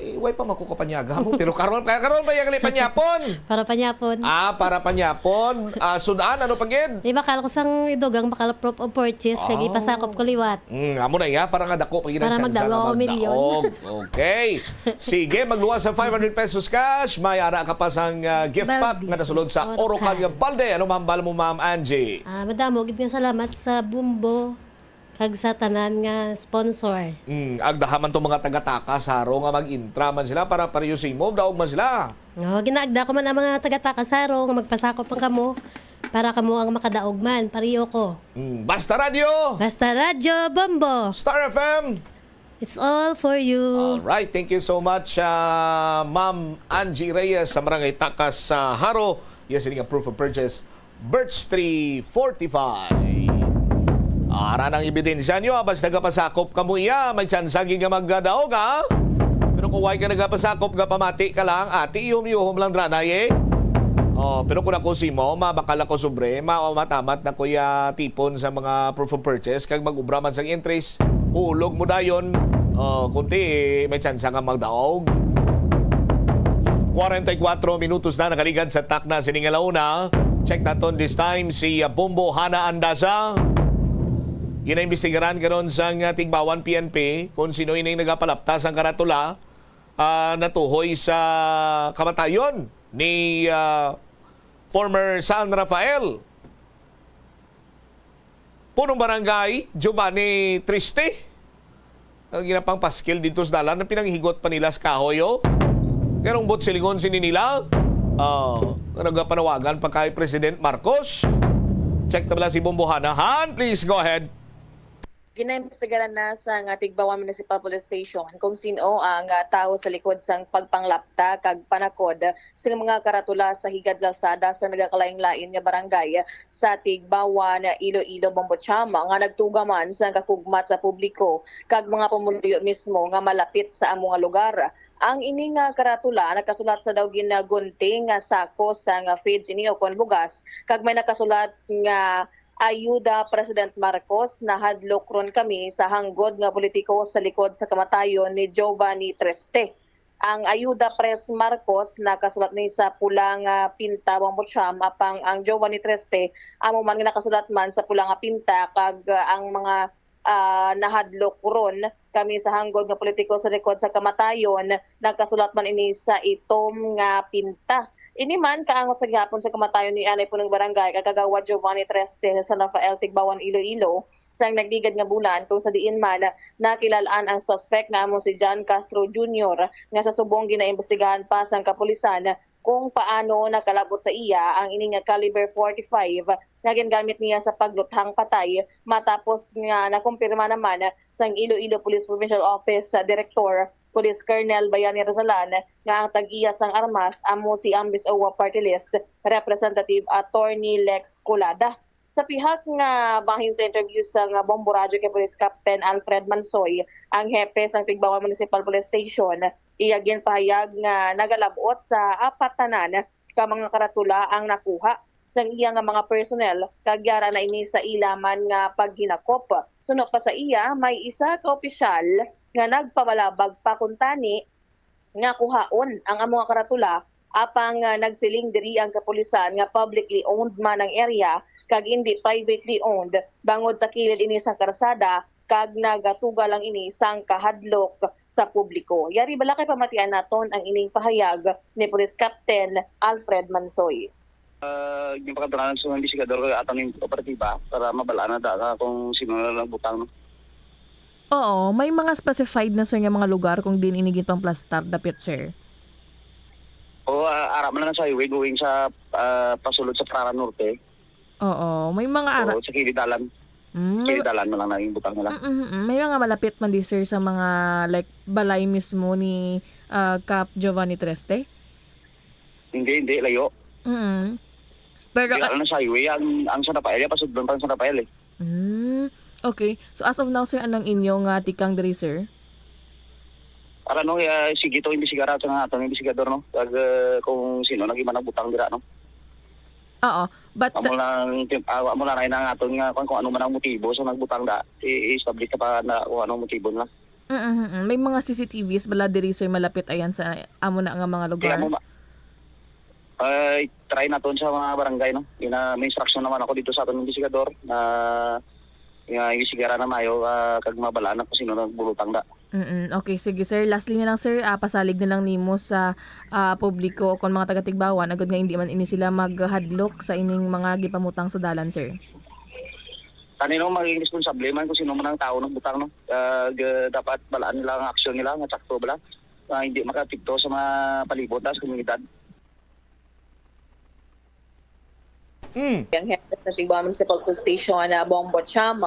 eh, way pa man ko kapanyaga mo. Pero karon, kaya karon pa yung panyapon. Para panyapon. Ah, para panyapon. Ah, sudan, ano pa gid? Di bakal ko sang idugang bakal proof of purchase kag Oh. ipasakop ko liwat. Mm, amo na iya, para nga dako pa gid ang Para tsansa magdako nga ako milyon. magdaog. Okay. Sige, magluwas sa five hundred pesos cash, may ara ka pa sang, ah, gift pack Balde nga nasulod sa sa Orocan Orocan. nga balde. Ano ma'am, bala mo, Ma'am Angie? Ah, madamo gid nga salamat sa Bumbo. Kag sa tanan nga sponsor. Mm, agdaha man tong mga taga-Takas Haro nga mag-intra man sila para pareho sa imo, daog man sila. Oh, ginaagda ko man ang mga taga-Takas Haro nga magpasakop man kamo para kamo ang makadaog man, pareho ko. Mm, Basta Radyo, Basta Radyo Bombo, Star F M. It's all for you. Alright, thank you so much, ah, Ma'am Angie Reyes sa Barangay Takas sa Haro. Yes, ini nga proof of purchase, Birch Tree forty-five. Ara nang ebidensya nyo, ah, basta nagapasakop kamo iya, may tsansa gid nga magkadaog, ha? Pero kung way ka nagapasakop, nga pamati ka lang, ati, ihum-ihum lang dranay, eh. Oh, pero kung ako si mo, mabakal ako sobre, ma matamat na kuya tipon sa mga proof of purchase, kag mag-ubra man sang entries, hulog mo dayon. Oh, kunti, may tsansa nga magdaog. Kwarenta y kuatro minutos na nakaligad sa takna sining alauna. Check naton this time si, ah, Bombo Hana Andasa. Ginaimbestigaran karon sang, ah, Tigbawan P N P kung sino ining nagapalapta sang karatula, ah, natuhoy sa kamatayon ni, ah, former San Rafael. Punong Barangay Giovanni Triste. Ang ginapangpaskil dito sa dalan, ang pinanghigot pa nila sa kahoy, oh. Karong bot silingon sini nila, ah, nga nagapanawagan pa kay President Marcos. Check na bala si Bombo Hana. Han, please go ahead. Ginaimbestigaran na sa nga Tigbawan Municipal Police Station kung sin-o ang, ah, tawo sa likod sang pagpanglapta kag panakod sa mga karatula sa higad kalsada sa nagakalain-lain nga barangay sa Tigbawan, Iloilo, Bombocham nga nagtuga man sa kakugmat sa publiko kag mga pumuluyo mismo nga malapit sa amo nga lugar. Ang ini nga karatula nagkasulat sa daw ginagunting nga sako sang feeds ini o kon bugas kag may nakasulat nga ayuda President Marcos, nahadlok ron kami sa hanggod nga politiko sa likod sa kamatayon ni Giovanni Triste. Ang ayuda Pres Marcos nakasulat ni sa pula nga pinta, Bombo Cham, apang ang Giovanni Triste amo man nga nakasulat man sa pula nga pinta, kag, ah, ang mga, ah, nahadlok ron kami sa hanggod nga politiko sa likod sa kamatayon nagkasulat man ini sa itom nga pinta. Ini man kaangot sa gihapon sa kamatayon ni anay punong barangay kag kagawad Giovanni Triste sa San Rafael, Tigbawan, Iloilo, sang nagligad nga bulan, kung sa diin man nakilal-an ang suspect nga amo si John Castro Junior, nga sa subong ginaimbestigahan pa sang kapulisan kung paano nakalabot sa iya ang ini nga caliber forty-five nga gingamit niya sa pagluthang patay, matapos nga nakumpirma naman sang Iloilo Police Provincial Office Director Police Colonel Bayani Razalan nga ang tag-iya sang armas amo si Ambis Owa Party List Representative Attorney Lex Culada. Sa pihak nga bahin sa interview sa nga Bombo Radyo kay Police Captain Alfred Mansoy, ang hepe sang Tigbawan Municipal Police Station, iya ginpahayag nga nagalab-ot sa apat tanan ka mga karatula ang nakuha sang iya nga mga personnel, kag yara na ini sa ila man nga paghinakop. Suno pa sa iya, may isa ka opisyal nga nagpabalabag pa kuntani nga kuhaon ang amo nga karatula, apang, ah, nagsiling diri ang kapulisan nga publicly owned man ang area kag indi privately owned, bangod sa kilid ini sang karsada kag nagatuga lang ini sang kahadlok sa publiko. Yari bala kay pamatian naton ang ining pahayag ni Police Captain Alfred Mansoy. Ah, ginpakadturan sa mga imbestigador kag aton ning operatiba para mabal-an na da kung sino na nagbutang, no? Oo, may mga specified na, sir, nga mga lugar kung diin ini ginpangplastar dapit, sir? O, ah, ara man lang sa highway going sa, ah, pasulod sa Prara Norte. Oo, may mga ara. O, sa kilid dalan. Mm, may, Kilid dalan man lang na yung butang nila. Mm, mm, mm. May mga malapit man di, sir, sa mga, like, balay mismo ni, ah, Cap Giovanni Triste? Hindi, hindi, layo. Mm. Pero, Kaya lang sa highway, ang, ang San Rafael, yung pasudlon pa ang San Rafael eh. Mm, okay. So, as of now, sir, anong inyo nga tikang diri, sir? Para no, ah, sige to, imbestigaran sa nga aton imbestigador, no? Kag, ah, kung sino naging man nagbutang dira, no? Oo. But, Amo lang, ah, amo lang na ang aton nga kung, kung ano man ang motibo sa nagbutang da, i-establish na pa na kung anong motibo nila. Mm, mm, mm. May mga C C T Vs bala diri, sir, malapit ayan sa amo na nga mga lugar? Kaya mo ma- Ay, try naton sa mga barangay, no? Ina, may instruction naman ako dito sa aton investigador na nga imbestigaran na mayo, ah, kag mabalaan na kung sino nagbulutang da. Mm, okay, sige, sir. Lastly na lang, sir, ah, pasalig na lang nimo sa, ah, publiko o kon mga taga-Tigbawan agud nga hindi man ini sila maghadlok sa ining mga gipamutang sa dalan, sir. Ano, no, maging responsable man kung sino man ang tao nagbutang, no? Ah, ga-, dapat balaan nila ang aksyon nila nga sakto bala, ah, hindi makaapekto sa mga palibot, ah, sa komunidad. Mm. Ang hepe sa Cebu Municipal Police Station na Bombo Cham.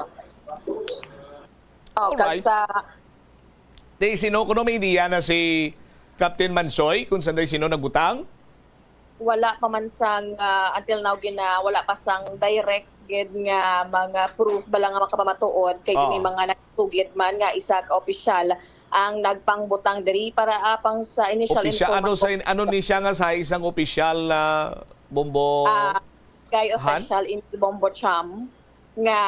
Oh, kag Alright. sa Di sino, kuno may idea na si Captain Mansoy kung sanday sino nagbutang? Wala pa man sang, ah, until now, gina-, wala pa sang direct gid nga mga proof bala nga makapamatuod kay Oh. kini mga nagsugid man nga isa ka opisyal ang nagpangbutang diri para apang sa initial Opisyal, ano information. sa in-, ano ni siya nga sa isang opisyal, ah, Bombo Ah, kay Han? official in Bombo Cham nga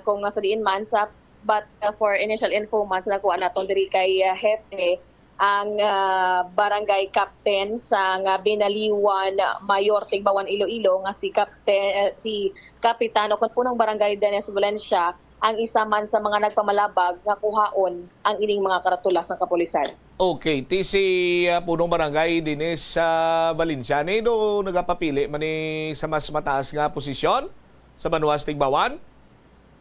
kung nga sa diin man sa, but, uh, for initial info man sa nakuha naton diri kay, uh, Hepe, ang, uh, barangay captain sa nga Binaliwan Mayor Tigbawan Iloilo nga si Captain, uh, si Kapitan o kung punong barangay Dennis Valencia ang isa man sa mga nagpamalabag nga kuhaon ang ining mga karatula sang kapulisan. Okay, ti si, ah, punong barangay dinhi sa Valencia, ni do nagapapili man ni sa mas mataas nga posisyon sa banwa sa Tigbawan?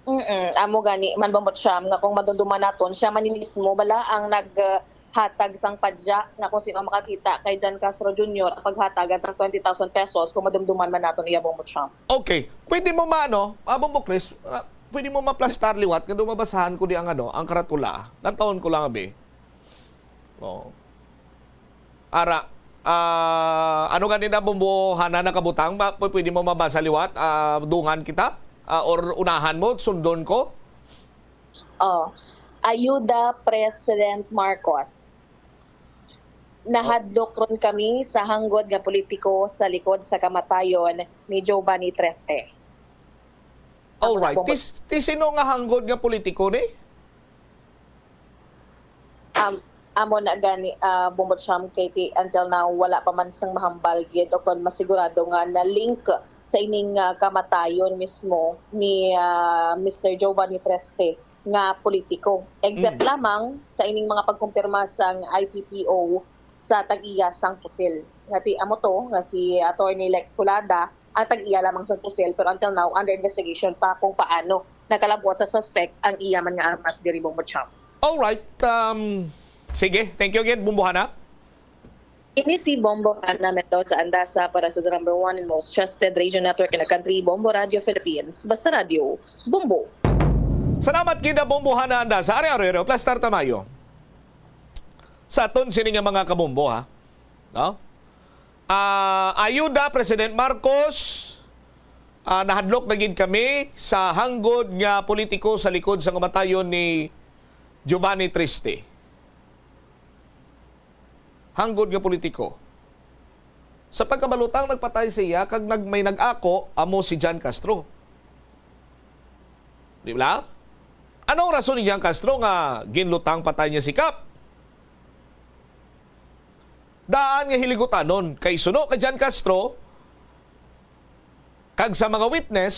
Mm, amo gani man, Bombo Cham, nga kung madumduman naton, siya man ni mismo bala ang naghatag sang padya nga kung sino makakita kay John Castro Junior ang paghatagan sang twenty thousand pesos kung madumduman man naton iya, Bombo Cham. Okay, pwede mo ma-, ano, ah, Bombo Chris, ah, pwede mo maplastar liwat nga do mabasahan ko di ang, ano, ang karatula. Lantawon ko lang, abi. Oo. Ara, ah, ano gani na, Bombo Hana, nakabutang? Ba, pu-, pwede mo mabasa liwat? Ah, dungan kita? Ah, or unahan mo, sundon ko? Oh, ayuda President Marcos. Nahadlok ron kami sa hanggod nga politiko sa likod sa kamatayon ni Giovanni Triste. Amo na, Alright. Bombo. Tis-, ti sino nga hanggod nga politiko ni? Um, amo na gani, ah, Bombo Cham, kay ti-, until now, wala pa man sang mahambal gid o kon masigurado nga na-link sa ining, ah, kamatayon mismo ni, ah, Mister Giovanni Triste nga politiko. Except Mm. lamang sa ining mga pagkumpirma sang I P P O sa tag-iya sang pusil. Nga ti-, amo to, nga si Attorney Lex Culada, ang tag-iya lamang sa pusil, pero until now, under investigation pa kung paano nakalabot sa suspect ang iya man nga armas diri, Bombo Cham. Alright, um, sige, thank you again, Bombo Hana. Ini si Bombo Hana Mendoza Andasa para sa the number one and most trusted radio network in the country, Bombo Radio Philippines. Basta Radio, Bombo. Salamat gid, Bombo Hana Andasa. Ari, ari, ari, plastar ta maayo. Sa aton sini nga mga kabombo, ha? No? Ah, ayuda, President Marcos, ah, nahadlok na gid kami sa hanggod nga politiko sa likod sa kamatayon ni Giovanni Triste. Hanggod nga politiko. Sa pagkabalutang nagpatay siya, kag nag-, may nag-ako, amo si John Castro. Di ba? Anong rason ni John Castro nga ginlutang patay niya si Kap? Daan nga hiligutan-on, kay suno kay John Castro, kag sa mga witness,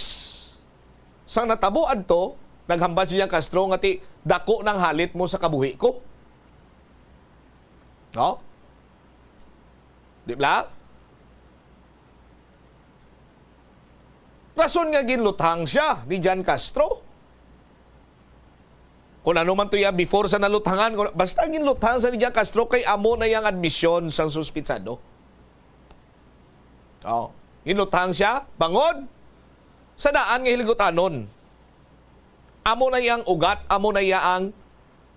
sang natabo adto, naghambal si John Castro nga ti, "Dako nang halit mo sa kabuhi ko." No? Di ba? Rason nga ginluthang siya ni John Castro. Kung ano man to iya before sa naluthangan, kung, basta ginluthang sa ni John Castro kay amo na yang admisyon sang suspitsado. Oh, ginluthang siya, bangod sa daan nga hiligutan-on. Amo na iya ang ugat, amo na iya ang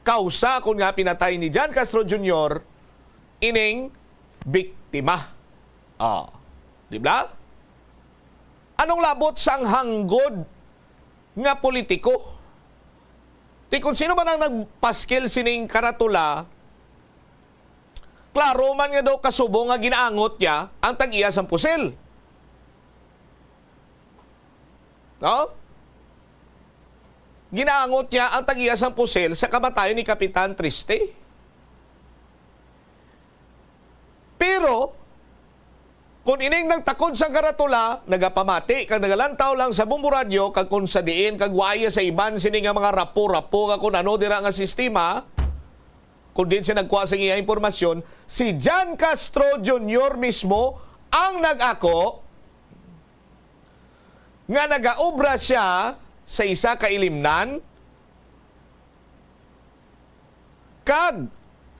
kausa kon nga pinatay ni John Castro Junior ining biktima. Oh, di ba? Anong labot sang hanggod nga politiko? Ti kon sino man ang nagpaskil sining karatula, klaro man nga daw kasubong nga ginaangot niya ang tag-iya sang pusil. No? Ginaangot niya ang tag-iya sang pusil sa kamatayon ni Kapitan Triste. Pero, kung ining nagtakod sang karatula, nagapamati kag nagalantaw lang sa Bombo Radyo, kag kung sa diin, kag waya sa iban sini nga mga rapo-rapo nga kung ano dira nga sistema, kung diin siya nagkuha sa iya impormasyon, si John Castro Junior mismo ang nag-ako nga nagaobra siya sa isa ka ilimnan, kag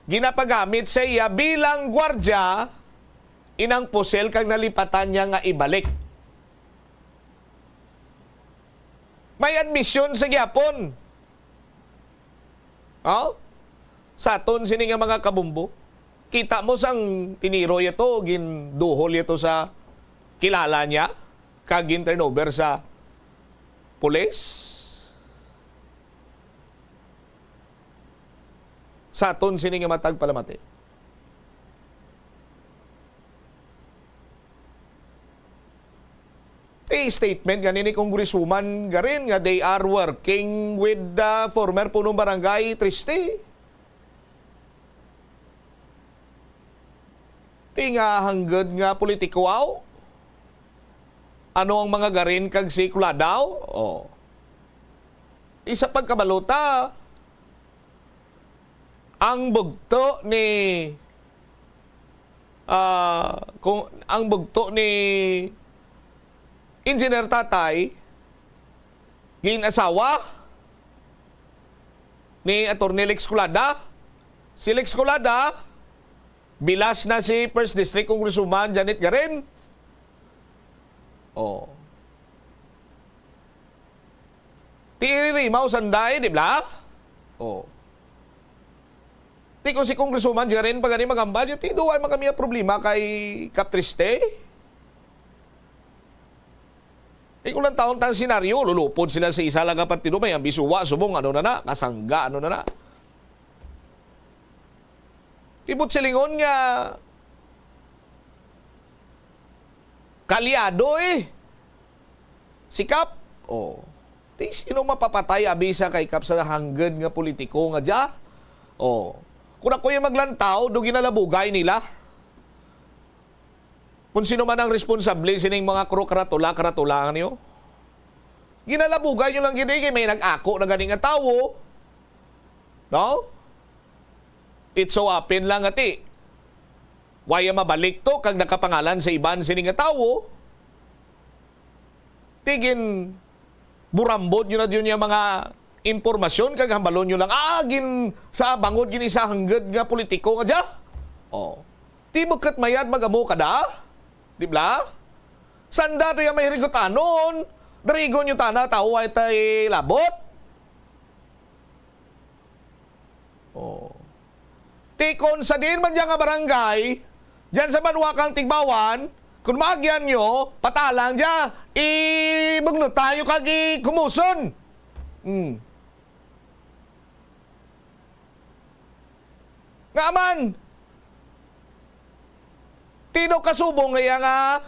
ginapagamit sa iya bilang gwardya inang pusil kag nalipatan niya nga ibalik. May admisyon sa gihapon. Oh? Sa aton sini nga mga kabumbo, kita mo sang tiniroy ito, ginduhol ito sa kilala niya, kag gin-turnover sa pulis. Sa aton sini nga matag palamati. Ti statement gani ni Congresswoman Garin nga they are working with the former punong barangay, triste. Ti nga hangged nga politiko, aw? Ano ang mga Garin kag si Colada? Oh. Isa pagkabalota, ang bugto ni, ah, kung ang bugto ni Engineer Tatay, gin-asawa ni Attorney Lex Colada. Si Lex Colada, bilas na si First District Congresswoman Janet Garin. Oh. Ti irimaw sanday, di ba? Oh. Ti kung si Congresswoman Garin pa gani magambal, ti duwa man kami ang problema kay Kap Triste. Ikaw lang taon tang senaryo, lulupod sila sa isa lang nga partido, may ambisuwa, subong, ano na na, kasangga, ano na na. Tibot silingon nga, kalyado eh. Si Kap, oh. Ti sino mapapatay, abisa kay Kap sa hangged nga politiko nga dya? Oh. Kung ako yung maglantaw, do ginalabugay nila. Kung sino man ang responsable sining mga kro-, karatula-karatula niyo, ginalabugay niyo lang gid, eh, kay may nag-ako na gani nga tawo. No? It so happen lang nga ti, waya mabalik to kag nakapangalan sa iban sini nga tawo. Ti ginburambod niyo na diyon yung mga impormasyon kag hambalon niyo lang, ah, gin-, sa bangod gini sa hangged nga politiko nga dya. Oh. Ti bukut mayad magamo ka da? Di bla? Sanda to yung may rigutanon, darigon niyo tana, tawo ay tay labot. Oh. Ti kon sa diin man dyan nga barangay, dyan sa banwa kang Tigbawan, kung maagyan nyo, patalang dya, ibugno tayo kag ikumuson. Hmm. Nga man, ti do kasubong nga iya nga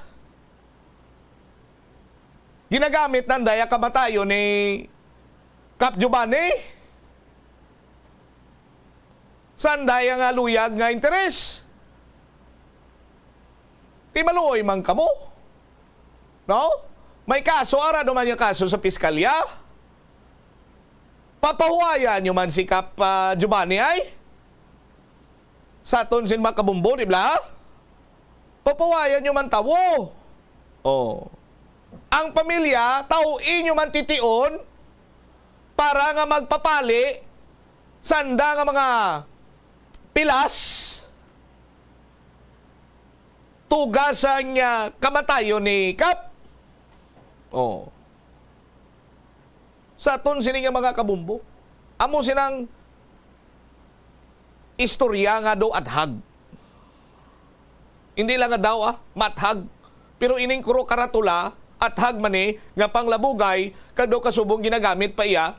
ginagamit na daya kamatayon ni Kap Giovanni? Sanda iya nga luyag nga interes? Ti maluoy man kamo. No? May kaso, ara naman yung kaso sa piskalya. Papahuwaya nyo man si Kap, ah, Giovanni ay? Sa aton sin mga kabumbo, di ba? Papahuwaya nyo man tawo. Oh. Ang pamilya, tawo inyo man tition para nga magpapali sanda nga mga pilas tuga sang, ah, kamatayon ni Kap. Oh. Sa aton sini nga mga kabumbo, amo sinang istorya nga daw athag. Hindi lang nga daw, ah, mathag. Pero ining kuro karatula, athag man ni nga panglabugay, kag daw kasubong ginagamit pa iya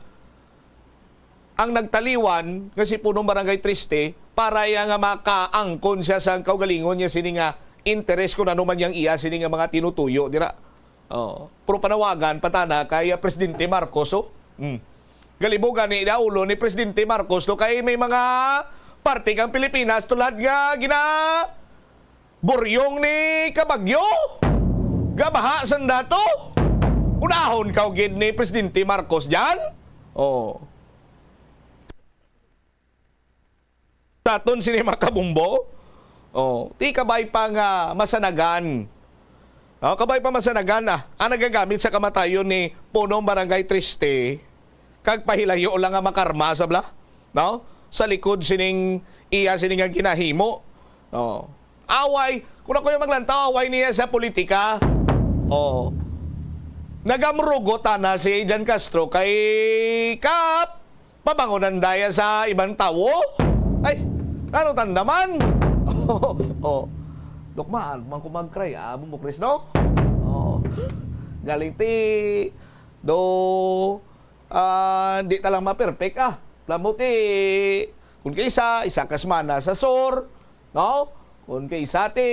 ang nagtaliwan nga si Punong Barangay Triste para iya nga makaangkon siya sa kaugalingon niya sini nga interes kung ano man yang iya sini nga mga tinutuyo dira. Oh, pero panawagan pa tana kay, ah, Presidente Marcos, oh. Mm. Galibo gani daulo ni Presidente Marcos to kay may mga parte kang Pilipinas tulad nga gina buryong ni Kabagyo. Gabaha sanda to. Unahon ka gid ni Presidente Marcos diyan. Oh. Taton sini mga kabumbo. Oh, ti kabay pa nga masanagan No, kabay pa masanagan, ah, ang nagagamit sa kamatayon ni punong barangay Triste, kag pahilayo lang nga makarma sa bla, no? Sa likod sining iya sini nga ginahimo. Oh. Away, kung ako yung maglantaw, away niya sa politika. Oh. Nagamrugot ana si Jan Castro kay Kap, pabangonan daya sa ibang tawo. Ay, ano tanda man? Oh. Dok, maan man ko mag-cry, ah, bumukris, no? Oh. Galing ti, do, ah, di ta lang ma-perfect, ah. Alam mo ti, kung kaisa, isa ka semana sa sur, no? Kung kaisa ti,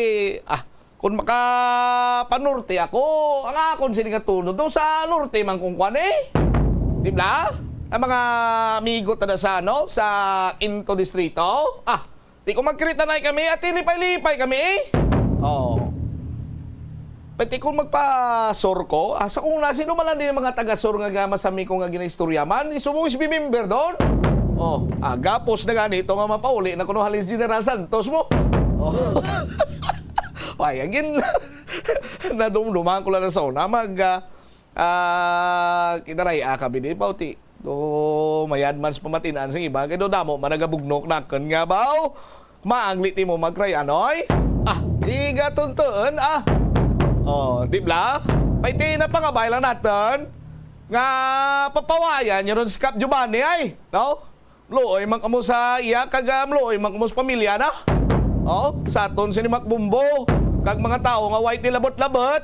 ah, kung makapanorte ako, ang akon sini nga tunod, do sa norte man kung kwan, eh. Di ba? Ang mga amigo ta na sa, ano, sa Quinto Distrito, ah, di ko magkritanay kami, at lipay-lipay kami, eh. Oh. Pati kung magpa-sur ko, ah, sa kung na, sino man lang din ang mga taga-sur nga, nga masami ko nga ginaistorya man, isumong S B member doon. Oh, ah, gapos na gani ito nga mapauli na kuno halin si General Santos mo. Oh. Ay, agin, nadumduman ko lang na sa una, mag, ah, ah, kinaray-a kami din, Bauti. Do, mayad man sa pamatinan sing iba, kay do damo man nagabugnok nakon nga baw. Maangli ti mo magkray, anoy? Ah, iga tuntun, ah. Oh, di bla? Paiti na pangabay lang naton nga papawayan nyo ron si Kap Giovanni, ay, no? Mluoy man kamo sa iya, kag, ah, mluoy man kamo sa pamilya na. Oh, sa aton sini Mac Bumbo, kag mga tawo nga way ti labot-labot,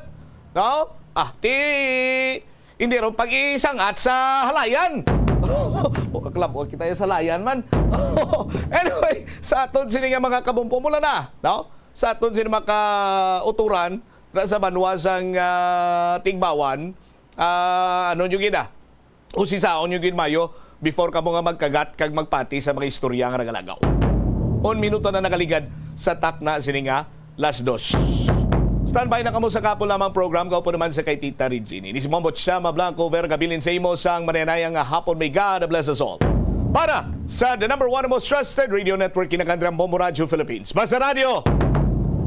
no? Ah, ti, hindi ron pag-isangat sa halayan. O, kaklab-ot kita sa halayan man. Anyway, sa aton sini nga mga kabumpo, mula na, no? Sa aton sini mga kauturan, ra sa banwa sang, ah, Tigbawan, ah, ano nyo gina? Usisaon nyo gid mayo before kamo nga magkagat kag magpati sa mga istorya nga nagalagaw. Un minuto na nakaligad sa takna sini nga las dos. Standby na kamo sa kapo lamang program, kaupo naman sa kay Tita Regine. Ini si Mombo Chama Blanco, Vera Gabilin sa imo sang mananaya nga hapon. May God bless us all. Para sa the number one most trusted radio network, Kinakandrang Bombo Radio Philippines. Basta Radio,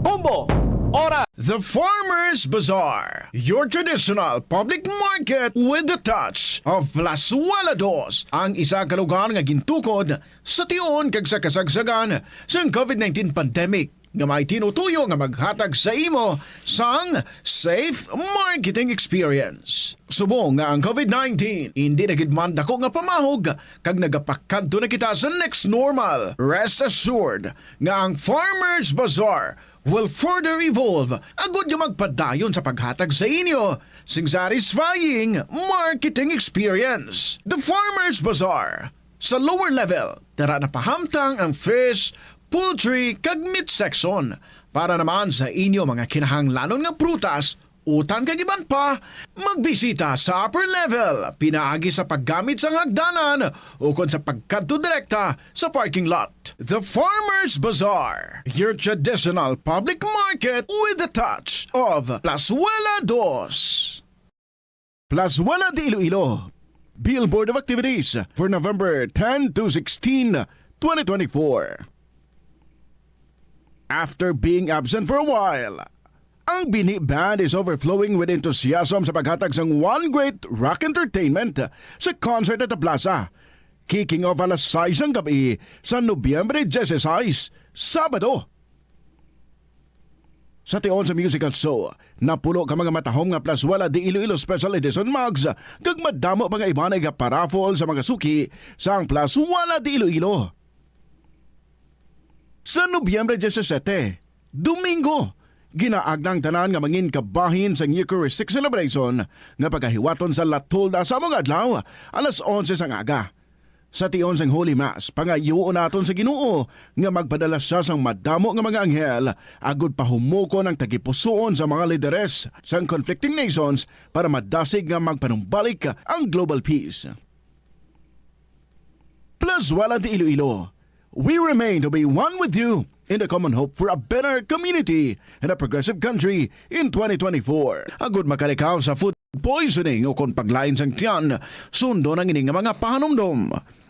Bombo, Oras. The Farmers Bazaar, your traditional public market with the touch of Plazuela Dos, ang isa ka lugar nga gintukod sa tion kag sa kasagsagan sang covid nineteen pandemic, nga may tinutuyo nga maghatag sa imo sang safe marketing experience. Subong nga ang covid nineteen hindi na gid man dako nga pamahog kag nagapakadto na kita sa next normal, rest assured nga ang Farmers Bazaar will further evolve agud nga magpadayon sa paghatag sa inyo sing satisfying marketing experience. The Farmers Bazaar, sa lower level, tara na pahamtang ang fish, poultry, kag meat section. Para naman sa inyo mga kinahanglanon nga prutas, utan kag iban pa, magbisita sa upper level pinaagi sa paggamit sang hagdanan ukon sa pagkadto direkta sa parking lot. The Farmers Bazaar, your traditional public market with the touch of Plazuela Dos. Plazuela de Iloilo, billboard of activities for November ten to sixteen, twenty twenty-four. After being absent for a while, ang Bini Band is overflowing with enthusiasm sa paghatag sang One Great Rock Entertainment sa concert at the plaza, kicking off alas sais sang gab-i sa Nobyembre dieciséis, Sabado. Sa tion sa musical show, napulo ka mga matahom nga Plazuela de Iloilo Special Edition mugs, kag madamo pa nga iban nga iga-paraffle sa mga suki sang Plazuela de Iloilo. Sa Nobyembre disisiete, Domingo, ginaagda ang tanan nga mangin kabahin sang Eucharistic celebration nga pagahiwaton sa La Tolda sa amo nga adlaw, alas onse sang aga. Sa tion sang Holy Mass, pangayuon naton sa Ginoo nga magpadala sia sang madamo nga mga anghel agud pahumukon ang tagipusoon sa mga lideres sang conflicting nations para madasig nga magpanumbalik ang global peace. Plazuela de Iloilo, we remain to be one with you in the common hope for a better community and a progressive country in twenty twenty-four. Agud makalikaw sa food poisoning o kon paglain sang tiyan, sundon ang ini nga mga pahanumdom.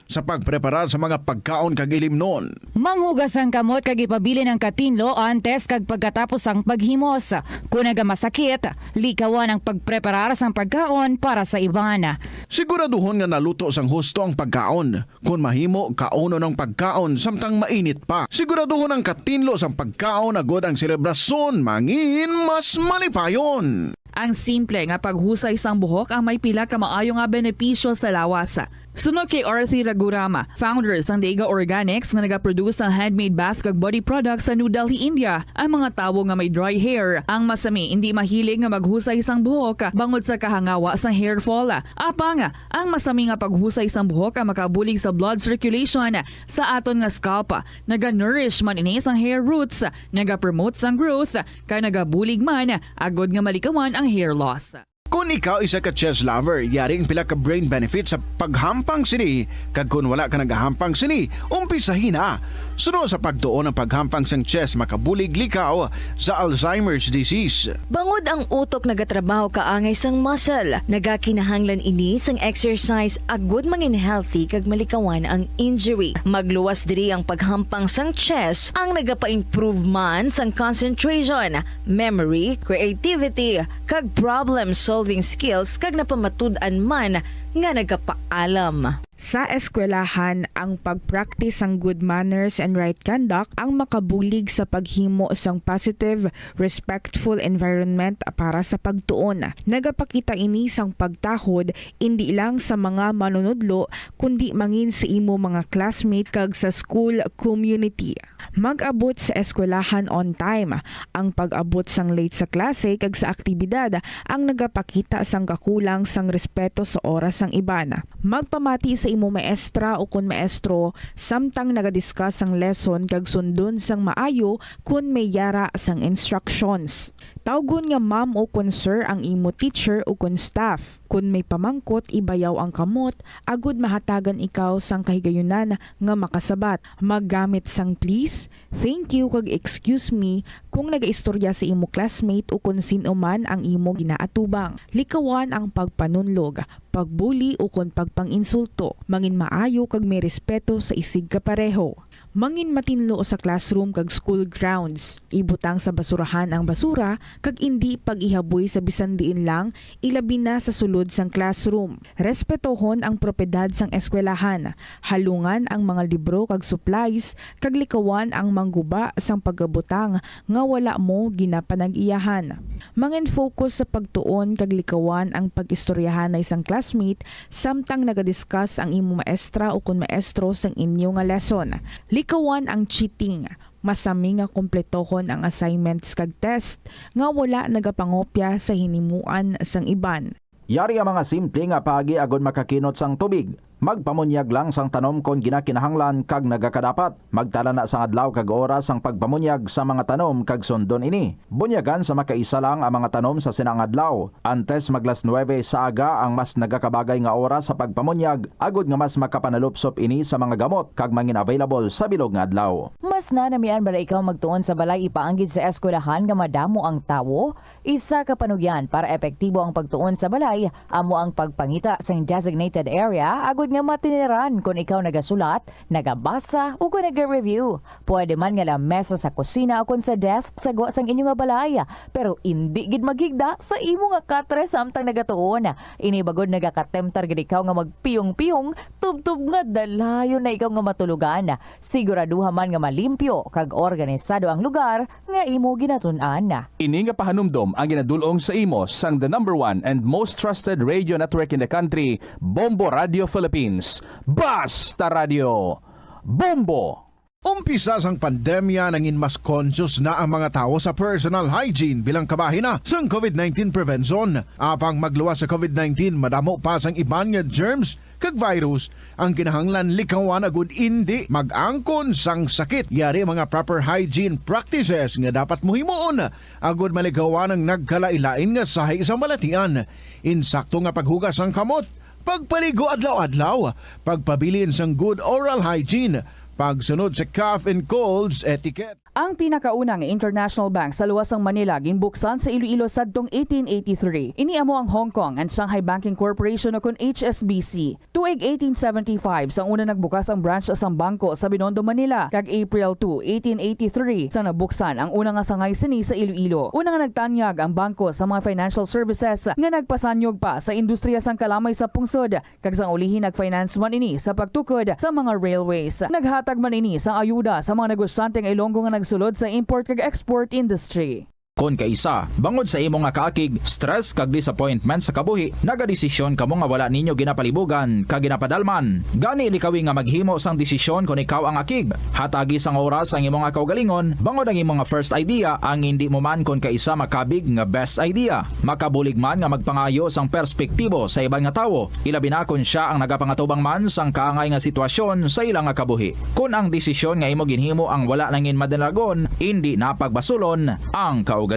sa pagpreparar sa mga pagkaon kag ilimnon. Manghugas ang kamot kag ipabilin ang katinlo antes kag pagkatapos sang paghimos. Kon nagamasakit, likawan ang pagpreparar sang pagkaon para sa iban. Siguraduhon nga naluto sang husto ang pagkaon. Kon mahimo, kaunon ang pagkaon samtang mainit pa. Siguraduhon ang katinlo sang pagkaon agod ang selebrasyon mangin mas malipayon. Ang simple nga paghusay sang buhok ang may pila ka maayo nga benepisyo sa lawas. Suno kay Arthi Raghuram, founder sang Dega Organics nga nagaproduce sang handmade bath kag body products sa New Delhi, India, ang mga tawo nga may dry hair ang masami indi mahilig nga maghusay sang buhok bangod sa kahangawa sang hair fall. Apang ang masami nga paghusay sang buhok ang makabulig sa blood circulation sa aton nga scalp. Naga-nourish man ini sang hair roots, nagapromote sang growth, kag nagabulig man agod nga malikawan ang hair loss. Kon ikaw isa ka chess lover, yari ang pila ka brain benefits sa paghampang sini, kag kon wala ka nagahampang sini, umpisahi na. Suno sa pagtuon ang paghampang sang chess makabulig likaw sa Alzheimer's disease. Bangod ang utok nagatrabaho kaangay sang muscle, nagakinahanglan ini sang exercise agud mangin healthy kag malikawan ang injury. Magluwas diri ang paghampang sang chess, ang nagapa-improve man sang concentration, memory, creativity, kag problem-solving skills kag napamatud-an man nga nagapaalam. Sa eskwelahan, ang pag-practice sang good manners and right conduct ang makabulig sa paghimo sang positive, respectful environment para sa pagtuon. Nagapakita ini sang pagtahod indi lang sa mga manunudlo kundi mangin sa imo mga classmate kag sa school community. Mag-abot sa eskwelahan on time. Ang pag-abot sang late sa klase kag sa aktibidad ang nagapakita sang kakulang sang respeto sa oras sang iban. Magpamati sa imo maestra ukon maestro samtang naga-discuss sang lesson kag sundon sang maayo kon may yara sang instructions. Tawgon nga ma'am ukon sir ang imo teacher ukon staff. Kon may pamangkot, ibayaw ang kamot agud mahatagan ikaw sang kahigayunan nga makasabat. Maggamit sang please, thank you, kag excuse me kon nagaistorya sa imo classmate ukon sin-o man ang imo ginaatubang. Likawan ang pagpanunlog, pagbuli, ukon pagpang-insulto. Mangin maayo kag may respeto sa isigkapareho. Mangin matinlo sa classroom kag school grounds. Ibutang sa basurahan ang basura kag indi pag-ihaboy sa bisan diin lang, ilabi na sa sulod sang classroom. Respetohon ang propiedad sang eskwelahan. Halungan ang mga libro kag supplies, kag likawan ang mangguba sang pagabutang nga wala mo ginapanag-iyahan. Mangin-focus sa pagtuon kag likawan ang pag-istoryahanay sang classmate samtang naga-discuss ang imo maestra ukon maestro sang inyo nga lesson. Likawan ang cheating. Masami nga kompletohon ang assignments kag test nga wala nagapangopya sa hinimuan sang iban. Yari ang mga simple nga paagi agod makakinot sang tubig. Magpamunyag lang sang tanom kon ginakinahanglan kag nagakadapat. Magtala na sang adlaw kag oras sang pagpamunyag sa mga tanom kag sundon ini. Bunyagan sa makaisa lang ang mga tanom sa sina nga adlaw. Antes mag las nuebe sa aga ang mas nagakabagay nga oras sa pagpamunyag, agod nga mas makapanalupsop ini sa mga gamot kag mangin-available sa bilog nga adlaw. Mas nanamian bala ikaw magtuon sa balay ipaanggid sa eskwelahan nga madamo ang tawo? Isa ka panugyan para epektibo ang pagtuon sa balay amo ang pagpangita sing designated area agud nga matiniran kon ikaw nagasulat, nagabasa, ug kon naga-review. Pwede man nga lamesa sa kusina ukon sa desk sa gwa sang inyo nga balay, pero indi gid maghigda sa imo nga katre samtang nagatuon. Ini bagod nagakatemptar gid ikaw nga magpiyong-piyong tubtob nga dalayon na ikaw nga matulogan. Siguraduha man nga malimpyo kag organisado ang lugar nga imo ginatun-an. Ini nga pahanumdom ang ginadul-ong sa imo sang the number one and most trusted radio network in the country, Bombo Radio Philippines. Basta Radio! Bombo! Umpisa sang pandemya, nangin mas conscious na ang mga tawo sa personal hygiene bilang kabahin na sang covid nineteen prevention. Apang magluwas sa covid nineteen, madamo pa sang iban nga germs kag virus ang kinahanglan likawan agud indi mag-angkon sang sakit. Yari ang mga proper hygiene practices nga dapat mo himuon agud malikawan ang nagkalain-lain nga sahi sang balatian. Insakto nga paghugas sang kamot, pagpaligo adlaw-adlaw, pagpabilin sang good oral hygiene, pagsunod sa cough and colds etiquette. Ang pinakauna nga international bank sa luwas sang Manila ginbuksan sa Iloilo sadtong eighteen eighty-three. Ini amo ang Hong Kong and Shanghai Banking Corporation, o kon H S B C. Tuig eighteen seventy-five sang una nagbukas ang branch sang bangko sa Binondo, Manila, kag April two, eighteen eighty-three sang nabuksan ang una nga sangay sini sa Iloilo. Una nga nagtanyag ang bangko sa mga financial services nga nagpasanyog pa sa industriya sang kalamay sa pungsod, kag sang ulihi nag-finance man ini sa pagtukod sa mga railways. Naghatag man ini sang ayuda sa mga negosyante nga Ilonggo nga nagsulod sa import kag export industry. Kon kaisa, bangod sa imo nga kaakig, stress kag disappointment sa kabuhi, nagadesisyon kamo nga wala ninyo ginapalibugan kag ginapadalman. Gani, likawi nga maghimo sang desisyon kon ikaw ang akig. Hatagi sang oras ang imo nga kaugalingon, bangod ang imo nga first idea ang indi mo man kon kaisa makabig nga best idea. Makabulig man nga magpangayo sang perspektibo sa iban nga tawo, ilabi na kon sia ang nagapangatubang man sang kaangay nga sitwasyon sa ila nga kabuhi. Kon ang desisyon nga imo ginhimo ang wala nangin madalagon, indi na pagbasulon ang kaugalingon.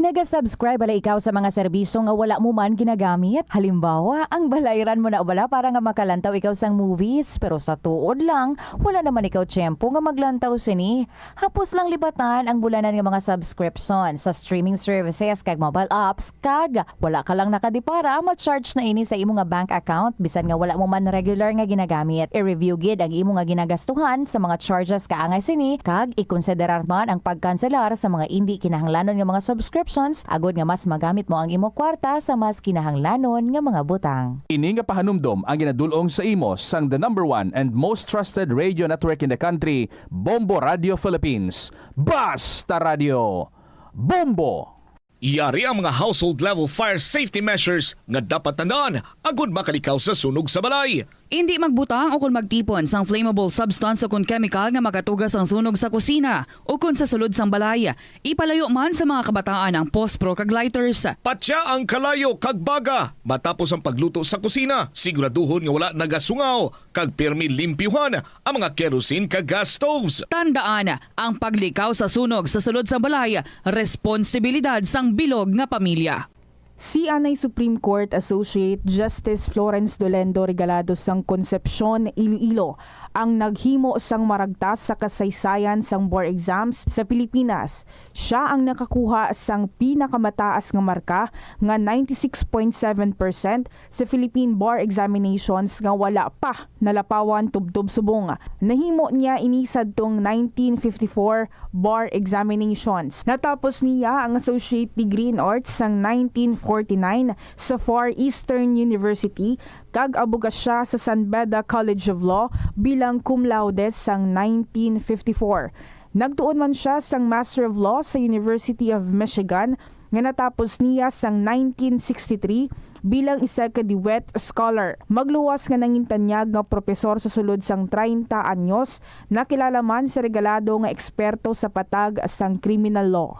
Naga-subscribe bala ikaw sa mga serbisyo nga wala mo man ginagamit? Halimbawa, ang balayran mo na bala para nga makalantaw ikaw sang movies, pero sa tuod lang, wala naman ikaw tiyempo nga maglantaw sini. Hapos lang libatan ang bulanan nga mga subscription sa streaming services kag mobile apps, kag wala ka lang nakadipara, ma-charge na ini sa imo nga bank account bisan nga wala mo man regular nga ginagamit. I-review gid ang imo nga ginagastuhan sa mga charges kaangay sini, kag ikonsiderar man ang pagkanselar sa mga indi kinahanglanon nga mga subscriptions, agod nga mas magamit mo ang imo kwarta sa mas kinahanglanon nga mga butang. Ini nga pahanumdom ang ginadul-ong sa imo sang the number one and most trusted radio network in the country, Bombo Radio Philippines. Basta Radio, Bombo! Yari ang mga household level fire safety measures nga dapat tandaan agud makalikaw sa sunog sa balay. Indi magbutang o kon magtipon sang flammable substance o kon chemical nga makatuga sang sunog sa kusina o kon sa sulod sang balay. Ipalayo man sa mga kabataan ang pospro kag lighters. Patya ang kalayo kag baga matapos ang pagluto sa kusina. Siguraduhon nga wala nagasungaw kag pirmi limpyuhan ang mga kerosene kag gas stoves. Tandaan, ang paglikaw sa sunog sa sulod sang balay, responsibilidad sang bilog nga pamilya. Si anay Supreme Court Associate Justice Florence Dolendo Regalado sang Concepcion, Iloilo, ang naghimo sang maragtas sa kasaysayan sang bar exams sa Pilipinas. Siya ang nakakuha sang pinakamataas nga marka nga ninety-six point seven percent sa Philippine Bar Examinations nga wala pa nalapawan tubtob subong. Nahimo niya ini sadtong nineteen fifty-four bar examinations. Natapos niya ang associate degree in arts sang nineteen forty-nine sa Far Eastern University, kag aboga siya sa San Beda College of Law bilang cum laude sang nineteen fifty-four. Nagtuon man siya sang Master of Law sa University of Michigan nga natapos niya sang nineteen sixty-three bilang isa ka DeWitt Scholar. Magluwas nga nangintanyag nga propesor sa sulod sang treinta anyos, nakilala man si Regalado nga eksperto sa patag sang criminal law.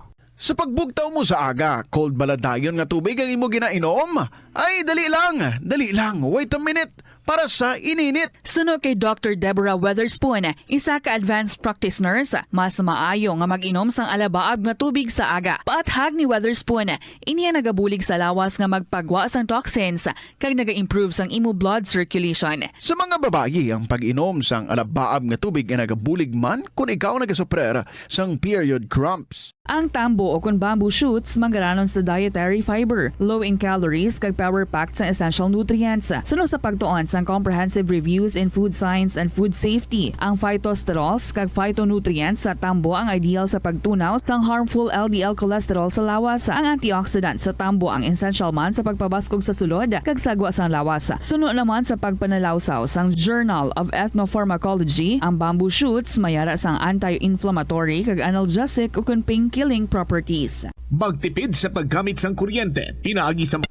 Sa pagbugtaw mo sa aga, cold bala dayon nga tubig ang imo ginainom? Ay, dali lang, dali lang, wait a minute, para sa ininit. Suno kay Doctor Deborah Weatherspoon, isa ka advanced practice nurse, mas maayo nga mag-inom sang alabaab nga tubig sa aga. Paathag ni Weatherspoon, ini ang nagabulig sa lawas nga magpagwa sang toxins kag naga-improve sang imo blood circulation. Sa mga babayi, ang pag-inom sang alabaab nga tubig ay nagabulig man kon ikaw nagasuprer sang period cramps. Ang tambo o kon bamboo shoots manggaranon sa dietary fiber, low in calories, kag power-packed sa essential nutrients. Suno sa pagtuon sang Comprehensive Reviews in Food Science and Food Safety, ang phytosterols kag phytonutrients sa tambo ang ideal sa pagtunaw sang harmful L D L cholesterol sa lawas. Ang antioxidant sa tambo ang essential man sa pagpabaskog sa sulod kag sagwa sang lawas. Suno naman sa pagpanalawsaw sang Journal of Ethnopharmacology, ang bamboo shoots may ara sang anti-inflammatory kag analgesic ukon pain-killing properties. Magtipid sa paggamit sang kuryente pinaagi sa...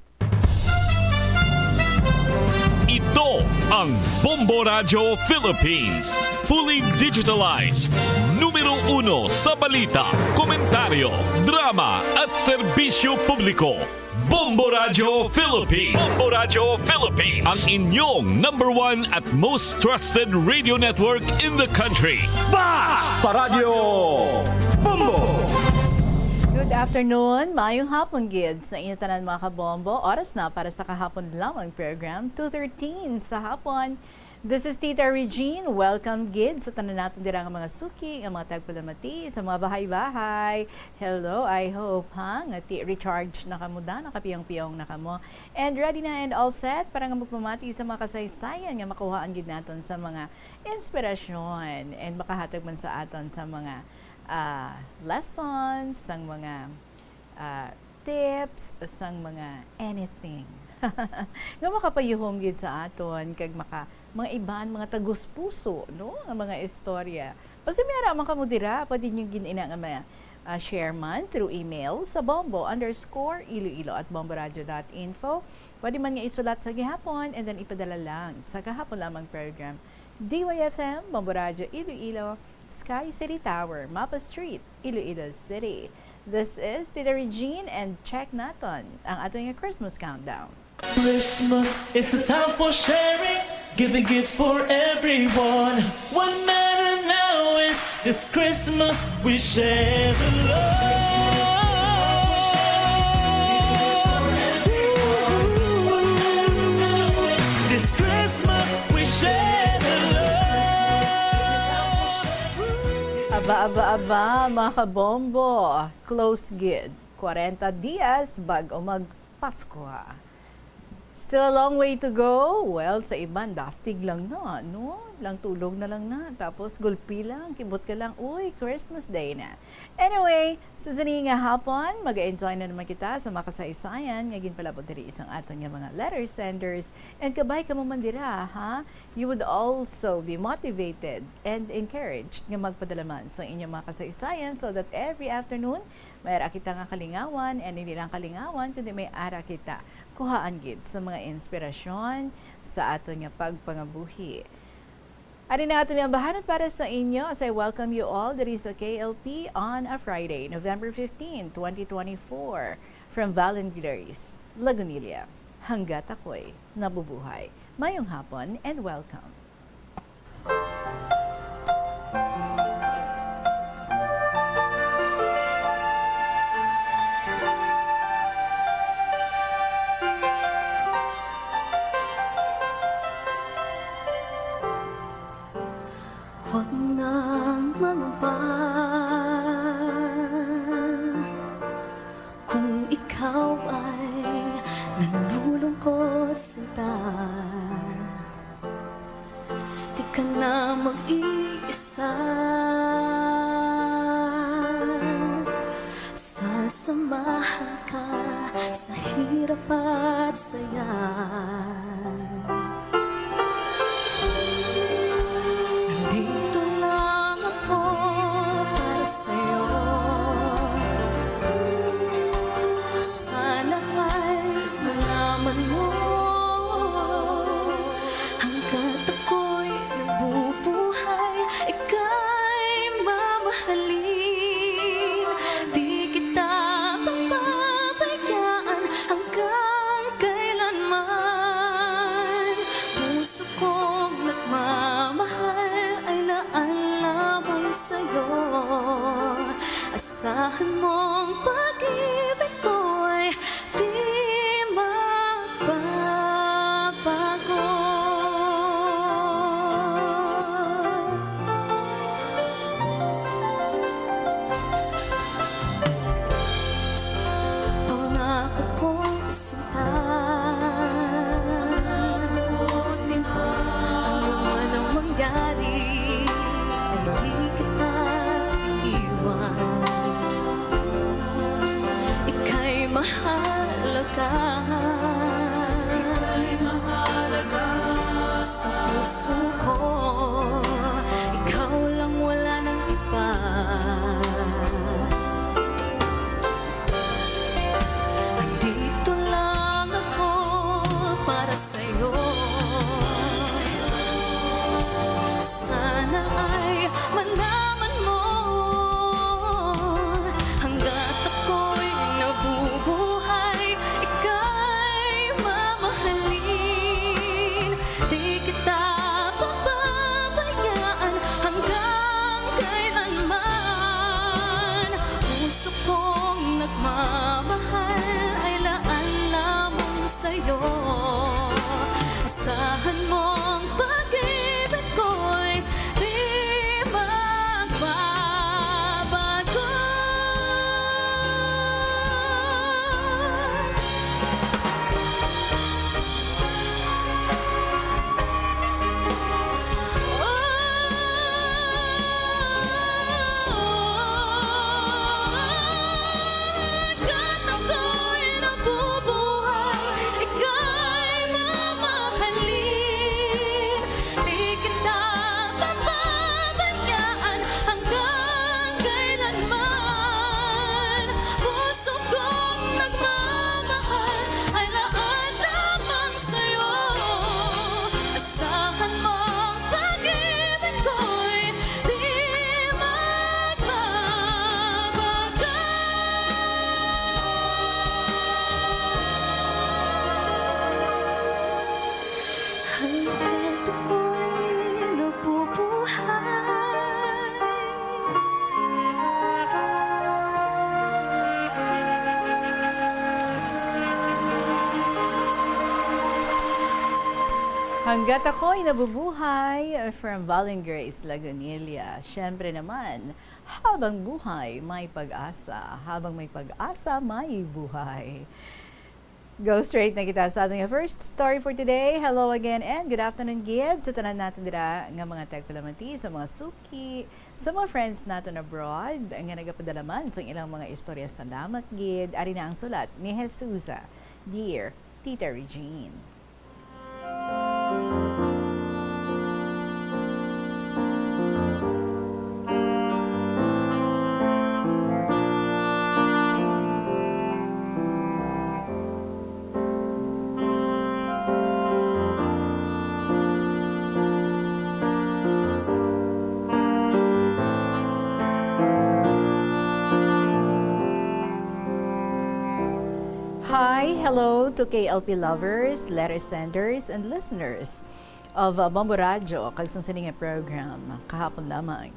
Ito ang Bombo Radyo Philippines, fully digitalized, numero uno sa balita, komentaryo, drama at serbisyo publiko. Bombo Radyo Philippines. Bombo Radyo Philippines. Ang inyong number one at most trusted radio network in the country. Basta Radyo Bombo! Good afternoon, maayong hapon gid sa inyo tanan, mga kabombo. Oras na para sa kahapon lamang program, two thirteen sa hapon. This is Tita Regine. Welcome gid sa tanan naton dira nga mga suki, nga mga tagpalamati, sa mga bahay-bahay. Hello, I hope, ha, nga ti-recharge na kamo da, nakapiyong-piyong na kamo. And ready na and all set para nga magpamati sa mga kasaysayan nga makuhaan gid naton sa mga inspirasyon and makahatag man sa aton sa mga, ah, lessons, sang mga ah, tips, sang mga anything nga makapayuhom gid sa aton kag maka, mga iban, mga tagus-puso, no, nga mga istorya. Basta may ara man kamo dira, pwede niyo gid ina nga ma-, ah, share man through email sa bombo underscore iloilo at bomboradio dot info. Pwede man nga isulat sa gihapon and then ipadala lang sa gahapon lamang program. D Y F M, Bombo Radyo Iloilo, Sky City Tower, Mapa Street, Iloilo City. This is Tita Regine, and check naton ang aton nga Christmas countdown. Christmas is a time for sharing, giving gifts for everyone. What matter now is this Christmas we share the love. This Christmas we share the love. Aba, aba, aba, mga kabombo. Close gid. Kwarenta dias bag-o mag Pasko, ha? Still a long way to go. Well, sa iban, dasig lang na, no? Lang tulog na lang na. Tapos, gulpi lang, kibot ka lang, "Uy, Christmas Day na." Anyway, sa sini nga hapon, mag-enjoy na naman kita sa makasaysayan nga ginpalabot diri sang aton nga mga letter senders. And kabay ka mo man dira, ha? You would also be motivated and encouraged nga magpadala man sa inyong mga kasaysayan so that every afternoon, may ara kita nga kalingawan, and hindi lang kalingawan, kundi may ara kita kuhaan gid sa mga inspirasyon sa aton nga pagpangabuhi. Ari na aton nga bahanan para sa inyo, as I welcome you all diri sa K L P on a Friday, November fifteen, twenty twenty-four, from Valenglers, Lagunilla. Hanggat ako'y nabubuhay. Mayong hapon and welcome. Huwag nang mangamba kung ikaw ay nalulungkot, sinta. Di ka na mag-iisa. Sasamahan ka sa hirap at saya. Nandito lang ako para sa'yo. Sana ay malaman mo, hanggat ako'y nabubuhay, ika'y mamahalin. Di kita papabayaan hanggang kailanman. Puso kong nagmamahal ay naanlamay sa'yo. Asahan mong pag-ibig ko'y di magbabago. Pangako ko, sinta, ano man ang mangyari, ay di kita iwan. Ika'y mahalaga. Sa puso ko, ikaw lang, wala nang iba. Andito lang ako para sa'yo. Sana ay malaman mo, hanggat ako'y nabubuhay, ika'y mamahalin. Di kita Hanggat ako'y nabubuhay, from Val and Grace Lagunilla. Siyempre naman, habang buhay, may pag-asa. Habang may pag-asa, may buhay. Go straight na kita sa ating first story for today. Hello again and good afternoon, gid, sa tanan nato dira nga mga tagpalamati, sa mga suki, sa mga friends naton abroad nga nagapadala man sang ilang mga istorya. Salamat, gid. Ari na ang sulat ni Jesusa, Dear Tita Regine. Hi, hello to K L P lovers, letter senders, and listeners of, uh, Bombo Radyo, kag sang sini nga program, kahapon lamang.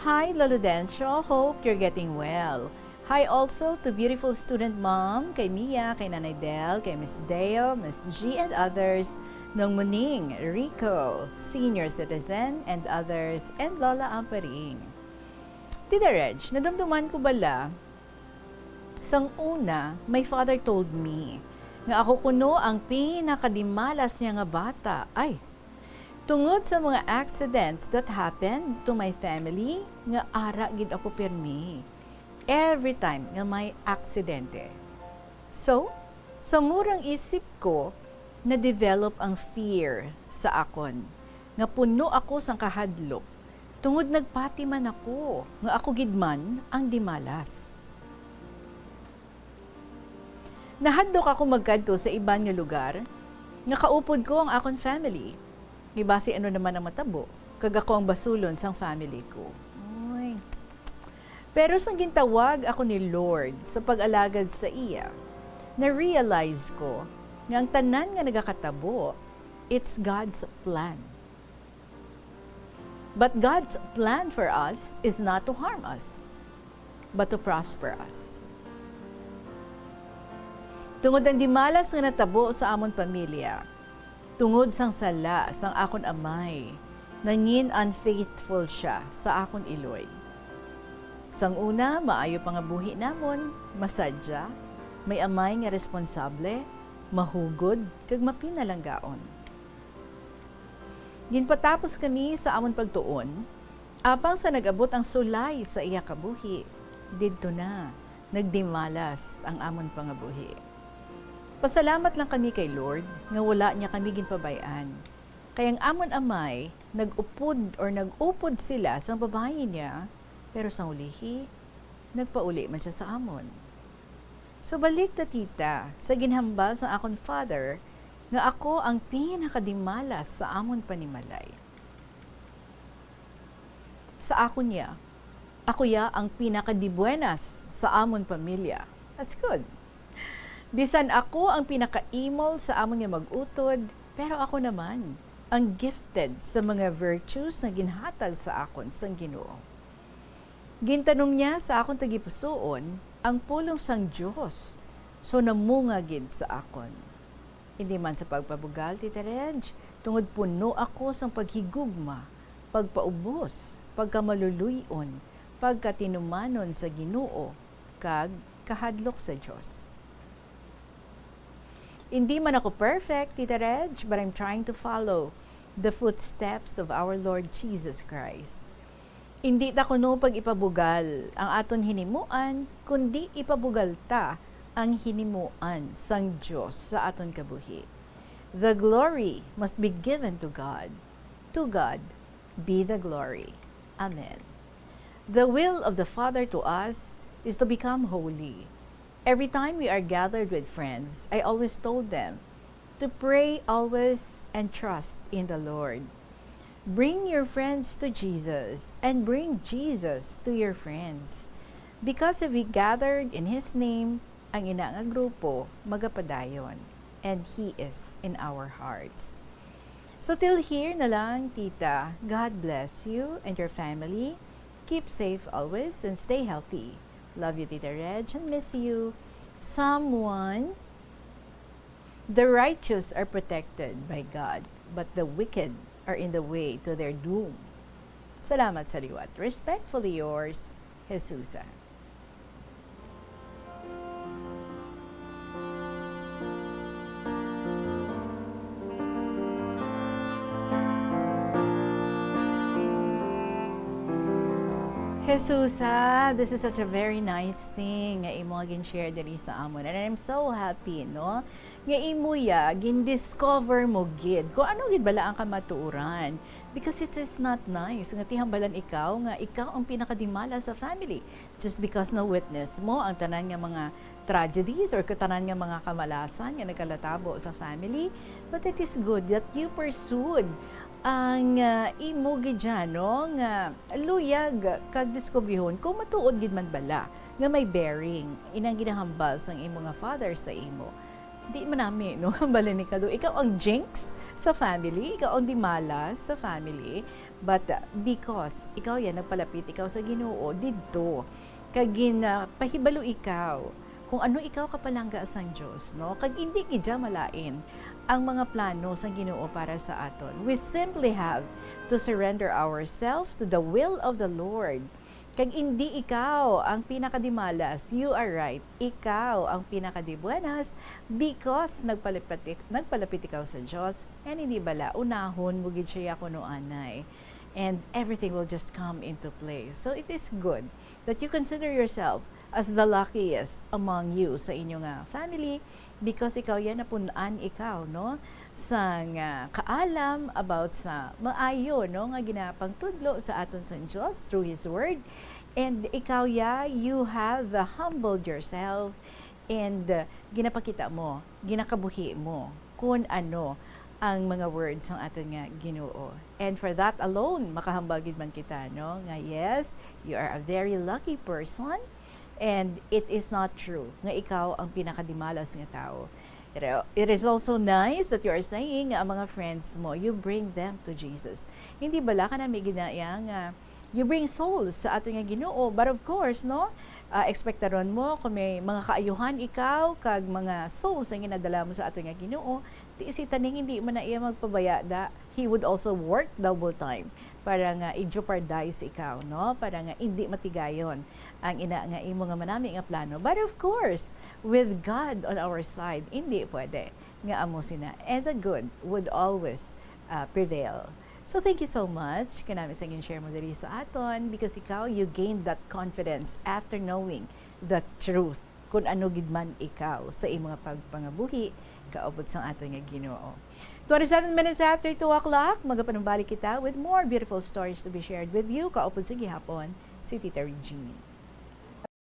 Hi, Lolo Dencio, hope you're getting well. Hi also to beautiful student mom, kay Mia, kay Nanay Del, kay Miss Deo, Miss G, and others, Nong Muning, Rico, senior citizen, and others, and Lola Amparing. Tita Reg, nadumduman ko bala, sang una, my father told me nga ako kuno ang pinakadimalas niya nga bata. Ay, tungod sa mga accidents that happened to my family, nga ara gid ako pirmi every time nga may aksidente. So, sa murang isip ko, na-develop ang fear sa akon, nga puno ako sang kahadlok, tungod nagpati man ako nga ako gid man ang dimalas. Nahadlok ako magkadto sa iban nga lugar, nga kaupod ko ang akon family. Nga basi ano naman ang matabo, kag ako ang basulon sang family ko. Uy. Pero sang gintawag ako ni Lord sa pag-alagad sa iya, na-realize ko nga ang tanan nga nagakatabo, it's God's plan. But God's plan for us is not to harm us, but to prosper us. Tungod ang dimalas nga natabo sa amon pamilya, tungod sang sala sang akon amay, nangin unfaithful sia sa akon iloy. Sang una, maayo pa nga buhi namon, masadya, may amay nga responsable, mahugod, kag mapinalanggaon. Ginpatapos kami sa amon pagtuon, apang sa nag-abot ang sulay sa iya kabuhi, didto na nagdimalas ang amon pangabuhi. Pasalamat lang kami kay Lord nga wala niya kami ginpabay-an, kay ang amon amay nag-upod or nag-upod sila sang babayi niya, pero sang ulihi, nagpauli man sia sa amon. So, balik ta, tita, sa ginhambal sang akon father nga ako ang pinakadimalas sa amon panimalay. Sa akon niya, ako ya ang pinakadibuenas sa amon pamilya. That's good. Bisan ako ang pinakaimol sa amon nga mag-utod, pero ako naman ang gifted sa mga virtues nga ginhatag sa akon sang Ginoo. Gintanom niya sa akon tagipusoon ang pulong sang Dios, so namunga gid sa akon. Indi man sa pagpabugal, Tita Reg, tungod puno ako sang paghigugma, pagpaubos, pagkamaluloy-on, pagkatinumanon sa Ginoo, kag kahadlok sa Dios. Indi man ako perfect, Tita Reg, but I'm trying to follow the footsteps of our Lord Jesus Christ. Indi ta kuno pag-ipabugal ang aton hinimuan, kundi ipabugal ta ang hinimuan sang Dios sa aton kabuhi. The glory must be given to God. To God be the glory. Amen. The will of the Father to us is to become holy. Every time we are gathered with friends, I always told them to pray always and trust in the Lord. Bring your friends to Jesus and bring Jesus to your friends. Because if we gathered in His name, ang ina nga grupo magapadayon, and He is in our hearts. So till here na lang, tita. God bless you and your family. Keep safe always and stay healthy. Love you, Tita Reg, and miss you. Psalm one, "The righteous are protected by God." but the wicked are in the way to their doom. Salamat sa liwat. Respectfully yours, Jesusa. Jesusa, this is such a very nice thing nga imo nga gin-share diri sa amon. And I'm so happy, no? Nga imo ya, gin-discover mo gid kung ano gid bala ang kamatuoran. Because it is not nice nga tihambalan ikaw nga ikaw ang pinakadimala sa family. Just because na-witness mo ang tanan nga mga tragedies or katanan nga mga kamalasan nga nagkalatabo sa family, but it is good that you pursued ang, ah, imo gid dyan, no, nga luyag kag diskubrihon kung matuod gid man bala nga may bearing inang ginahambal sang imo nga father sa imo. Di man nami, no? Bali ni Kado, ikaw ang jinx sa family, ikaw ang dimala sa family. But, uh, because ikaw yan, nagpalapit ikaw sa Ginoo didto, kag gin, uh, pahibalo ikaw kung ano ikaw kapalangga sang Dios, no? Kag indi gid dya malain ang mga plano sang Ginoo para sa aton. We simply have to surrender ourselves to the will of the Lord. Kag indi ikaw ang pinakadimalas. You are right. Ikaw ang pinakadibuenas because nagpalapit, nagpalapit ikaw sa Dios and hindi bala unahon mo gid siya kuno anay. And everything will just come into place. So it is good that you consider yourself as the luckiest among you sa inyo nga family because ikaw yan napun-an ikaw, no? Sang, ah, kaalam about sa maayo, no, nga ginapangtudlo sa aton sang Dios through His Word. And ikaw ya, you have, ah, humbled yourself and, ah, ginapakita mo, ginakabuhi mo kun ano ang mga words sang aton nga Ginoo. And for that alone, makahambal gid man kita, no, nga yes, you are a very lucky person. And it is not true nga ikaw ang pinakadimalas nga tawo. It, it is also nice that you are saying nga ang mga friends mo, you bring them to Jesus. Hindi bala ka na may ginaya nga you bring souls sa ato nga Ginoo? But of course, no, ah, ekspektaron mo kung may mga kaayuhan ikaw kag mga souls ang ginadala mo sa ato nga Ginoo, ti si taning hindi man na iya magpabaya da, he would also work double time para nga i-jeopardize ikaw, no? Para nga hindi matigayon ang ina nga imo nga manami nga plano. But of course, with God on our side, hindi pwede nga amo sina. And the good would always, uh, prevail. So thank you so much kanami sa gin-share mo diri sa aton, because ikaw, you gained that confidence after knowing the truth, kun ano gid man ikaw sa imo nga pagpangabuhi kaupod sang aton nga Ginoo. Twenty-seven minutes after two o'clock, magapanumbalik kita with more beautiful stories to be shared with you kaupod sa gihapon si Tita Regine.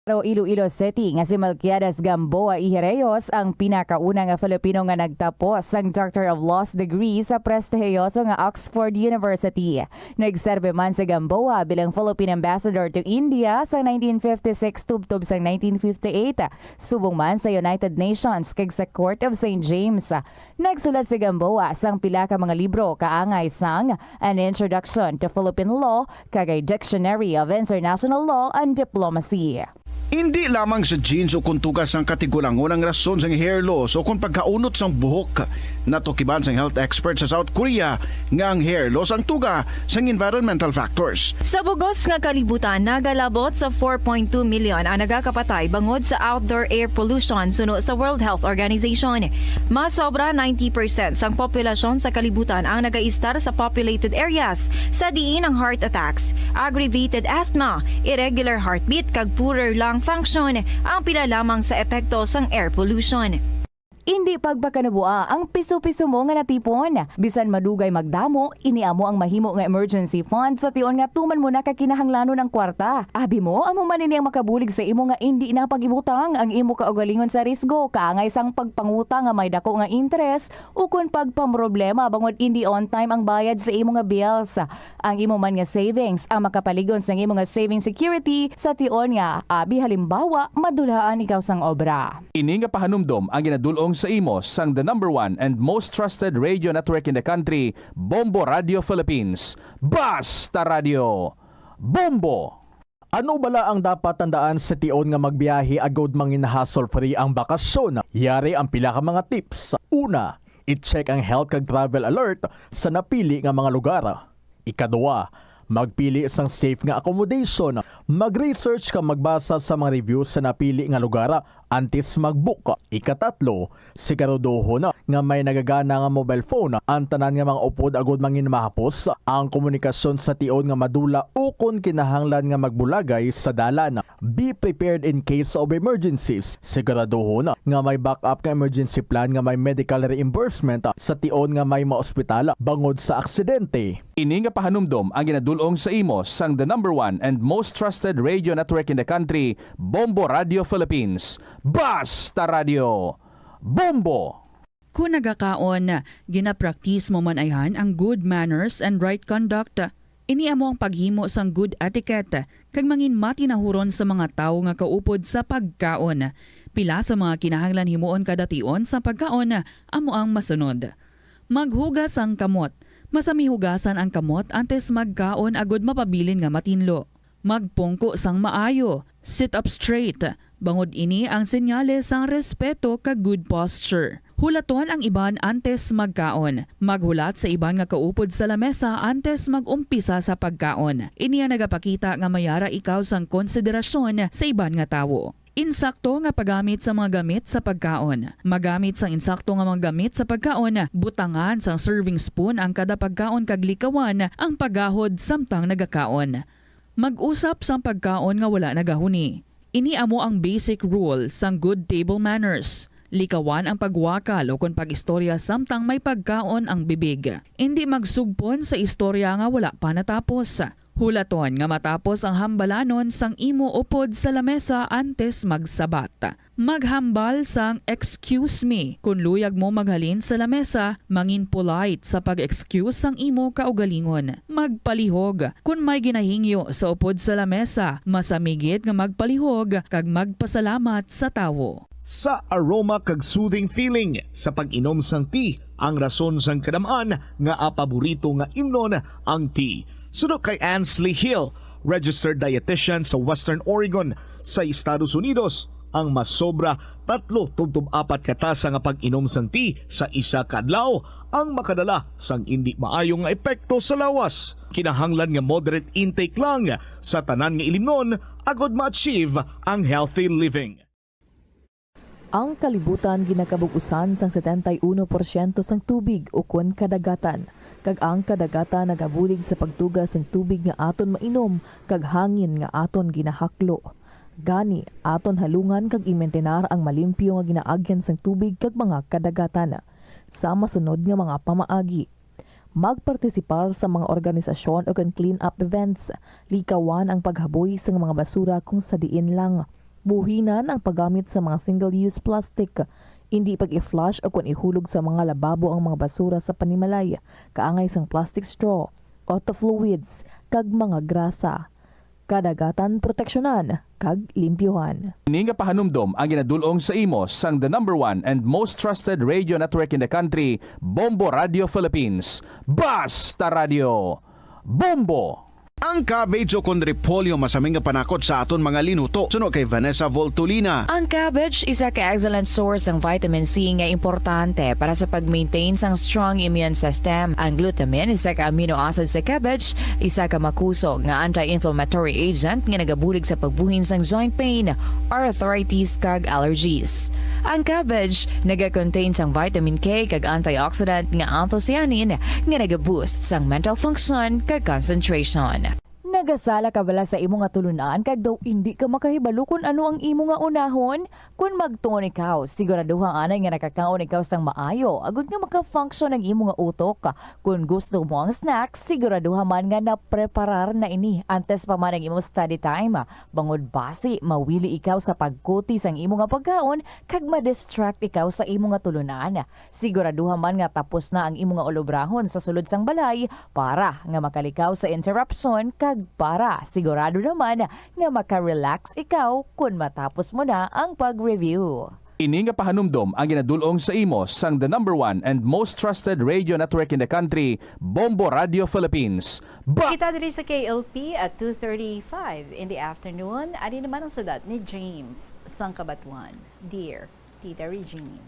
Pero Iloilo City nga si Melquiades Gamboa Ijereyos ang pinakauna nga Filipino nga nagtapos sang Doctor of Laws degree sa prestihiyoso nga Oxford University. Nagserbe man si Gamboa bilang Philippine Ambassador to India sa nineteen fifty-six tubtob sa nineteen fifty-eight, subong man sa United Nations kag sa Court of Saint James. Nagsulat si Gamboa sang pila ka mga libro kaangay sang An Introduction to Philippine Law kag A Dictionary of International Law and Diplomacy. Indi lamang sa genes o kuntugas sang katigulangon ang rason sang hair loss o kon pagkaunot sang buhok. Natukiban sang health expert sa South Korea nga ang hair loss ang tuga sang environmental factors. Sa bug-os nga kalibutan, nagalabot sa four point two million ang nagakapatay bangod sa outdoor air pollution suno sa World Health Organization. Mas sobra ninety percent sang populasyon sa kalibutan ang nagaistar sa populated areas, sa diin ang heart attacks, aggravated asthma, irregular heartbeat, kag poorer lung function ang pila lamang sa epekto sang air pollution. Indi pagpakanabua ang piso-piso mo nga natipon. Bisan madugay magdamo, ini amo ang mahimo nga emergency fund sa tion nga tuman mo na ka kinahanglanon ang kwarta. Abi mo, amo man ini ang makabulig sa imo nga indi na pag-ibutang ang imo kaugalingon sa risgo, kaangay sang pagpangutang nga may dako nga interes, ukon pagpamroblema bangod indi on time ang bayad sa imo nga bills. Ang imo man nga savings ang makapalig-on sang imo nga saving security sa tion nga, abi halimbawa, madulhaan ikaw sang obra. Ini nga pahanumdom ang ginadul-ong sa imo sang the number one and most trusted radio network in the country, Bombo Radio Philippines. Basta Radio Bombo! Ano bala ang dapat tandaan sa tion nga magbiyahe agod mangin hassle-free ang bakasyon? Yari ang pila ka mga tips. Una, I-check ang health kag travel alert sa napili nga mga lugar. Ikaduha, magpili sang safe nga accommodation. Mag-research kag magbasa sa mga reviews sa napili nga lugar antes mag-book. Ikatatlo, siguraduhon nga may nagagana nga mobile phone ang tanan nga mga upod agud mangin mahapos ang komunikasyon sa tion nga madula ukon kinahanglan nga magbulagay sa dalan. Be prepared in case of emergencies. Siguraduhon nga may backup nga emergency plan nga may medical reimbursement sa tion nga may maospital bangod sa aksidente. Ini nga pahanumdom ang ginadul-ong sa imo sang the number one and most trusted radio network in the country, Bombo Radio Philippines. Basta Radio! Bombo! Kon nagakaon, ginapraktis mo man ayhan ang good manners and right conduct. Ini amo ang paghimo sang good etiquette kag mangin matinahuron sa mga tawo nga kaupod sa pagkaon. Pila sa mga kinahanglan himuon kada tion sa pagkaon amo ang masunod. Maghugas sang kamot. Masami hugasan ang kamot antes magkaon agud mapabilin nga matinlo. Magpungko sang maayo, sit up straight, bangod ini ang senyales sang respeto kag good posture. Hulaton ang iban antes magkaon. Maghulat sa iban nga kaupod sa lamesa antes mag-umpisa sa pagkaon. Ini ang nagapakita nga may ara ikaw sang konsiderasyon sa iban nga tawo. Insakto nga paggamit sa mga gamit sa pagkaon. Magamit sang insakto nga mga gamit sa pagkaon, butangan sang serving spoon ang kada pagkaon kag likawan ang paghahod samtang nagakaon. Mag-usap sang pagkaon nga wala nagahuni. Ini amo ang basic rule sang good table manners. Likawan ang pagwakal ukon pag-istorya samtang may pagkaon ang bibig. Indi magsugpon sa istorya nga wala pa natapos. Hulaton nga matapos ang hambalanon sang imo upod sa lamesa antes magsabat. Maghambal sang "Excuse me" kon luyag mo maghalin sa lamesa. Mangin polite sa pag-excuse sang imo kaugalingon. Magpalihog. Kon may ginahingyo sa upod sa lamesa, masami gid nga magpalihog kag magpasalamat sa tawo. Sa aroma kag soothing feeling sa pag-inom sang tea ang rason sang kadam-an nga paborito nga imnon ang tea. Suno kay Ansley Hill, registered dietitian sa Western Oregon sa Estados Unidos, ang masobra tatlo tubtob apat ka tasa nga pag-inom sang tea sa isa ka adlaw ang makadala sang indi maayo nga epekto sa lawas. Kinahanglan nga moderate intake lang sa tanan nga ilimnon agod ma-achieve ang healthy living. Ang kalibutan ginakabug-usan sang setenta y uno porsyento sang tubig ukon kadagatan, kag ang kadagatan nagabulig sa pagtuga sang tubig nga aton mainom kag hangin nga aton ginahaklo. Gani, aton halungan kag imintinar ang malimpyo nga ginaagyan sang tubig kag mga kadagatan. Sa masunod nga mga pamaagi, magpartisipar sa mga organisasyon ukon clean-up events. Likawan ang paghaboy sang mga basura kung sa diin lang. Buhinan ang paggamit sa mga single-use plastic. Indi pag-i-flush ukon ihulog sa mga lababo ang mga basura sa panimalay, kaangay sang plastic straw, auto fluids, kag mga grasa. Kadagatan proteksyonan kag limpyuhan. Ini nga pahanumdom ang ginadul-ong sa imo sang the number one and most trusted radio network in the country, Bombo Radio Philippines. Basta Radio! Bombo! Ang cabbage o kon repolyo masami nga panakot sa aton mga linuto. Suno kay Vanessa Voltolina. Ang cabbage isa ka excellent source sang vitamin C nga importante para sa pag-maintain sang strong immune system. Ang glutamine, isa ka amino acid sa cabbage, isa ka makusog nga anti-inflammatory agent nga nagabulig sa pagbuhin sang joint pain, arthritis, kag allergies. Ang cabbage naga-contain sang vitamin K kag antioxidant nga anthocyanin nga naga-boost sang mental function kag concentration. Nagasala ka bala sa imo nga tulunan kag daw indi ka makahibalo kon ano ang imo nga unahon? Kon magtuon ikaw, siguraduha anay nga nakakaon ikaw sang maayo agod nga maka-function ang imo nga utok. Kon gusto mo ang snack, siguraduha man nga napreparar na ini antes pa man ang imo study time. Bangod basi mawili ikaw sa pagkuti sang imo nga pagkaon kag ma-distract ikaw sa imo nga tulunan. Siguraduha man nga tapos na ang imo nga ulobrahon sa sulod sang balay para nga makalikaw sa interruption kag para sigurado naman nga maka-relax ikaw kon matapos mo na ang pag-review. Ini nga pahanumdom ang ginadul-ong sa imo sang the number one and most trusted radio network in the country, Bombo Radio Philippines. Ba- Kita diri sa K L P at two thirty-five in the afternoon. Adi naman ang sulat ni James sang Kabatuan. Dear Tita Regine.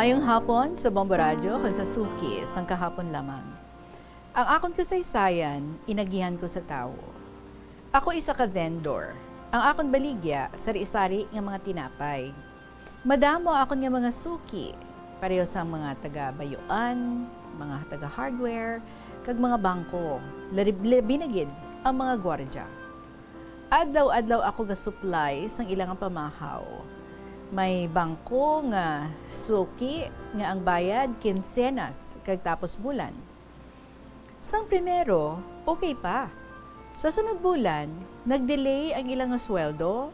Ngayong hapon sa Bombo Radyo kag sa Suki sang kahapon lamang. Ang akon kasaysayan, inagihan ko sa tawo. Ako isa ka vendor. Ang akon baligya, sari-sari nga mga tinapay. Madamo akon nga mga suki, pareho sa mga taga-bayuan, mga taga-hardware, kag mga bangko, larib-, labi na gid ang mga gwardya. Adlaw-adlaw ako ga-supply sang ila nga pamahaw. May bangko nga suki nga ang bayad kinsenas kag tapos bulan. Sang primero, okay pa. Sa sunod bulan, nag-delay ang ila nga sweldo.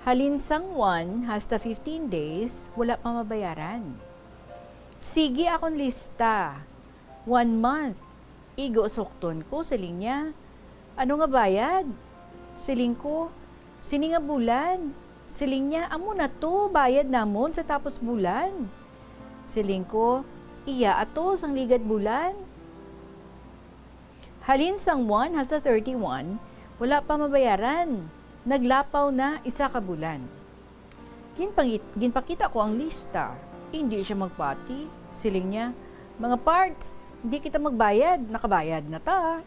Halin sang one hasta fifteen days, wala pa mabayaran. Sige akon lista. One month. Igo sukton ko, siling niya. Ano nga bayad? Siling ko, sini nga bulan. Siling niya, amo na to, bayad namon sa tapos bulan. Siling ko, iya ato sang ligad bulan. Halin sang one hasta thirty-one, wala pa mabayaran. Naglapaw na isa ka bulan. Ginpangit-, ginpakita ko ang lista. Hindi siya magpati. Siling niya, "Mga parts, hindi kita magbayad. Nakabayad na ta."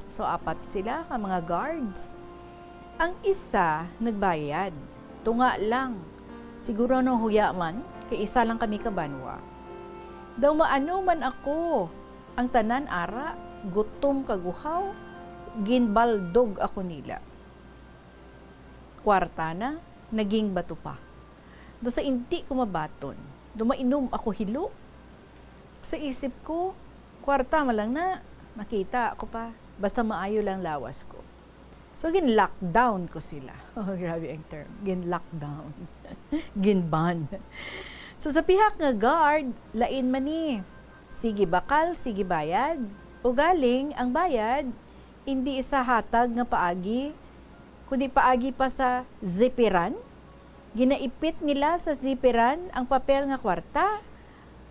So, apat sila ka mga guards. Ang isa nagbayad. Tunga lang. Siguro nahuya man, kay isa lang kami ka banwa. Daw maano man ako, ang tanan ara, gutom kag uhaw, ginbaldog ako nila. Kwarta na, naging bato pa. Do sa inti ko mabaton, do mainom ako hilo. Sa isip ko, kwarta man lang na, makita ko pa, basta maayo lang lawas ko. So, gin-lockdown ko sila. Oh, grabe ang term. Gin-lockdown. Gin-ban. So, sa pihak nga guard, lain man ni. Sige bakal, sige bayad. Ugaling, ang bayad, indi isa hatag nga paagi, kundi paagi pa sa zipiran. Ginaipit nila sa zipiran ang papel nga kwarta.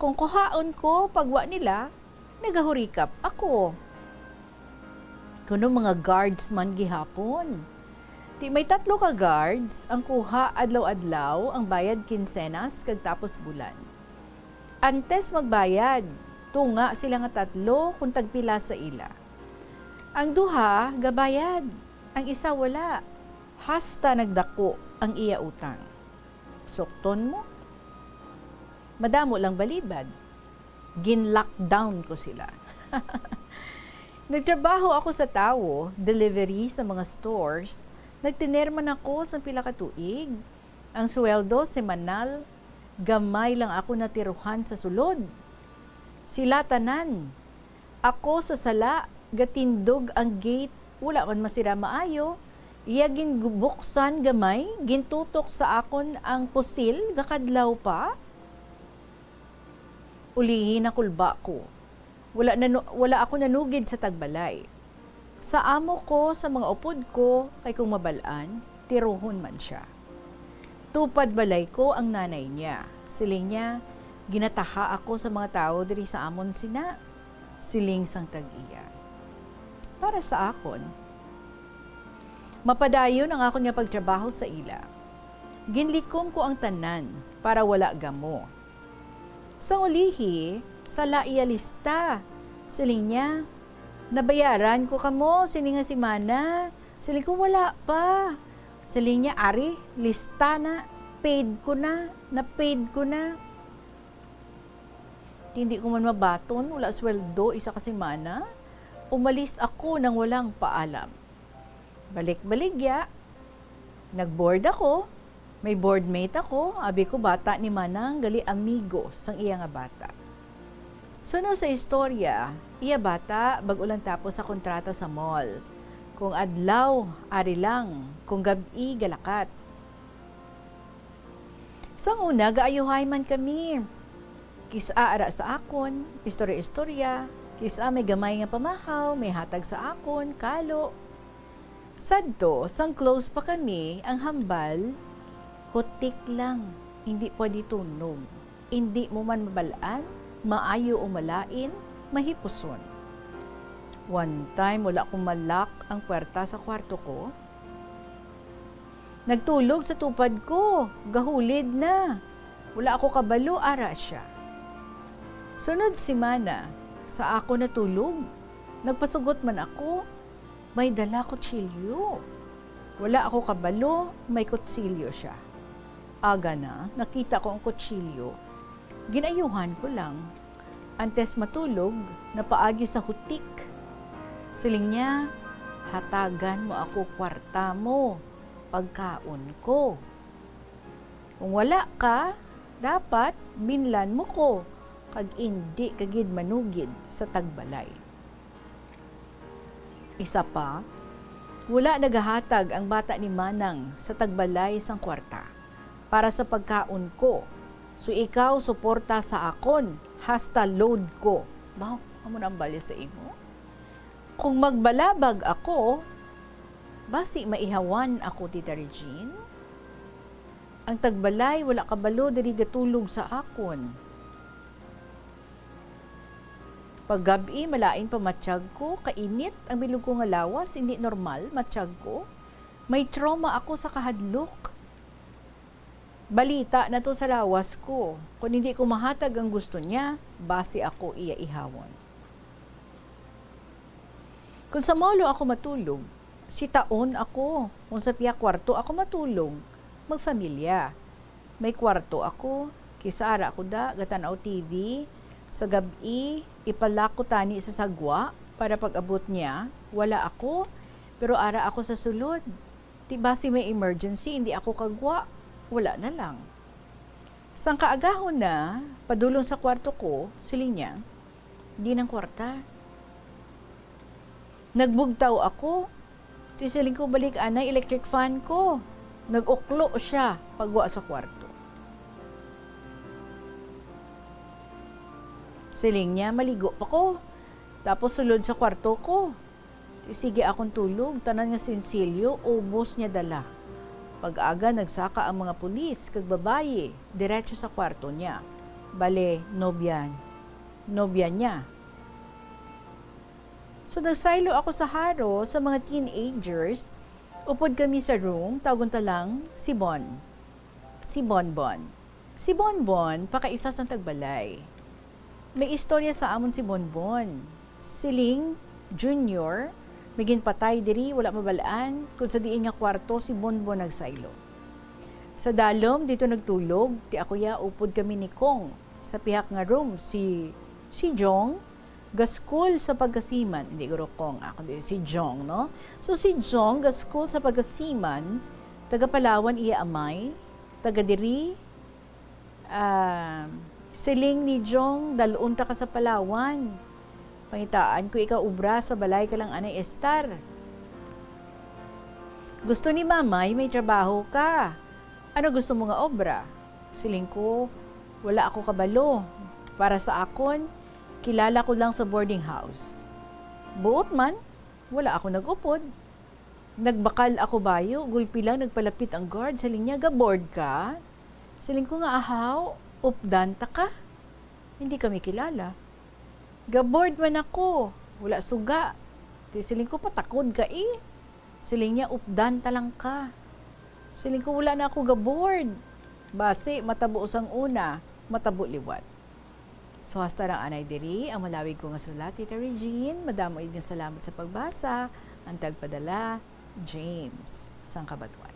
Kung kuhaon ko, pagwa nila, nagahurikap ako. Kuno mga guards man gihapon. Ti may tatlo ka guards ang kuha adlaw-adlaw, ang bayad kinsenas kag tapos bulan. Antes magbayad, tunga sila nga tatlo kung tagpila sa ila. Ang duha gabayad, ang isa wala. Hasta nagdako ang iya utang. Sukton mo? Madamo lang balibad. Gin-lockdown ko sila. Nagtrabaho ako sa tawo, delivery sa mga stores. Nagtener man ako sang pila ka tuig. Ang sweldo semanal, gamay lang ako natiruhan sa sulod. Sila tanan. Ako sa sala, gatindog ang gate, wala man masira maayo. Iya ginbuksan gamay, gintutok sa akon ang pusil, gakadlaw pa. Ulihi nakulba ko. Wala nanu-, wala ako nanugid sa tagbalay. Sa amo ko, sa mga upod ko, kay kung mabal-an, tiruhon man sia. Tupad balay ko ang nanay niya. Siling niya, "Ginataha ako sa mga tawo diri sa amon sina," siling sang tag-iya. Para sa akon, mapadayon ang akon nga pagtrabaho sa ila. Ginlikom ko ang tanan para wala gamo. Sang ulihi, sala iya lista. Siling niya, "Nabayaran ko kamo sini nga semana." Siling ko, "Wala pa." Siling niya, "Ari, lista na. Paid ko na. Na-paid ko na." Hindi ko man mabaton, wala sweldo isa ka semana. Umalis ako nang walang paalam. Balik-baligya, nag-board ako. May boardmate ako, abi ko, bata ni Manang, gali amigo sang iya nga bata. Suno sa istorya, iya bata, bag-o lang tapos sa kontrata sa mall. Kung adlaw, ari lang, kung gab-i, galakat. Sang una, gaayuhay man kami. Kis-a ara sa akon, istorya-istorya, kis-a may gamay nga pamahaw, may hatag sa akon, kalo. Sadto, sang close pa kami, ang hambal, "Hutik lang, indi pwede tunog. Indi mo man mabal-an, maayo o malain, mahipuson." One time, wala ko ma-lock ang puwerta sa kwarto ko. Nagtulog sa tupad ko, gahulid na. Wala ako kabalo, ara siya. Sunod semana, sa ako natulog, nagpasugot man ako, may dala kutsilyo. Wala ako kabalo, may kutsilyo siya. Aga na, nakita ko ang kutsilyo. Ginayuhan ko lang. Antes matulog, napaagi sa hutik. Siling niya, "Hatagan mo ako kwarta mo, pagkaon ko. Kung wala ka, dapat binlan mo ko, kag indi ka gid manugid sa tagbalay." Isa pa, wala nagahatag ang bata ni Manang sa tagbalay sang kwarta para sa pagkaon ko. So, ikaw suporta sa akon, hasta load ko. Baw, amo na ang balya sa imo? Kung magbalabag ako, basi maihawan ako, Tita Regine? Ang tagbalay wala kabalo diri gatulog sa akon. Pag gab-i, malain pa matyag ko, kainit ang bilog ko nga lawas, hindi normal matyag ko. May trauma ako sa kahadlok. Balita na to sa lawas ko. Kung hindi ko mahatag ang gusto niya, basi ako iya ihawon. Kung sa molo ako matulog, sitaon ako. Kung sa piya kwarto ako matulog, magfamilya. May kwarto ako, kisa ara ako da, gatan-aw T V. Sa gab-i, ipalak ko tani sa sagwa para pag-abot niya, wala ako, pero ara ako sa sulod. Ti basi may emergency, hindi ako kagwa, wala na lang. Sang kaagahon na, padulong sa kwarto ko, siling niya, "Di nang kwarta." Nagbugtaw ako. Ti siling ko, "Balik anay electric fan ko." Nag-uklo siya pagwa sa kwarto. Siling niya, "Maligo pa ko. Tapos sulod sa kwarto ko." Ti sige akong tulog, tanan nga sinsilyo, ubos niya dala. Pag-aga, nagsaka ang mga pulis kag babayi diretso sa kwarto niya. Bale, nobya, nobya niya. So, nagsaylo ako sa haro sa mga teenagers. Upod kami sa room, tawgon ta lang si Bon. Si Bonbon. Si Bonbon, pakaisa sang tagbalay. May istorya sa amon si Bonbon. Siling, Junior, may ginpatay diri, wala mabal-an kung sa diin nga kwarto si Bonbon nagsaylo. Sa dalom, dito nagtulog, ti ako ya upod kami ni Kong. Sa pihak nga room, si, si Jong, ga-school sa pagkasiman, hindi guro Kong, ako di, si Jong, no? So, si Jong, ga-school sa pagkasiman, taga Palawan iya amay, taga diri, ah, siling ni Jong, "Dalon ta ka sa Palawan. Pangitaan ko ikaw obra sa balay ka lang anay estar." Gusto ni Mamay may trabaho ka. "Ano gusto mo nga obra?" Siling ko, "Wala ako kabalo. Para sa akon, kilala ko lang sa boarding house." Buot man, wala ako nag-upod. Nagbakal ako bayo, gulpi lang nagpalapit ang guard. Siling niya, "Ga-board ka?" Siling ko nga, "Ahaw, updan ta ka. Hindi kami kilala." "Ga-board man ako. Wala suga." Ti siling ko, "Patakod ka, eh." Siling niya, "Updan ta lang ka." Siling ko, "Wala na ako ga-board." Basi, matabo sang una, matabo liwat. So, hasta lang anay diri ang malawig ko nga sulat, Tita Regine. Madamo gid nga salamat sa pagbasa. Ang tagpadala, James, sang Cabatuan.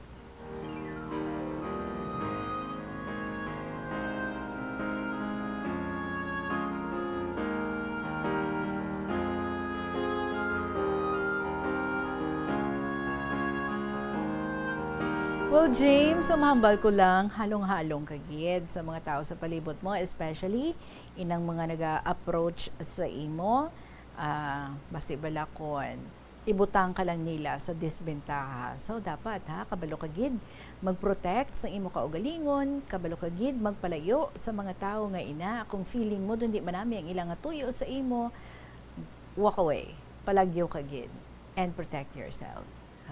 Well, James, ang mahambal ko lang, halong-halong ka gid sa mga tao sa palibot mo, especially inang mga naga-approach sa imo. Ah, basi bala kon ibutang ka lang nila sa disbentaha. So, dapat, ha, kabalo ka gid mag-protect sa imo kaugalingon, kabalo ka gid magpalayo sa mga tawo nga ina. Kung feeling mo, dundi man nami ang ila nga tuyo sa imo, walk away. Palagyo ka gid and protect yourself.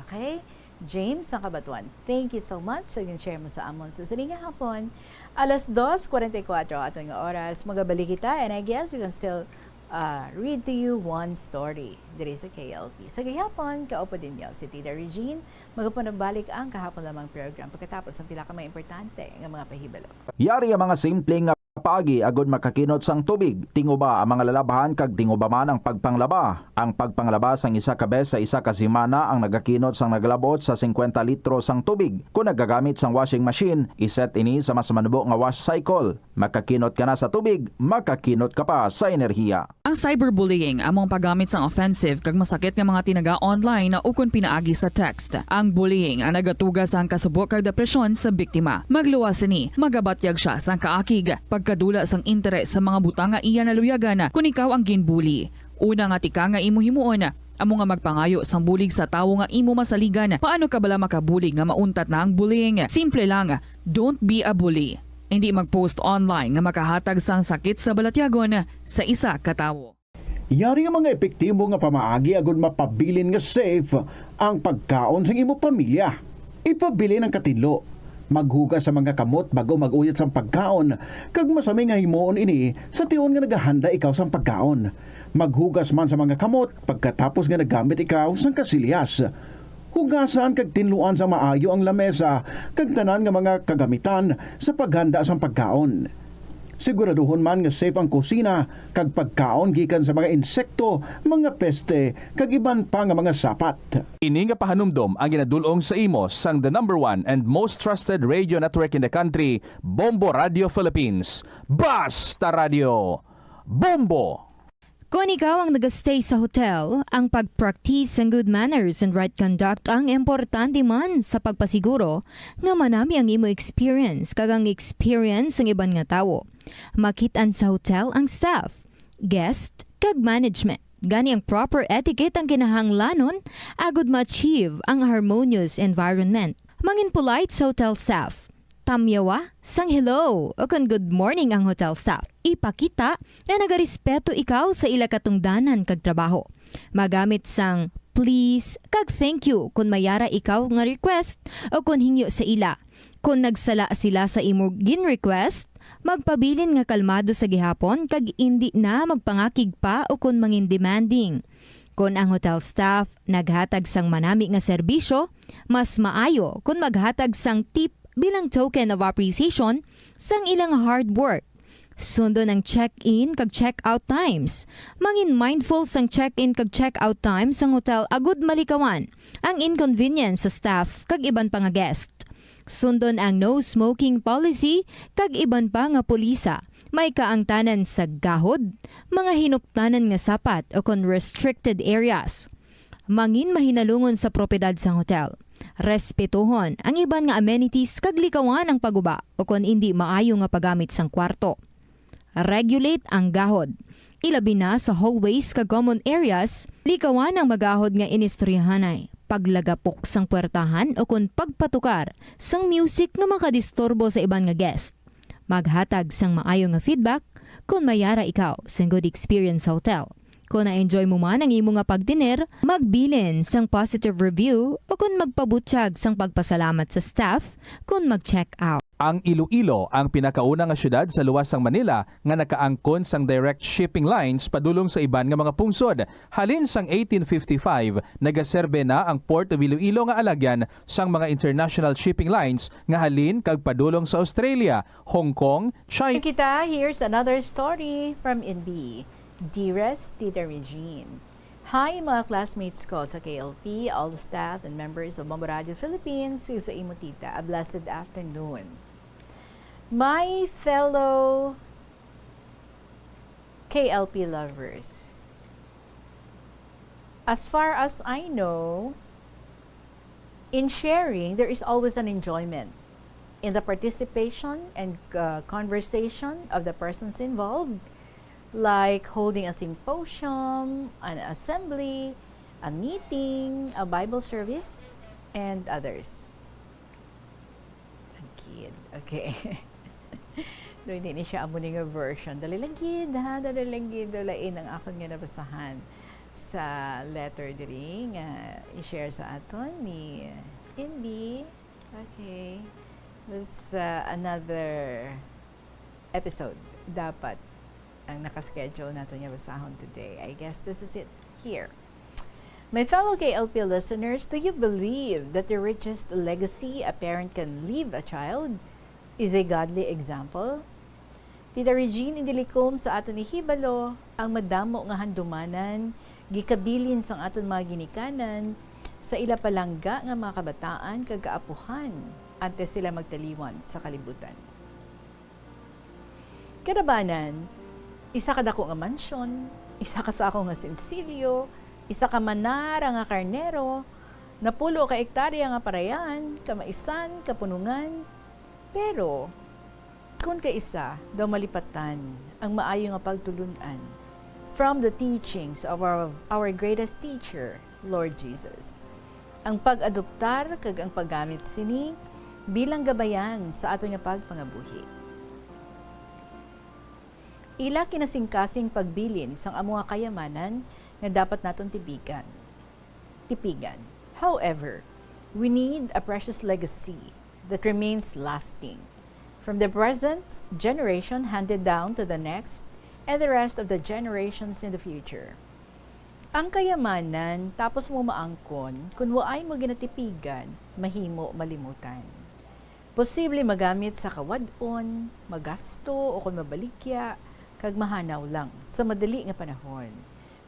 Okay? James, ang Kabatuan, thank you so much sa gin-share mo sa amon sa sining nga hapon. Alas dos cuarenta y cuatro aton nga oras. Magabalik kita, and I guess we can still, uh, read to you one story diri sa K L P. Sa gihapon, kaupod ninyo si Tita Regine. Magapanabalik ang kahapon lamang program pagkatapos ng pila ka mga importante nga mga pahibalo. Yari ang mga simple nga Paagi agud makakinot sang tubig, tinguba ang mga lalabhan kag tinguba man ang pagpanglaba. Ang pagpanglaba sang isa ka bes sa isa ka semana ang nagakinot sang nagalabot sa singkwenta litro sang tubig. Kon nagagamit sang washing machine, iset ini sa mas manubo nga wash cycle. Makakinot ka na sa tubig, makakinot ka pa sa enerhiya. Ang cyberbullying amo ang paggamit sang offensive kag masakit nga mga tinaga online ukon pinaagi sa text. Ang bullying ang nagatuga sang kasubo kag depresyon sa biktima. Magluwas sini, magabatyag sia sang kaakig, pagkadula sang interes sa mga butang nga iya naluyagan kon ikaw ang ginbully. Una nga tika nga imo himuon, amo nga magpangayo sang bulig sa tawo nga imo masaligan. Paano ka bala makabulig nga mauntat na ang bullying? Simple lang, don't be a bully. Indi mag-post online nga makahatag sang sakit sa balatyagon sa isa ka tawo. Yari nga mga epektibo nga pamaagi agud mapabilin nga safe ang pagkaon sang imo pamilya. Ipabilin ang katinlo. Maghugas sa mga kamot bag-o mag-uyat sang pagkaon, kag masami nga himuon ini sa tion nga nagahanda ikaw sang pagkaon. Maghugas man sa mga kamot pagkatapos nga naggamit ikaw sang kasilyas. Hugasan kag tinluan sa maayo ang lamesa kag tanan nga mga kagamitan sa paghanda sang pagkaon. Siguraduhon man nga safe ang kusina kag pagkaon gikan sa mga insekto, mga peste, kag iban pa nga mga sapat. Ini nga pahanumdom ang ginadul-ong sa imo sang the number one and most trusted radio network in the country, Bombo Radio Philippines. Basta Radio! Bombo! Kon ikaw ang nagastay sa hotel, ang pag-practice sang good manners and right conduct ang importante man sa pagpasiguro nga manami ang imo experience kag ang experience sang iban nga tawo. Makit-an sa hotel ang staff, guest, kag management. Gani ang proper etiquette ang kinahanglanon agud ma-achieve ang harmonious environment. Mangin polite sa hotel staff. Tamyawa sang hello o kon good morning ang hotel staff. Ipakita nga nagarespeto ikaw sa ila katungdanan kag trabaho. Magamit sang please kag thank you kon may ara ikaw nga request o kon hingyo sa ila. Kon nagsala sila sa imo gin-request, magpabilin nga kalmado sa gihapon kag indi na magpangakig pa o kon mangin demanding. Kon ang hotel staff naghatag sang manami nga serbisyo, mas maayo kon maghatag sang tip bilang token of appreciation sang ilang hard work. Sundon ang check-in kag check-out times. Mangin mindful sang check-in kag check-out times sang hotel agud malikawan ang inconvenience sa staff kag iban pa nga guest. Sundon ang no smoking policy kag iban pa nga pulisa. May kaangtanan sa gahod, mga hinuptanan nga sapat o kon restricted areas. Mangin mahinalungon sa propiedad sang hotel. Respetuhon ang iban nga amenities kag likawan ang paguba o kon indi maayo nga paggamit sang kwarto. Regulate ang gahod. Ilabi na sa hallways kag common areas, likawan ang magahod nga inistoryahanay, paglagapok sang puwertahan o kon pagpatukar sang music nga makadisturbo sa iban nga guest. Maghatag sang maayo nga feedback kon may ara ikaw sang good experience sa hotel. Kon na-enjoy mo man ang imo nga pagtener, magbilin sang positive review o kon magpabutyag sang pagpasalamat sa staff kon mag-check out. Ang Iloilo ang pinakauna nga siyudad sa luwas sang Manila nga nakaangkon sang direct shipping lines padulong sa iban nga mga pungsod. Halin sang eighteen fifty-five, nagaserbe na ang Port of Iloilo nga alagyan sang mga international shipping lines nga halin kag padulong sa Australia, Hong Kong, China. Kita, here's another story from N B. Dearest Tita Regine. Hi, mga classmates ko sa K L P, all staff and members of Bombo Radio Philippines, sa imo tita. A blessed afternoon. My fellow K L P lovers, as far as I know, in sharing, there is always an enjoyment in the participation and, uh, conversation of the persons involved, like holding a symposium, an assembly, a meeting, a Bible service, and others. Ang kid. Okay. Do, hindi ni siya amo ni nga version. Dali lang gid, ha? Dali lang gid. Lain ang akon nga nabasahan sa letter diri nga i-share sa aton ni N B. Okay. That's, uh, another episode dapat ang naka-schedule nato niya basahon today. I guess this is it here. My fellow K L P listeners, do you believe that the richest legacy a parent can leave a child is a godly example? Tita Regine, indilikom sa aton ihibalo ang madamo nga handumanan gikabilin sang aton mga ginikanan sa ila palangga nga mga kabataan kag kaapuhan antes sila magtaliwan sa kalibutan. Kadabanan, isa ka dako nga mansyon, isa ka sako nga sensilyo, isa ka manara nga karnero, napulo ka ektarya nga parayan, kamaisan, kapunongan. Pero, kun kaisa daw malipatan ang maayo nga pagtulun-an from the teachings of our, our greatest teacher, Lord Jesus, ang pag-adoptar kag ang paggamit sini bilang gabayan sa aton nga pagpangabuhi. Ila kinasingkasing pagbilin sang amo nga kayamanan nga dapat naton tibigan. Tipigan. However, we need a precious legacy that remains lasting, from the present generation handed down to the next and the rest of the generations in the future. Ang kayamanan, tapos mo maangkon, kun waay mo ginatipigan, mahimo malimutan. Posible magamit sa kawad-on, magasto, o kon mabaligya, kag mahanaw lang sa madali nga panahon.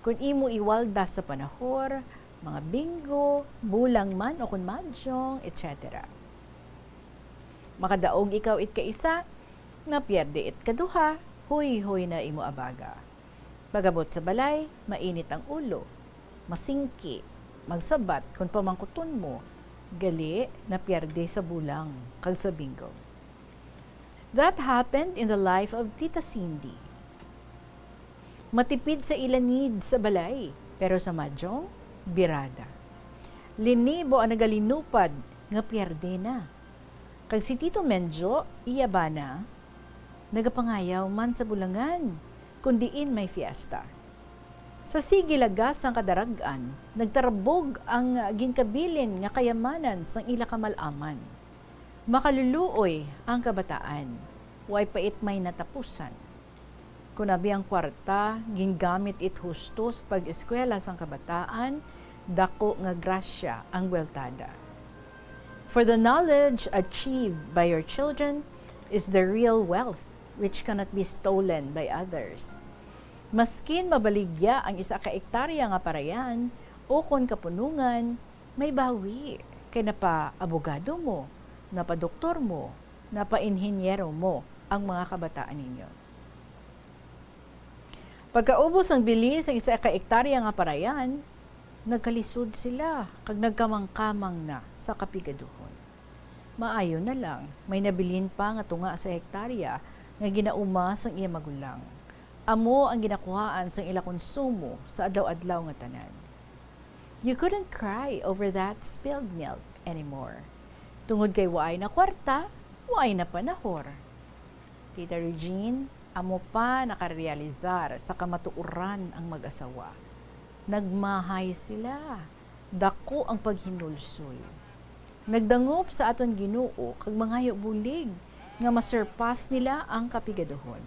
Kun imo iwaldas sa panahor, mga bingo, bulang man o kon mahjong, et cetera. Makadaog ikaw it kaisa, napierde it kaduha, huyhoy na imo abaga. Pag-abot sa balay, mainit ang ulo, masingki, magsabat kon pamangkuton mo, gali, napierde sa bulang kag sa bingo. That happened in the life of Tita Cindy. Matipid sa ila need sa balay, pero sa mahjong, birada. Linibo ang nagalinupad nga pierde na. Kag si Tito Menjo, iya bana, nagapangayaw man sa bulangan, kun diin may fiesta. Sa sige lagas sang kadarag-an, nagtarabog ang ginkabilin nga kayamanan sang ila kamal-aman. Makaluluoy ang kabataan, way pa it may natapusan. Kun abi ang kwarta, gingamit it husto sa pag-eskwela sang kabataan, dako nga grasya ang buweltada. For the knowledge achieved by your children is the real wealth which cannot be stolen by others. Maskin mabaligya ang isa ka ektarya nga parayan o kon kapunongan, may bawi kay napa-abogado mo, napa-doktor mo, napa-inhinyero mo ang mga kabataan ninyo. Pagkaubos sang bili sang isa ka ektarya nga parayan, nagkalisod sila kag nagkamangkamang na sa kapigaduhon. Maayo na lang, may nabilin pa nga tunga sa hektarya nga ginauma sang iya magulang. Amo ang ginakuhaan sang ila konsumo sa adlaw-adlaw nga tanan. You couldn't cry over that spilled milk anymore. Tungod kay waay na kwarta, waay na panahor. Tita Regine, amo pa nakarealisar sa kamatuoran ang mag-asawa. Nagmahay sila. Dako ang paghinulsol. Nagdangop sa aton Ginoo kag mangayo bulig nga masurpass nila ang kapigaduhon.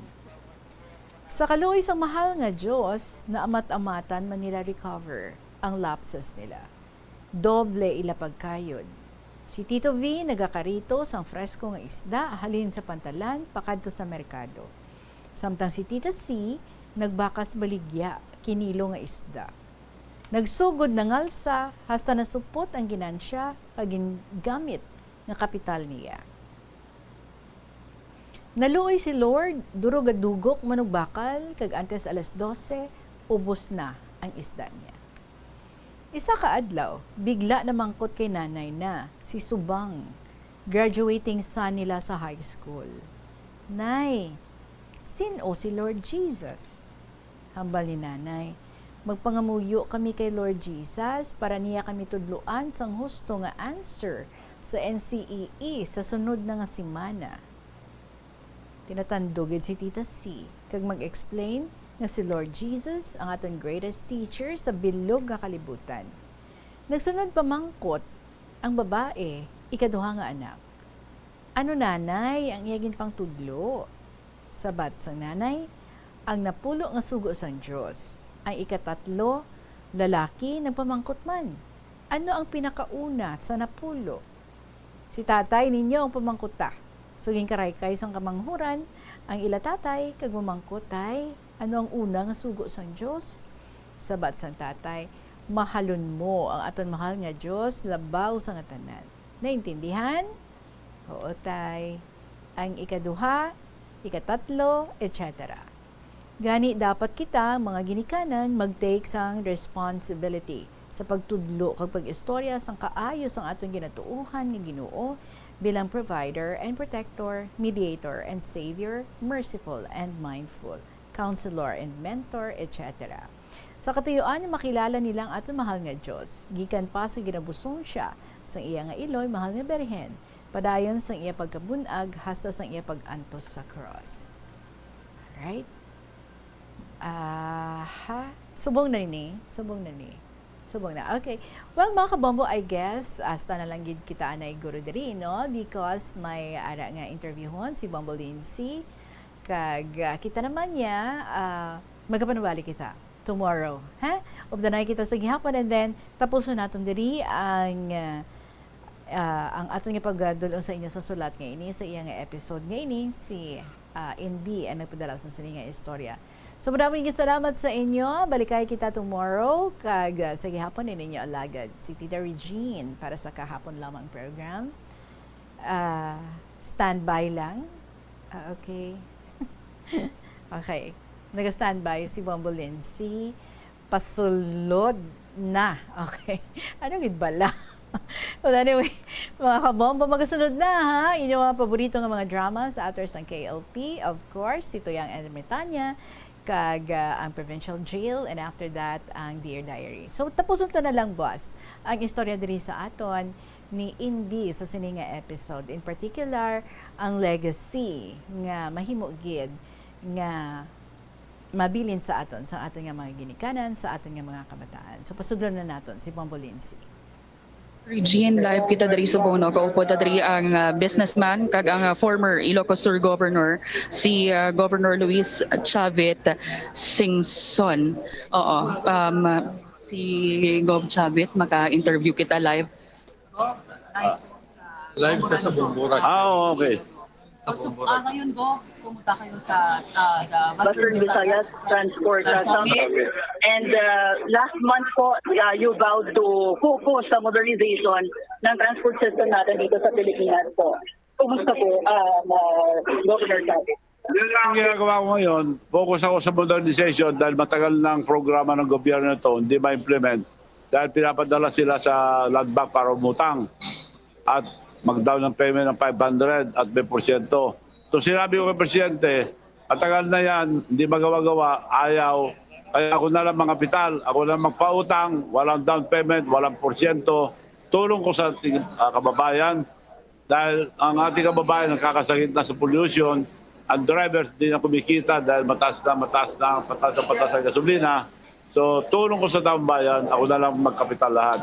Sa kaluoy sang mahal nga Dios, naamat-amatan man nila recover ang lapses nila. Doble ila pagkayod. Si Tito V nagakarito sang fresko nga isda halin sa pantalan pakadto sa merkado, samtang si Tita C nagbakas baligya kinilo nga isda. Nagsugod nangalsa hasta nasupot ang ginansya kag gingamit nga kapital niya. Naluoy si Lord, duro gadugok manugbakal, kag antes alas dose, ubos na ang isda niya. Isa ka adlaw, bigla namangkot kay nanay na si Subang, graduating son nila sa high school. "Nay, sin-o si Lord Jesus?" Hambal ni Nanay, "Magpangamuyo kami kay Lord Jesus para niya kami tudloan sang husto nga answer sa N C E E sa sunod na nga semana." Tinatandog gid si Tita C kag mag-explain nga si Lord Jesus ang aton greatest teacher sa bilog nga kalibutan. Nagsunod pamangkot ang babae, ikaduha nga anak, "Ano, Nanay, ang iya ginpangtudlo?" Sabat sang nanay, "Ang napulo nga sugo sang Dios, ang ikatatlo, lalaki, nagpamangkot man, 'Ano ang pinakauna sa napulo?'" "Si tatay ninyo ang pamangkuta." So, ginkaraykay sang kamanghuran ang ila tatay kag mamangkot, "Tay, ano ang una nga sugo sang Dios?" Sabat sang tatay, "Mahalon mo ang aton mahal nga Dios labaw sa nga tanan." Naintindihan? Oo, tay. Ang ikaduha, ikatatlo, et cetera. Gani, dapat kita, mga ginikanan, mag-take sang responsibility sa pagtudlo kag pag-istorya sang kaayo sang aton ginatuohan nga Ginoo bilang provider and protector, mediator and savior, merciful and mindful, counselor and mentor, et cetera. Sa katuyuan, makilala nila ang aton mahal nga Dios, gikan pa sa ginabusong siya sang iya nga iloy, mahal nga birhen, padayon sang iya pagkabun-ag hasta sang iya pag-antos sa cross. Alright? Aha. Subong na ni. Subong na ni. Subong na. Okay. Well, mga kabombo, I guess, hasta na lang gid kita anay guro diri, no? Because may ara nga interviewhon si Bombo Lindsay. Kag, ah, kita naman niya, ah, magapanubalik kita tomorrow, ha? Updanay kita sa gihapon, and then tapuson naton diri ang, ah, ah, ang aton nga pagdul-ong sa inyo sa sulat nga ini, sa iya nga episode nga ini, si, ah, N B ang nagpadala sa sini nga istorya. So, madaming salamat sa inyo. Balikay kita tomorrow, kag, ah, sa gihapon, ini ninyo alagad, si Tita Regine, para sa kahapon lamang program. Ah, standby lang. Ah, okay. Okay. Naga-standby si Bombo Lindsay. Pasulod na. Okay. Ano gid bala? Well, anyway, mga kabombo, magasunod na, ha? Inyo mga paborito nga mga drama sa Ators ng K L P. Of course, si Tuyang Ermitanya, kag, ah, ang Provincial Jail, and after that, ang Dear Diary. So, tapuson ta na lang, boss, ang istorya diri sa aton ni Inbi sa sini nga episode. In particular, ang legacy nga mahimo gid nga mabilin sa aton, sa aton nga mga ginikanan, sa aton nga mga kabataan. So, pasudlon na naton si Bombo Lindsay. Regine, live kita diri subong, no? Kaupod ta diri ang, ah, businessman kag ang, ah, former Ilocos Sur Governor, si, ah, Governor Luis Chavit Singson. Oo, um, si Gov Chavit, maka-interview kita live. Live ka sa Bumburag. Ah, oo, okay. So, so, ah, ngayon, Gov, pumunta kayo sa, ah, the Western Visayas Transport, uh, Summit. And, uh, last month po, uh, you vowed to focus sa modernization ng transport system natin dito sa Pilipinas po. Kumusta po, um, uh, Governor Chavit? Ang ginagawa ko ngayon, focus ako sa modernization dahil matagal na ang programa ng gobyerno ito hindi ma-implement dahil pinapadala sila sa Land Bank para umutang at mag-down ng payment ng five hundred at may porsyento. So, sinabi ko kay Presidente, "Matagal na yan, hindi magawa-gawa, ayaw. Kaya ako na lang mga kapital, ako na lang magpautang, walang down payment, walang porsyento. Tulong ko sa ating, ah, kababayan." Dahil ang ating kababayan nagkakasakit na sa pollution, ang drivers di na kumikita dahil mataas na, mataas na, mataas na, mataas ang gasolina. So, tulong ko sa taong bayan, ako na lang magkapital lahat.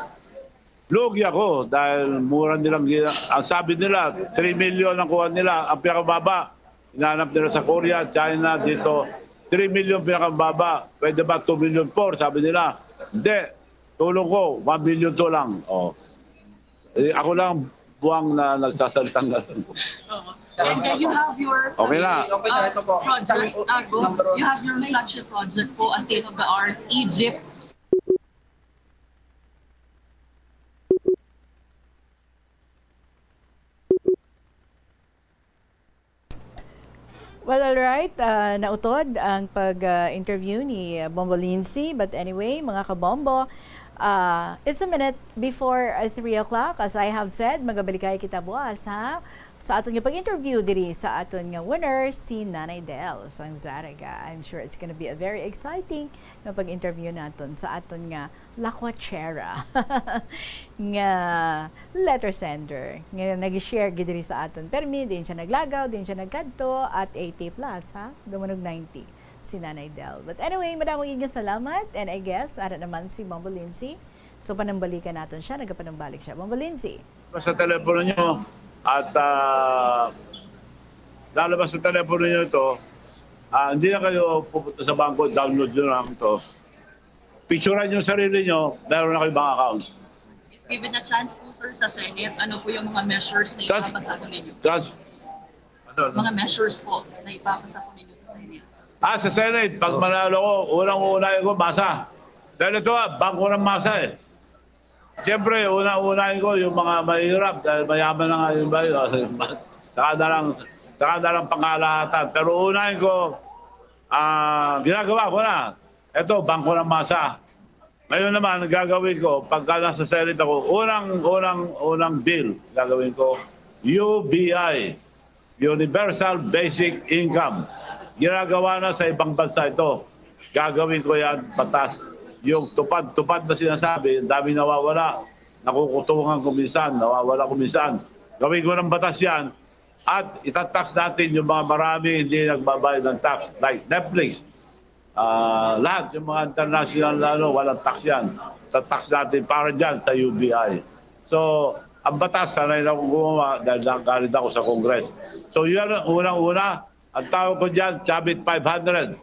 Lugi ako dahil mura nilang gina-, ang sabi nila, three million ang kuha nila, ang pinakababa. Hinanap nila sa Korea, China, dito, three million pinakababa. Pwede ba two million four, sabi nila. Hindi. Tulong ko, one million two lang. Oh. Eh, ako lang buwang na nagsasalitang ganun. And then you have your Okay na. uh, project, uh, Gov, you have your flagship project po, a state-of-the-art Egypt. Well, all right. Ah, nautod ang pag, ah, interview ni, ah, Bombo Lindsay. But anyway, mga kabombo, ah, it's a minute before, ah, three o'clock. As I have said, magabalikay kita buwas, ha? Sa aton nga pag-interview diri sa aton nga winner, si Nanay Del sang Zarraga. I'm sure it's gonna be a very exciting nga pag-interview naton sa aton nga lakwachera nga letter sender nga nag-share gid diri sa aton. Permi, din siya naglagaw, din siya nagkadto, at eighty plus, ha? Dumunog ninety si Nanay Del. But anyway, madamo gid nga salamat, and I guess, ara naman si Bombo Lindsay. So, panumbalikan naton siya, nagapanumbalik siya. Bombo Lindsay. Sa telepono nyo, at, ah, lalabas sa telepono nyo ito, ah, hindi na kayo pupunta sa bangko, download nyo lang ito. Picturean yung sarili nyo, meron na kayong mga accounts. Given a chance po, sir, sa Senate, ano po yung mga measures na Trans-, ipapasado ninyo? Trans-, Mga measures po na ipapasa po ninyo sa Senate? Ah, sa Senate, pag manalo ko, unang-una ko, masa. Dahil ito, ah, bangko ng masa eh. Siyempre, unang-unahin ko yung mga mahirap dahil mayaman na nga yung bayo. Saka na lang, saka na lang pangkalahatan. Pero unahin ko, ah, ginagawa ko na. Ito, bangko ng masa. Ngayon naman, gagawin ko, pagka nasa Senate ako, unang, unang, unang bill gagawin ko, U B I, Universal Basic Income. Ginagawa na sa ibang bansa ito. Gagawin ko yan, batas. Yung tupad-tupad na sinasabi, ang daming nawawala. Nakukutungan ko minsan, nawawala ko minsan. Gawin ko ng batas yan at itatax natin yung mga marami hindi nagbabayad ng tax, like Netflix. Ah, lahat yung mga international na ano, walang tax yan. Tatax natin para dyan sa U B I. So, ang batas, sanay na akong gumawa dahil nanggaling ako sa Congress. So, yun ang unang-una. Ang tawag ko dyan, Chavit five hundred.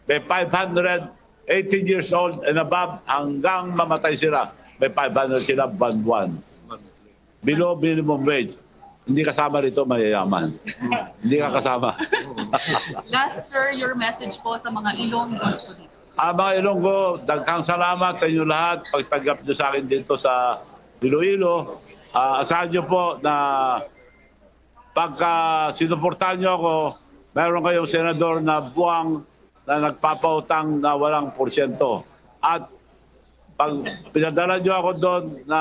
May five hundred, eighteen years old and above, hanggang mamatay sila. May five hundred sila buwan-buwan. Below minimum wage. Hindi kasama rito mayayaman. Hindi ka kasama. Last, sir, your message po sa mga Ilonggo students. Ah, mga Ilonggo, daghang salamat sa inyo lahat pagtanggap nyo sa akin dito sa Iloilo. Ah, asahan nyo po na pagka sinuportahan nyo ako, meron kayong senador na buwang na nagpapautang na walang porsyento. At pag pinadala nyo ako doon na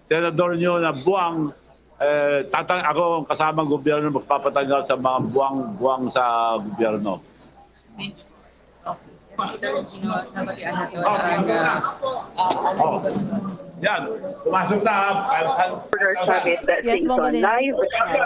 senador nyo na buwang, eh, tatang ako ang kasamang gobyerno magpapatanggal sa mga buwang-buwang sa gobyerno. Secretary Gino, nabatian nato ang, ah, ah, Oh. Yan. Pumasok na, ha? Senator Chavit Yes, Ma'am Singson Lindsay. Live.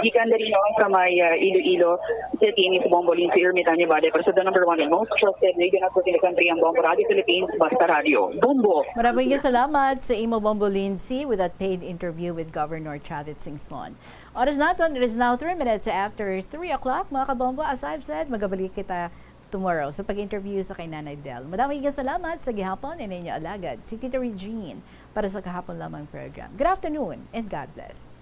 Gikan diri noon sa may uh, Iloilo City, ni si Bombo Lindsay Ermitanio Bade para sa the number one and most trusted radio network in the country, ang Bombo Radio Philippines, Basta Radio. Bombo! Maraming salamat sa imo, Bombo Lindsay, with that paid interview with Governor Chavit Singson. Oras naton, it is now three minutes after three o'clock. Mga kabombo, as I've said, magabalik kita tomorrow sa pag-interview sa kay Nanay Del. Madaming salamat sa gihapon, ini inyo alagad, si Tita Regine, para sa kahapon lamang program. Good afternoon and God bless.